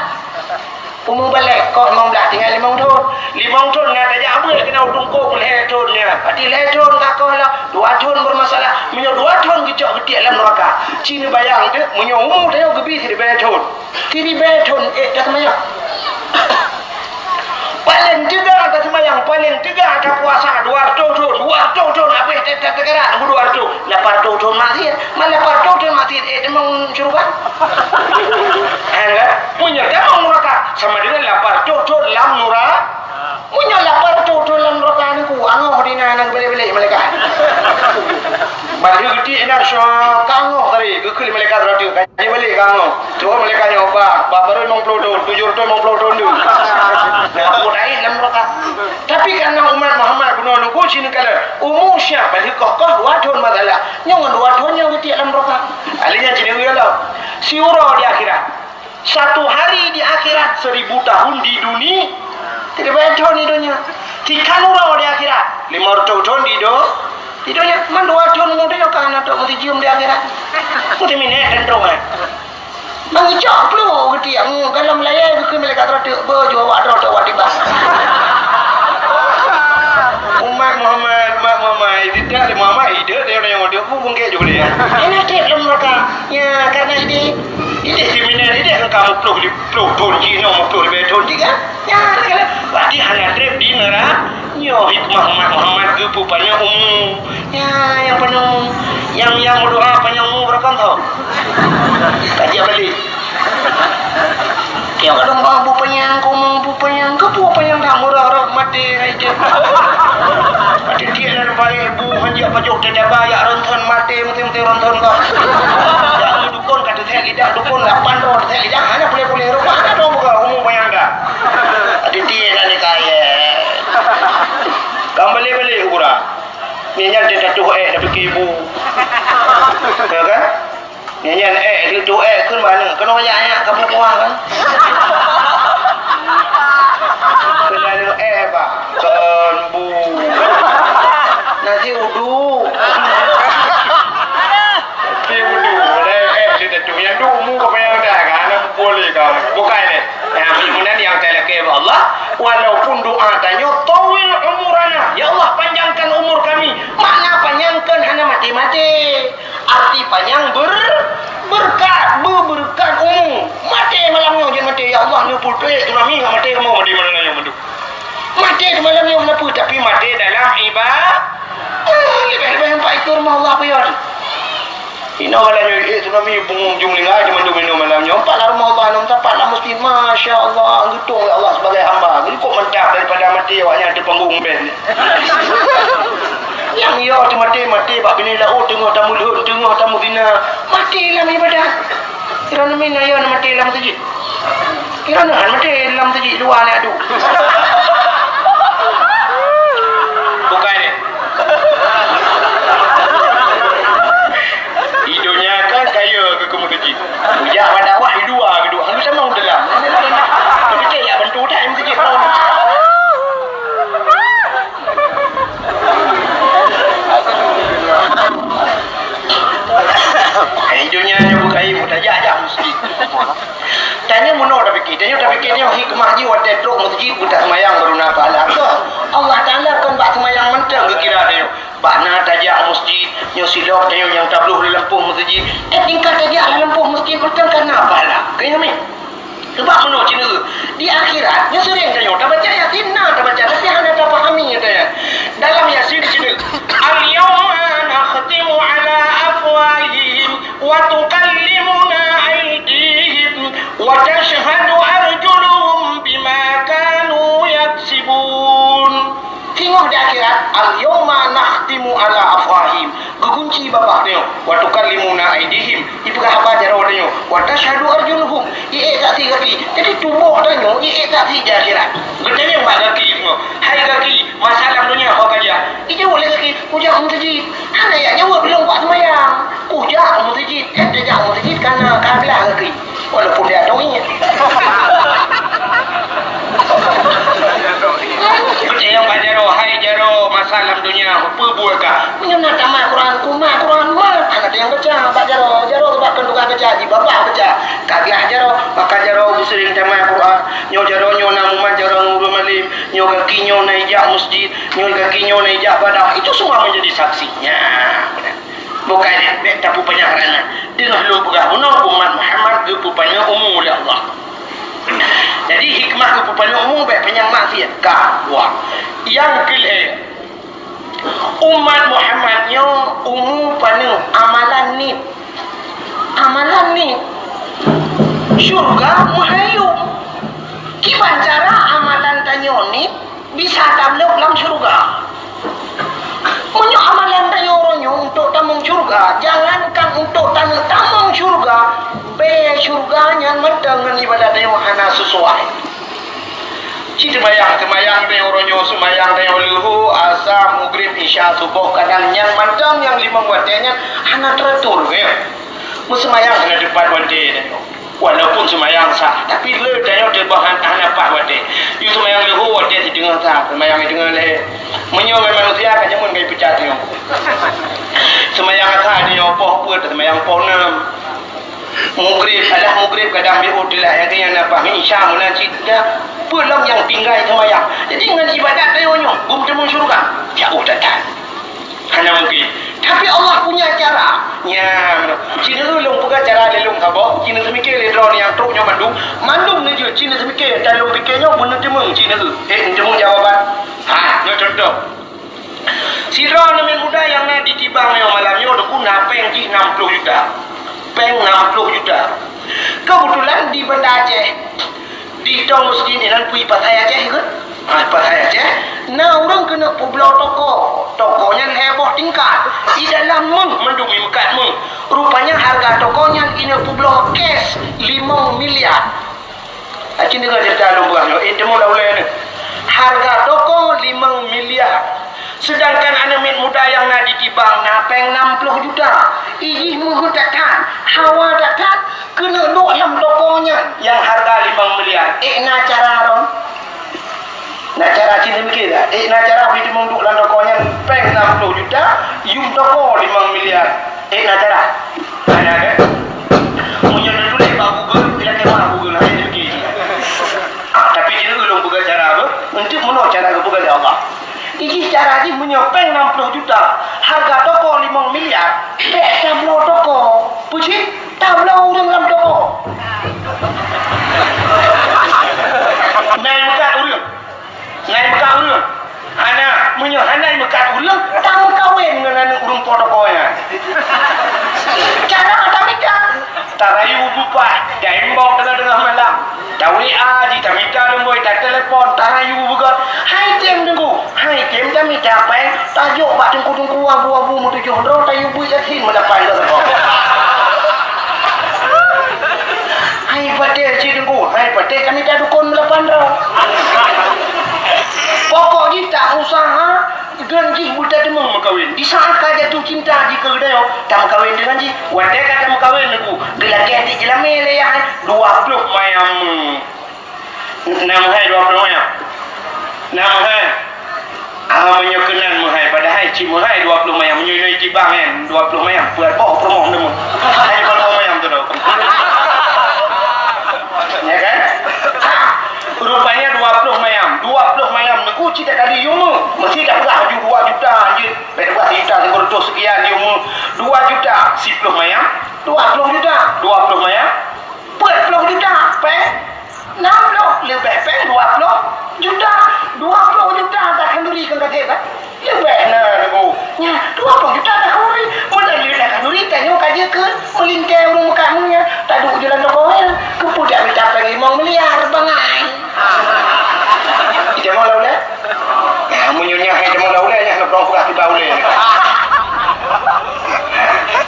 Umu balek koh limong blah, tinggai limong thon. Limong thon na tajak beuet keunan u teungku lhèe thon nyan. Berarti lhèe thon ka koh lah, dua thon bermasalah. Meunyoe dua thon geucok geutiek lam neuraka, ci neubayang teuk meunyoe umu tanyoe geubi siribèe thon. Siribèe thon, eh, ka seumayang. Paleng teuga ka seumayang, paleng teuga ka puasa, dua reutôh thon, dua reutôh thon, habéh teuka-, teukarat, dua reutôh, lapan reutôh thon maksiat. Man lapan reutôh thon maksiat, eh, teuma syeuruga? Eh, kan? Meunyoe tamong neuraka, sama dengan lapan reutôh thon lam nura-, Meunyoe lapan reutôh thon lam neuraka nyoe ku, angoh di na, na geubalek-balek malaikat. Ban lheueh geutiek inan syok ka angoh tadi, geukheun lé malaikat rot, ka jeuet balek ka angoh. Tuhan malaikat nyoe ba, ba baru limong ploh thon, tujoh reutôh limong ploh thon tu. Nah, peue laén lam neuraka. Tapi karena umat Muhammad bunoe nunggu sini kala, umu siap balik koh-koh dua thon masalah. Nyoe ngon dua thon nyoe geutiek lam neuraka. Alèh nyan sini uyoe lom. Siuroe di akhirat. Satu hari di akhirat, seribu tahun di duni-, tidak banyak tahun di dunia. Tiga uroe di akhirat, lima ratus tahun di do-, di dunia. Man dua tahun muda nyoe ka na tok meusijeum di akhirat. Meuti minèt dan drongan. Meucok plu geuti, hmm, kalau melayai bukon malaikat rot, beujuah wak droe tok wak tiba. Umat Muhammad, umat Muhammad, tidak ada Muhammad, hidup dia orang yang hidup, pun bungkit juga dia. Ini cek lom mereka. Ya, karena ini Idéh kriminal, idéh ka muploh di-, ploh thon jih, nyoe muploh leubeh thon jih kan? Nyan kan? Berarti hana trép di neura-, nyoe hikmah umat Muhammad geupeu panyang umu. Nyan nyang panyang umu. Nyang, nyang meudoa panyang umu beureukan tau. Ka jak balek. Nyoe kadang bang bu panyang, keu umu bu panyang, keu bu panyang dak murah rot maté hai jeuet. Maté tiek na baé bu hanjeuet pajoh teudaga yak ronson maté meuté-meuté ronson ka. Dak dukon ka Teuthèk lidah dukon lapan droe teuthèk lidah, hana puléh-puléh rupa, hana droe buka umu panyang dah. Até-até na ni kaya. Kam balek-balek urang. Ni nyan dia tatuh ék tapi ibu. Ya kan? Ni nyan ék, dia tuh ék kan mana? Kena banyak-banyak kamu kuah kan? Kena ada ék, Pak. Ke Walaupun doa tanyoe, "Tawil umurana," "Ya Allah, panjangkan umur kami." Makna panyang kon hana maté-maté. Arti panyang ber-, berkat, beubeureukat umu. Maté malam nyoe jeuet maté, "Ya Allah, neupeutrek tsunami ngat maté kamoe," maté malam nyoe mandum. Maté malam nyoe hana peue, tapi maté dalam iba-, ah, leubeh-leubeh empat ikeu rumoh Allah peue ya. Inoe malam nyoe, eh, tsunami bungong jum linggai di mandum inoe malam nyoe. Empat lam rumoh Allah, enam tapak lam masjid. Masya Allah, geutong lé Allah sebagai hamba. Geukok mantap daripada maté awaknyan di panggung band. Nyang yo teumaté, maté bak binéh laôt, teungoh tameulheuet, teungoh tameuzinah. Maté lam ibadat. Kira nyoe na yo na maté lam masjid. Kira nyoe han maté lam masjid, luwa na adu. Bukai ni. Di donya kan kaya ke keumeukeujit. Ujak pada wah di luwa gitu. Lalu sama dalam. Tapi cek ya bantu tak yang masjid. Hai, donya nyoe bukai, mutajak-jak mesti. Tanyoe meunoe tapike, tanyoe tapike nyoe hikmah jih watée trok masjid beutaseumayang baru na pahala. Allah Taala kon bak seumayang mantong geukira tanyoe. Bak na tajak masjid, nyoe silop tanyoe nyang tabloh di lampôh masjid. Eh, tingkat tajak di lampôh masjid mantong kan na pahala. Keu nyoe meh. Sebab meunoe cit neu, di akhirat, nyoe sering tanyoe tabaca Yasin, na tabaca, tapi hana tapahami, ya. Dalam Yasin cit neu, "Al-yauma nakhtimu ala afwahihim wa tukallimuna aidihim wa tashhadu arjuluhum bima kanu yaksibun." Singoh di akhirat, "Al-yauma nakhtimu ala afwahihim." Geugunci babah tanyoe, "Wa tukallimuna aidihim," ipeugah haba jaroe tanyoe, "Wa tashhadu arjuluhum," iék saksi gaki. Jadi tuboh tanyoe iék saksi di akhirat. Geutanyong bak gaki singoh, "Hai gaki, masa lam donya ho kajak?" Ijaweueb lé gaki, "Kujak u meuseujid." Hana jak jaweueb lom bak seumayang. "Kujak u meuseujid." Eh, tajak u meuseujid kana ka glah gaki. Walaupun dia tongit. Beutanyong bak jaroe, "Hai jaroe, masa lam donya peue buet kah?" Meunyoe na tamat Quran, "Kumat Quran mat." Hana teunyang baca bak jaroe. Jaroe sebab kon tugaih baca, jibabah baca. Ka glah jaroe, maka jaroe beuseuring tamat Quran. Nyoe jaroe nyoe na mumat jaroe ngon ureuëng malém. Nyoe gaki nyoe na ijak masjid. Nyoe gaki nyoe na ijak badah. Itu semua menjadi saksinya. Bukai nyan, bék tapeupanyang rana. Deungoe lôn peugah bunoe, umat Muhammad geupeupanyang umu lé Allah. Jadi, hikmah geupeupanyang umu bék panyang maksiat. Ka, dua. Nyang keulhèe, umat Muhammad nyoe umu paneuk amalan nit. Amalan nit. Syurga meuhayom. Kiban cara amalan tanyoe nit bisa tablok lam syurga. Meunyoe amalan tanyoe uroe nyoe untuk tamong syurga, jangankan untuk taneuk tamong syurga, bèe syurga nyan mantong ngon ibadat tanyoe hana sesuai. Ci teumayang, teumayang tanyoe uroe nyoe, seumayang tanyoe leuhô, asa, mugrib, isya, suboh, kadang nyan mantong nyang limong watèe nyan hana teuatur, ya. Meuseumayang hana teupat watèe tanyoe. Walaupun seumayang sah, tapi le tanyoe teuboh han-, hana paih watèe. Yue seumayang leuhô watèe siteungoh sa, seumayang siteungoh lhèe. Meunyoe ngon manusia ka jameun ka ipeucat nyoe. Seumayang asa nyoe poh peuet, seumayang poh nam. Mugrib, alah mugrib kadang biôh teulat, nyang keu nyan na paih, isya meunan cit dah. Peue lom nyang tinggai seumayang. Jadi ngon ibadat tanyoe nyoe, gum teumeung syeuruga. Jauh that-that. Hana mungkin. Tapi Allah punya cara. Nyan, ci neu lôn peugah cara lé lôn saboh, ci neu seumiké lé droeneuh nyang trok nyoe mandum, mandum neujeuet ci neu seumiké, dan lôn piké nyoe beuneuh teumeung ci neu. Eh, teumeung jawaban. Ha, nyoe contoh. Sidroe aneuk muda nyang na di Tibang nyoe malam nyoe, Teungku, na péng jih nam ploh juta. Péng nam ploh juta. Keubeutulan di Banda Aceh, di tong meuseujid inan pui Pasai Aceh ke? Ha, Pasai Aceh. Na ureueng keuneuk peubloe toko. Toko nyan lhèe boh tingkat. Di dalam meuh, mandum imeukat meuh. Rupanya hareuga toko nyan ineuk peubloe cash limong miliar. Aci deungoe ceurita lôn peugah nyoe, eh, teumeung lam ulèe nyoe. Hareuga toko limong miliar. Seudangkan aneuk miet muda nyang na di Tibang na péng nam ploh juta. Ijih meuheuet that-that, hawa that-that, keuneuk duek lam toko nyan nyang hareuga limong miliar. Eh, na cara droen? Na cara ci neumikir, eh, na cara bri teumeung duek lam toko nyan péng nam ploh juta, yum toko limong miliar. Eh, na cara? Hana, kan? Meunyoe neutuléh bak Google, ilakèe ma Google, hana jeuet lé. Ah, tapi ci neu lôn peugah cara apa? Untuk meunoe cara geupeugah lé Allah. Ijih cara jih meunyoe péng enam puluh juta, harga toko limong miliar, bék tabloe toko. Peue cit? Tabloe ureuëng lam toko. Nai meukat ureuëng. Nai meukat ureuëng. Hana, meunyoe hana meukat ureuëng, tameukawen ngon aneuëk ureuëng po toko nyan. Cara tamita. Tarayu beupat, taimbok teungoh-teungoh malam. Ta-W A jih, tamita lumboi, tatelepon, tarayu beugot. Hai tem teungku, hai tem tamita péng, tajok bak teungku-teungku abu-abu meutujoh droe, tayue beuet yatim meudapan droe. Hai patéh cit teungku, hai patéh tamita dukon meulapan droe. Pokok jih ta usaha, Deungon jih beutateumong meukawen. Di saát ka jatuh cinta jih keu geutanyoe, tameukawen deungon jih. Watée ka tameukawen, Teungku, geulakée di jeulamé lé yah, dua ploh mayam. Na meuhai dua ploh mayam? Na meuhai? Ah, meunyoe keunan meuhai, padahai cit meuhai dua ploh mayam. Meunyoe inoe jibang nyan, dua ploh mayam, peuet boh peurumoh teuma. Hai peurumoh mayam tu. Ya kan? Ah, rupanya dua ploh mayam. Dua ploh mayam, Teungku, cit takali yum. Meusti tapeugah laju dua juta, anjeut. Bék tapeugah sijuta sikureueng reutôh seukian yum. Dua juta, siploh mayam. Dua ploh juta. Dua ploh mayam. Peuet ploh juta, péng. Nam ploh, leubeh péng dua ploh juta. Dua ploh juta takhanduri keu ka gét, eh? Leubeh na, Teungku. Nya, dua ploh juta takhanduri. Meunan lé takhanduri, tanyoe ka jeuet keu meulintée ureuëng meukat nyan. Taduek jalan toko nyan. Keupeue dak mita péng limong miliar, bangai. Ija mau lau lé? Nah, meunyoe nyan hai teuma lau lé, nyan hana peurong peugah tiba ulée.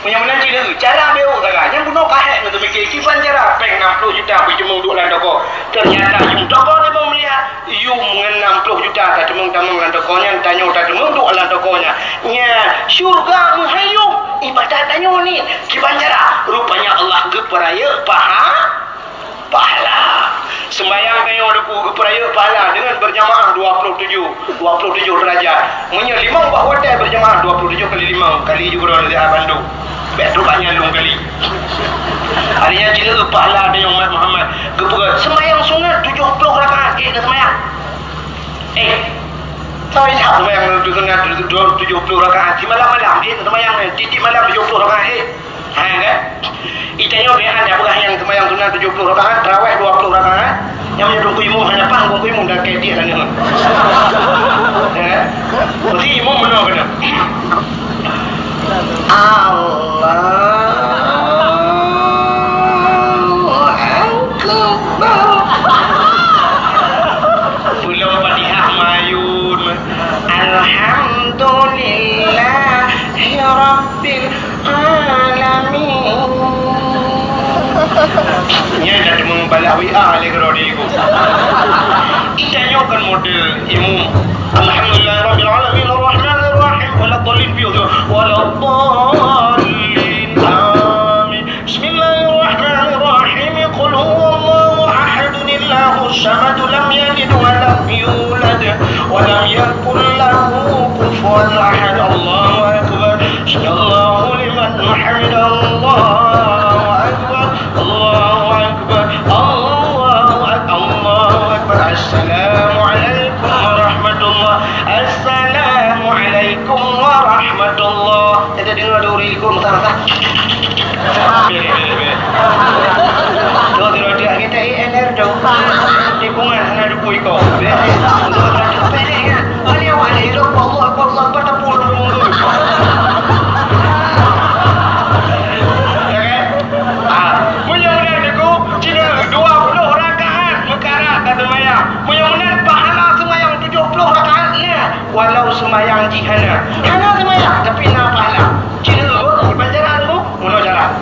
Meunyoe meunan cit lé, cara beu sagai. Nyang bunoe ka hék ngon teumiké, kiban cara péng enam puluh juta beujeumeu duek lam toko. Teunyata yum toko limong miliar, yum ngon enam puluh juta tateumeung-tamong lam toko nyan, tanyoe tateumeung duek lam toko nyan. Nyan, syurga meuhai yum, ibadat tanyoe ni. Kiban cara, rupanya Allah geupeurayeuk paha- Pahala. Sembahyang tanyoe Teungku geupeurayeuk pahala deungon berjamaah dua puluh tujuh, dua puluh tujuh derajat. Meunyoe limong bah watée berjamaah dua puluh tujuh kali limong, kali ju keudroe lé bandum. Bék trok banyak lôn kali. Hari nyan cit lé pahala tanyoe umat Muhammad. Geupeugah sembahyang sunat tujuh puluh rakaat, eh, ka sembahyang. Eh, sembahyang sunat tujuh puluh rakaat, di malam-malam, eh, sembahyang, eh, tiep-tiep malam tujuh puluh rakaat, eh. Ha, kan? Itanyoe biasa dak peugah nyang seumayang sunat tujoh ploh rakaat, tarawih dua ploh rakaat. Nyang meunyoe dong imum hana paham, dong imum dan kaidah hana. Ya, kan? Berarti imum meunoe keunoe. Allahu Akbar. Belum Fatihah mayun. Alhamdulillahi Rabbil Alamin. Nyan dah teumeubalah W A lé keudroe di ibu. Itanyoe kan model imum. Alhamdulillahirabbil alamin, arrahmanirrahim, waladdallin, piôh tu. Waladdallin, amin. Bismillahirrahmanirrahim. Qul huwallahu ahad, Allahus samad, lam yalid wa lam yulad, wa lam yakul lahu kufuwan ahad. Allahu akbar. Sami'allahu liman hamidah. Allahu akbar. Allahu akbar. Allahu ak-, Allahu akbar. Assalamualaikum warahmatullah. Assalamualaikum warahmatullah. Kita dengar dulu ikut masa-masa. Beri, beri, beri. Dua, dua, dua, kita E N R dong. Tikungan hana dua ikut. Beri. Untuk satu pendek kan. Mana awak ni? Hidup Allah, Allah, Allah, bertepuk dulu. Ya kan? Ah, punya udah niku, cina dua puluh rakaat meukarat dan sembahyang. Punya udah pahala sembahyang tujuh puluh rakaat ni. Walau seumayang jih hana. Hana seumayang, tapi na pahala. Cit lôn, iban jalan lôn, meunoe jalan.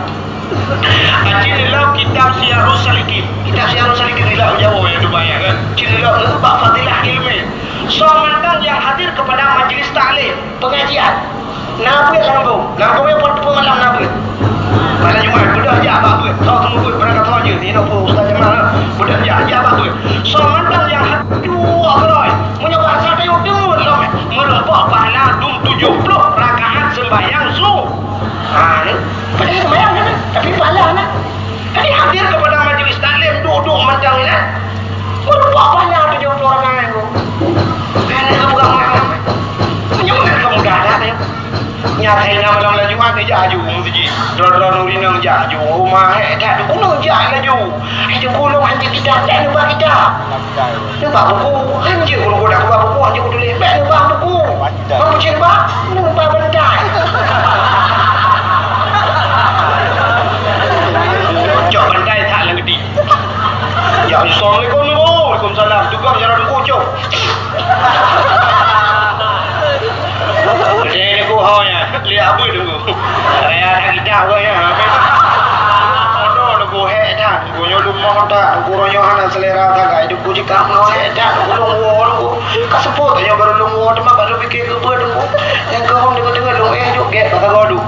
Aci lôn kitab Siyarus Salikin. Kitab Siyarus Salikin nilai Jawa nyang teuma nyan kan. Cit lôn bak fadilah ilmu. Soe mantong nyang hadir kepada majlis taklim, pengajian. Na beuet lam kampung. Lam kampung nyan peuet malam na beuet. Malam Jumat, beudôh jak bak beuet. Soe teuma beuet, barangkasoe jeuet. Inoe peue Ustaz Jamal, beudôh jak, jak bak beuet. Soe mantong nyang hadir dua kali. Meunyoe bahasa tanyoe deungon lom, meurumpok pahala dum tujoh ploh rakaat sembahyang su-, ha, ni. Padahai sembahyang kan, tapi pahala na. Jadi hadir kepada majlis taklim, duduk macam ni, kan? Meurumpok pahala tujoh ploh rakaat tu. Jak ju uma, eh, dak, keuneuk jak laju. Hai, teungku, lôn hanjeuet kitab, bèk neuba kitab. Neuba buku, hanjeuet keuneuk, dak neuba buku, hanjeuet kutuléh, bèk neuba buku. Ban peucen ba, neuba bantai. Cok bantai that lam geuti. Ya, assalamualaikum, teungku. Waalaikumsalam. Teugok jaroe teungku, cok. Lé teungku ho nyan, lé abeuet teungku. Raya that gita ho nyan. Aduh, teungku, hék that. Teungku nyoe leumoh that. Teungku, uroe nyoe hana seulera sagai. Teungku, jikam nyoe hék that. Teungku, lôn woe teungku. Ka seupôt tanyoe barô lôn woe, teuma barô pike keu beuet teungku. Nyang keuhom deungon-deungon lôn éh juk gét bak sagoe duek.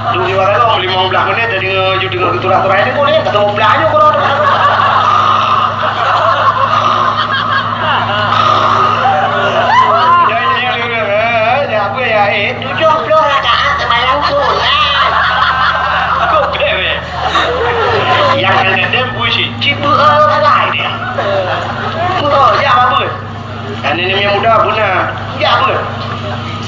Duek di bak sagoe limong blaih menit, jadi nge-, ju deungon geuturah-turah teungku nyan, ka teumublah nyoe keudroe. Jadi, jadi, eh, ya, apa ya, eh, tujuh puluh rakaat sembahyang sunat. Kok bèk, eh? Nyang hana dem puisi, cibeuet sagai dia. Oh, ya, apa? Aneuk nyoe muda beuna, jak beuet.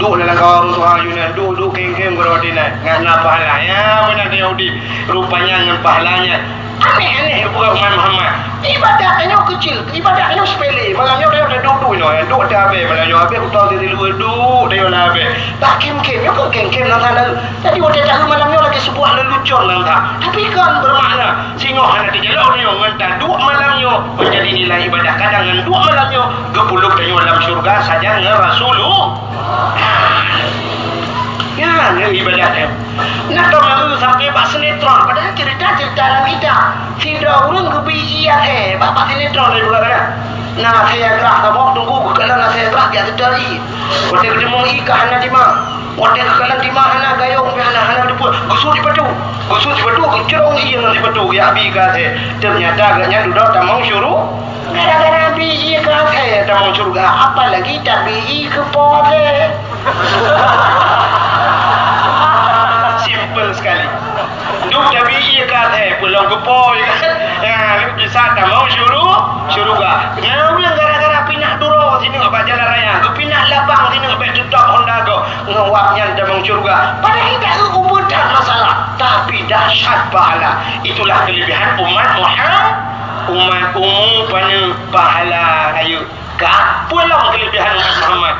Duek lam kawan tuha Yunan, duek, duek, keng-keng, gurau dinan. Ngon na pahala. Ya, meunan Yahudi. Rupanya ngon pahala nyan. Aneh-aneh geupeugah umat Muhammad. Ibadat tanyoe keucil, ibadat tanyoe sepele. Malam nyoe tanyoe duek-duek inoe, duek teuhabéh. Malam nyoe habéh, utoe di luwa duek, tanyoe lam habéh. Bah khem-khem, nyoe kon khem-khem nan sana. Jadi, watèe taeu malam nyoe lagèe sebuah lelucon nan that. Tapi kon bermakna. Singoh hana teujalok nyoe ngon taduek malam nyoe, menjadi nilai ibadah kadang ngon duek malam nyoe, geupeuleub tanyoe lam syurga sajan ngon Rasulullah. Nyan, nyan ibadah nyoe. Nah, ka malu sampai bak sinetron, padahal cerita-cerita lam kitab. Sidroe ureueng geubri ie athèe, bak, bak sinetron lé buka kana. Na athèe grah, kamoe teungku geukalon athèe grah di ateueh ie. Watèe geuteumeung ie ka hana dima. Watèe geukalon dima hana gayông, hana, hana dipeu-, geusut sipatu. Geusut sipatu, geucrong ie ngon sipatu, geujak bi keu athèe. Teunyata geuhnyan dudoe tamong syuru-, gara-gara bi ie keu athèe tamong syurga, apalagi tabi ie keu po athèe. Simple sekali. Duek tabi ie keu athèe, peulom keu po ie kan. Ha, bisa tamong syuru-, syurga. Nah, ureueng gara-gara pinah duroe sineuk bak jalan raya, geupinah labang sineuk bèk teutap honda goh. Ngon wab nyan tamong syurga. Padahai taeu ubeut that masalah, tapi dahsyat pahala. Itulah kelebihan umat Muhammad. Umat umu pane pahala rayeuk. Ka peulom kelebihan umat Muhammad.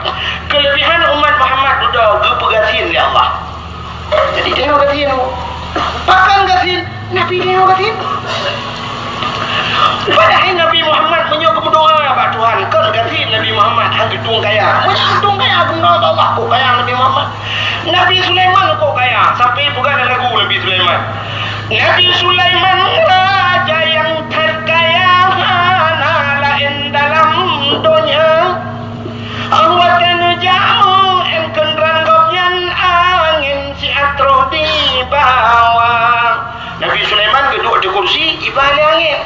Kelebihan umat Muhammad dudoe geupeugasien lé Allah. Jadi, tanyoe gasien. Pakon gasien? Nabi tanyoe gasien. Padahai Nabi Muhammad meunyoe geumeudoa bak Tuhan, kon gasien Nabi Muhammad, han geutueng kaya. Meunyoe geutueng kaya, geumoe bak Allah, kok kaya Nabi Muhammad. Nabi Sulaiman kok kaya, sampai peugah lam lagu Nabi Sulaiman. Nabi Sulaiman raja nyang that kaya, hana laén dalam donya. Allah teuneujak meu'en keundrang gobnyan angén siat troh di bawah. Nabi Sulaiman geuduek di kursi, iba lé angén.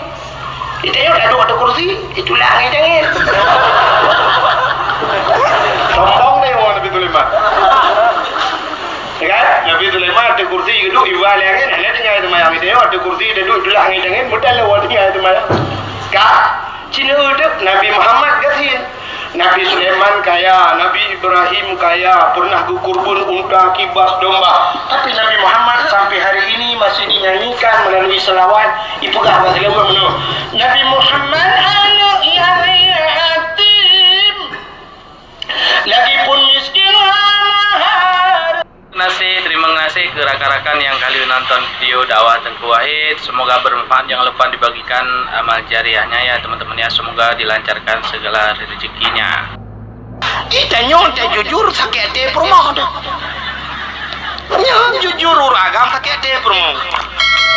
Di tanyoe taduek di kursi, itulak angén-angén. Sombong deh orang Nabi Sulaiman. Ya kan? Nabi Sulaiman di kursi geuduek, iba lé angén, hana tinggai seumayang. Di tanyoe di kursi, taduek, itulak angén-angén, mudah lah orang tinggai seumayang. Ka? Cina udép Nabi Muhammad gasien. Nabi Sulaiman kaya, Nabi Ibrahim kaya, pernah geukurban unta, kibas, domba. Tapi Nabi Muhammad sampai hari ini masih dinyanyikan melalui selawat, ipeugah bak silawan meunoe, "Nabi Muhammad aneuk yatim, lagipun miskin hana hareuta." Terima kasih, terima kasih ke rakan-rakan yang kali nonton video dakwah Teungku Wahid. Semoga bermanfaat. Jangan lupa dibagikan amal jariahnya ya, teman-teman ya. Semoga dilancarkan segala rezekinya. Kita nyoe tak jujur sakit hati peurumoh tu. Nyoe jujur urang agam sakit hati peurumoh.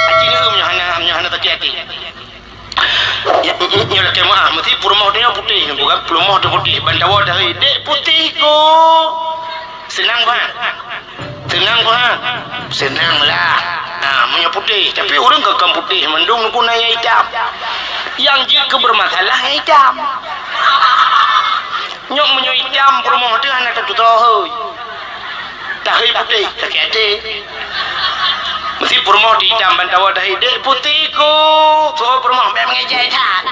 Aci ni nyoe hana, nyoe hana sakit hati. Ya, nyoe lakèe meu'ah, meusti peurumoh tanyoe putéh, bukan peurumoh teuh putéh, ban tawoe teuh, "Dek, putéh ko." Seunang, Bang? Seunang, Bang? Seunang lah. Nah, meunyoe putéh, tapi ureueng ka kon putéh, mandum nukun na nyang itam. Nyang jeuet keu beureumasalah nyang itam. Nyoe meunyoe itam peurumoh teuh hana tatutoe hôi. Tahôi putéh, sakét até. Meusti peurumoh teuh itam ban tawoe tahôi, "Dek, putéh ko." Soe peurumoh bèk meungejai that.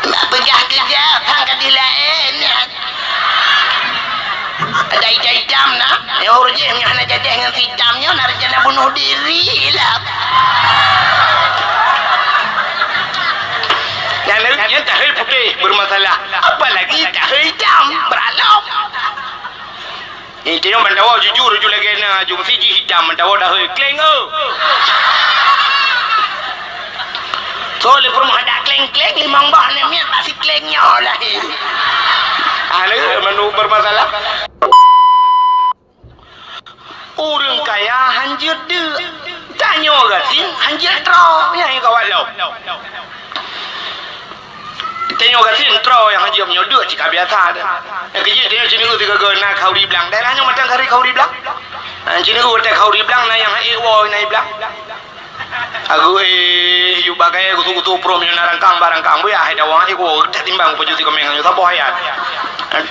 Mak peugah keujah, phang ka dilaén nyan. Dah itam-itam na, nyoe ureueng jih nyoe hana jadeh ngon si itam nyoe, na rencana bunuh diri lah. Dan nyan tahi putéh bermasalah, apalagi tahi itam, beralom. Inti nyoe meudawa jujur, jujur lagèe na, jong si jih itam meudawa dahôi kleng, oh. So, lé peurumoh ada kleng-kleng, limong boh aneuk miet bak si kleng nyoe lahé. Ah, lé, meunan bermasalah. Ureueng kaya han jeuet deuk. Tanyoe gasien han jeuet troe, nyan nyang gawat lom. Tanyoe gasien troe nyang han jeuet, meunyoe deuk cit ka biasa dah. Nyang keujeuet tanyoe Cineuk sigoe-goe na khauri blang. Daerah nyoe mantong khauri, khauri blang. Ah, Cineuk watèe khauri blang na nyang han ék woe na blang. Agu, eh, yub bak kayèe gusok-gusok pruet nyoe na rangkang bak rangkang, buya hai dawa, eh, ku tatimbang pajoh si kaméng nyoe saboh ayat.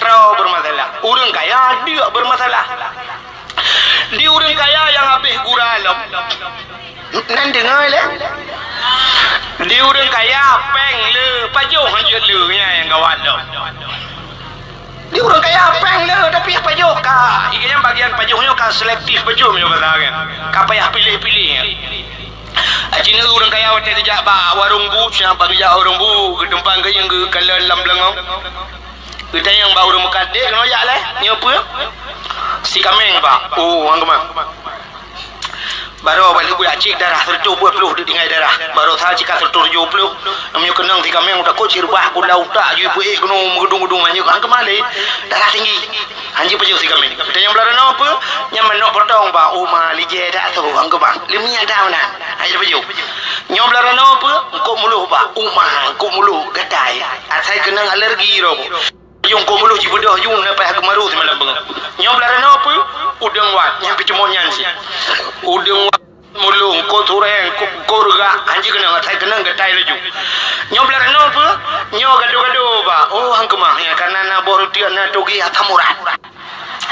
Troe bermasalah. Ureueng kaya deuk bermasalah. Di ureueng kaya nyang habéh gura lom. Nan deungö lé. Di ureueng kaya péng le pajoh han jeuet le, nyan nyang gawat lom. Di ureueng kaya péng le, tapi pajoh ka. Ikan nyan bagian pajoh nyoe ka selektif bacut nyoe bahasa kan. Ka payah piléh-piléh. Aci neu ureueng kaya watèe geujak bak warong bu, siang bak geujak warong bu, geutumpang geuyeung geukalon lam beulangong. Geutanyong bak ureueng meukat, "Dek, keunoe jak lé?" "Nyoe peue?" "Si kaméng, Pak." "Oh, han keumah." Baroe bak lheueh buyak cit darah sireutoh dua ploh deuk tinggai darah. Baroe sa cit ka sireutoh tujoh ploh. Meunyoe keunong si kaméng takot sireubah gula utak jih peuék keunoe meugeudong-geudong, han keumah lé. Darah tinggi. Han jeuet pajoh si kaméng. Tanyong blah ranoe peue? Nyan manok potong, Pak. Oh, ma, lijé that tho, han keumah. Leumiek that meunan. Han jeuet pajoh. Nyoe blah ranoe peue? Eungkôt muloh, Pak. Oh, ma, eungkôt muloh gatai. Asai keunong alergi droe. Yong ko muloh jibeudôh yum na payah geumaru simalam beungoh. Nyoe blah ranoe peue? Udeueng wat, nyang peucumon nyan cit. Udeueng wat, muloh, ko tureng, ko, ko reugak, han jeuet keunong, asai keunong gatai laju. Nyoe blah ranoe peue? Nyoe gado-gado, Pak. Oh, han keumah, ya, kareuna na boh reutiek na togé asam urat.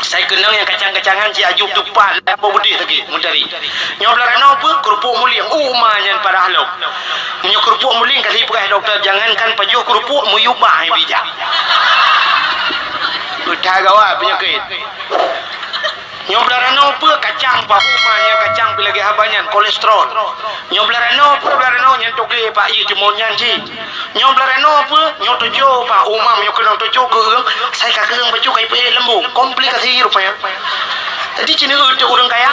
Asai keunong nyang kacang-kacangan cit aju teupat, lam boh beudeh lagèe meutari. Nyoe blah ranoe peue? Keurupuk mulieng. Oh, ma, nyan parah lom. Meunyoe keurupuk mulieng, ka lheueh peugah dokto, jangankan pajoh keurupuk, meuyueb bah nyang bijak. That gawat peunyakét. Nyoe blah ranoe peue? Kacang, Pak. Oh, ma, nyan kacang pih lagèe haba nyan, kolesterol. Nyoe blah ranoe peue? Blah ranoe nyan togé, Pak, ié cumon nyan cit. Nyoe blah ranoe peue? Nyoe toco, Pak. Oh, ma, nyoe keunong toco keueung, asai ka keueung bacut ka ipeuék lambông. Komplikasi rupanya. Jadi, ci neu ureueng kaya.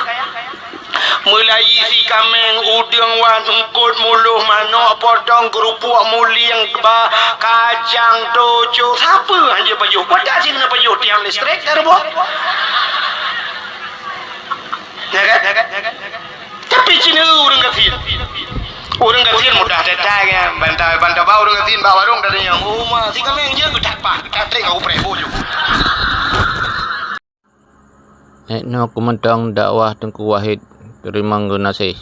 Meulayi si kaméng, udeueng wat, eungkôt muloh, manok potong, keurupuk mulieng, ba, kacang, toco. Sapeue han jeuet pajoh? Peue that cit na pajoh tiang listrik ka ruboh? Ya kan? Tapi ci neu ureueng gasien. Ureueng gasien mudah that-that kan. Ban ta, ban taba ureueng gasien bak warong, tatanyong, "Oh, ma, si kaméng jeuet?" Geutak pah, geutak trek, ka upreh boh ju. Nyoe keumeutang dakwah Teungku Wahid, teurimong geunaséh.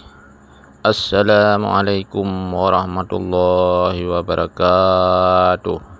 Assalamualaikum warahmatullahi wabarakatuh.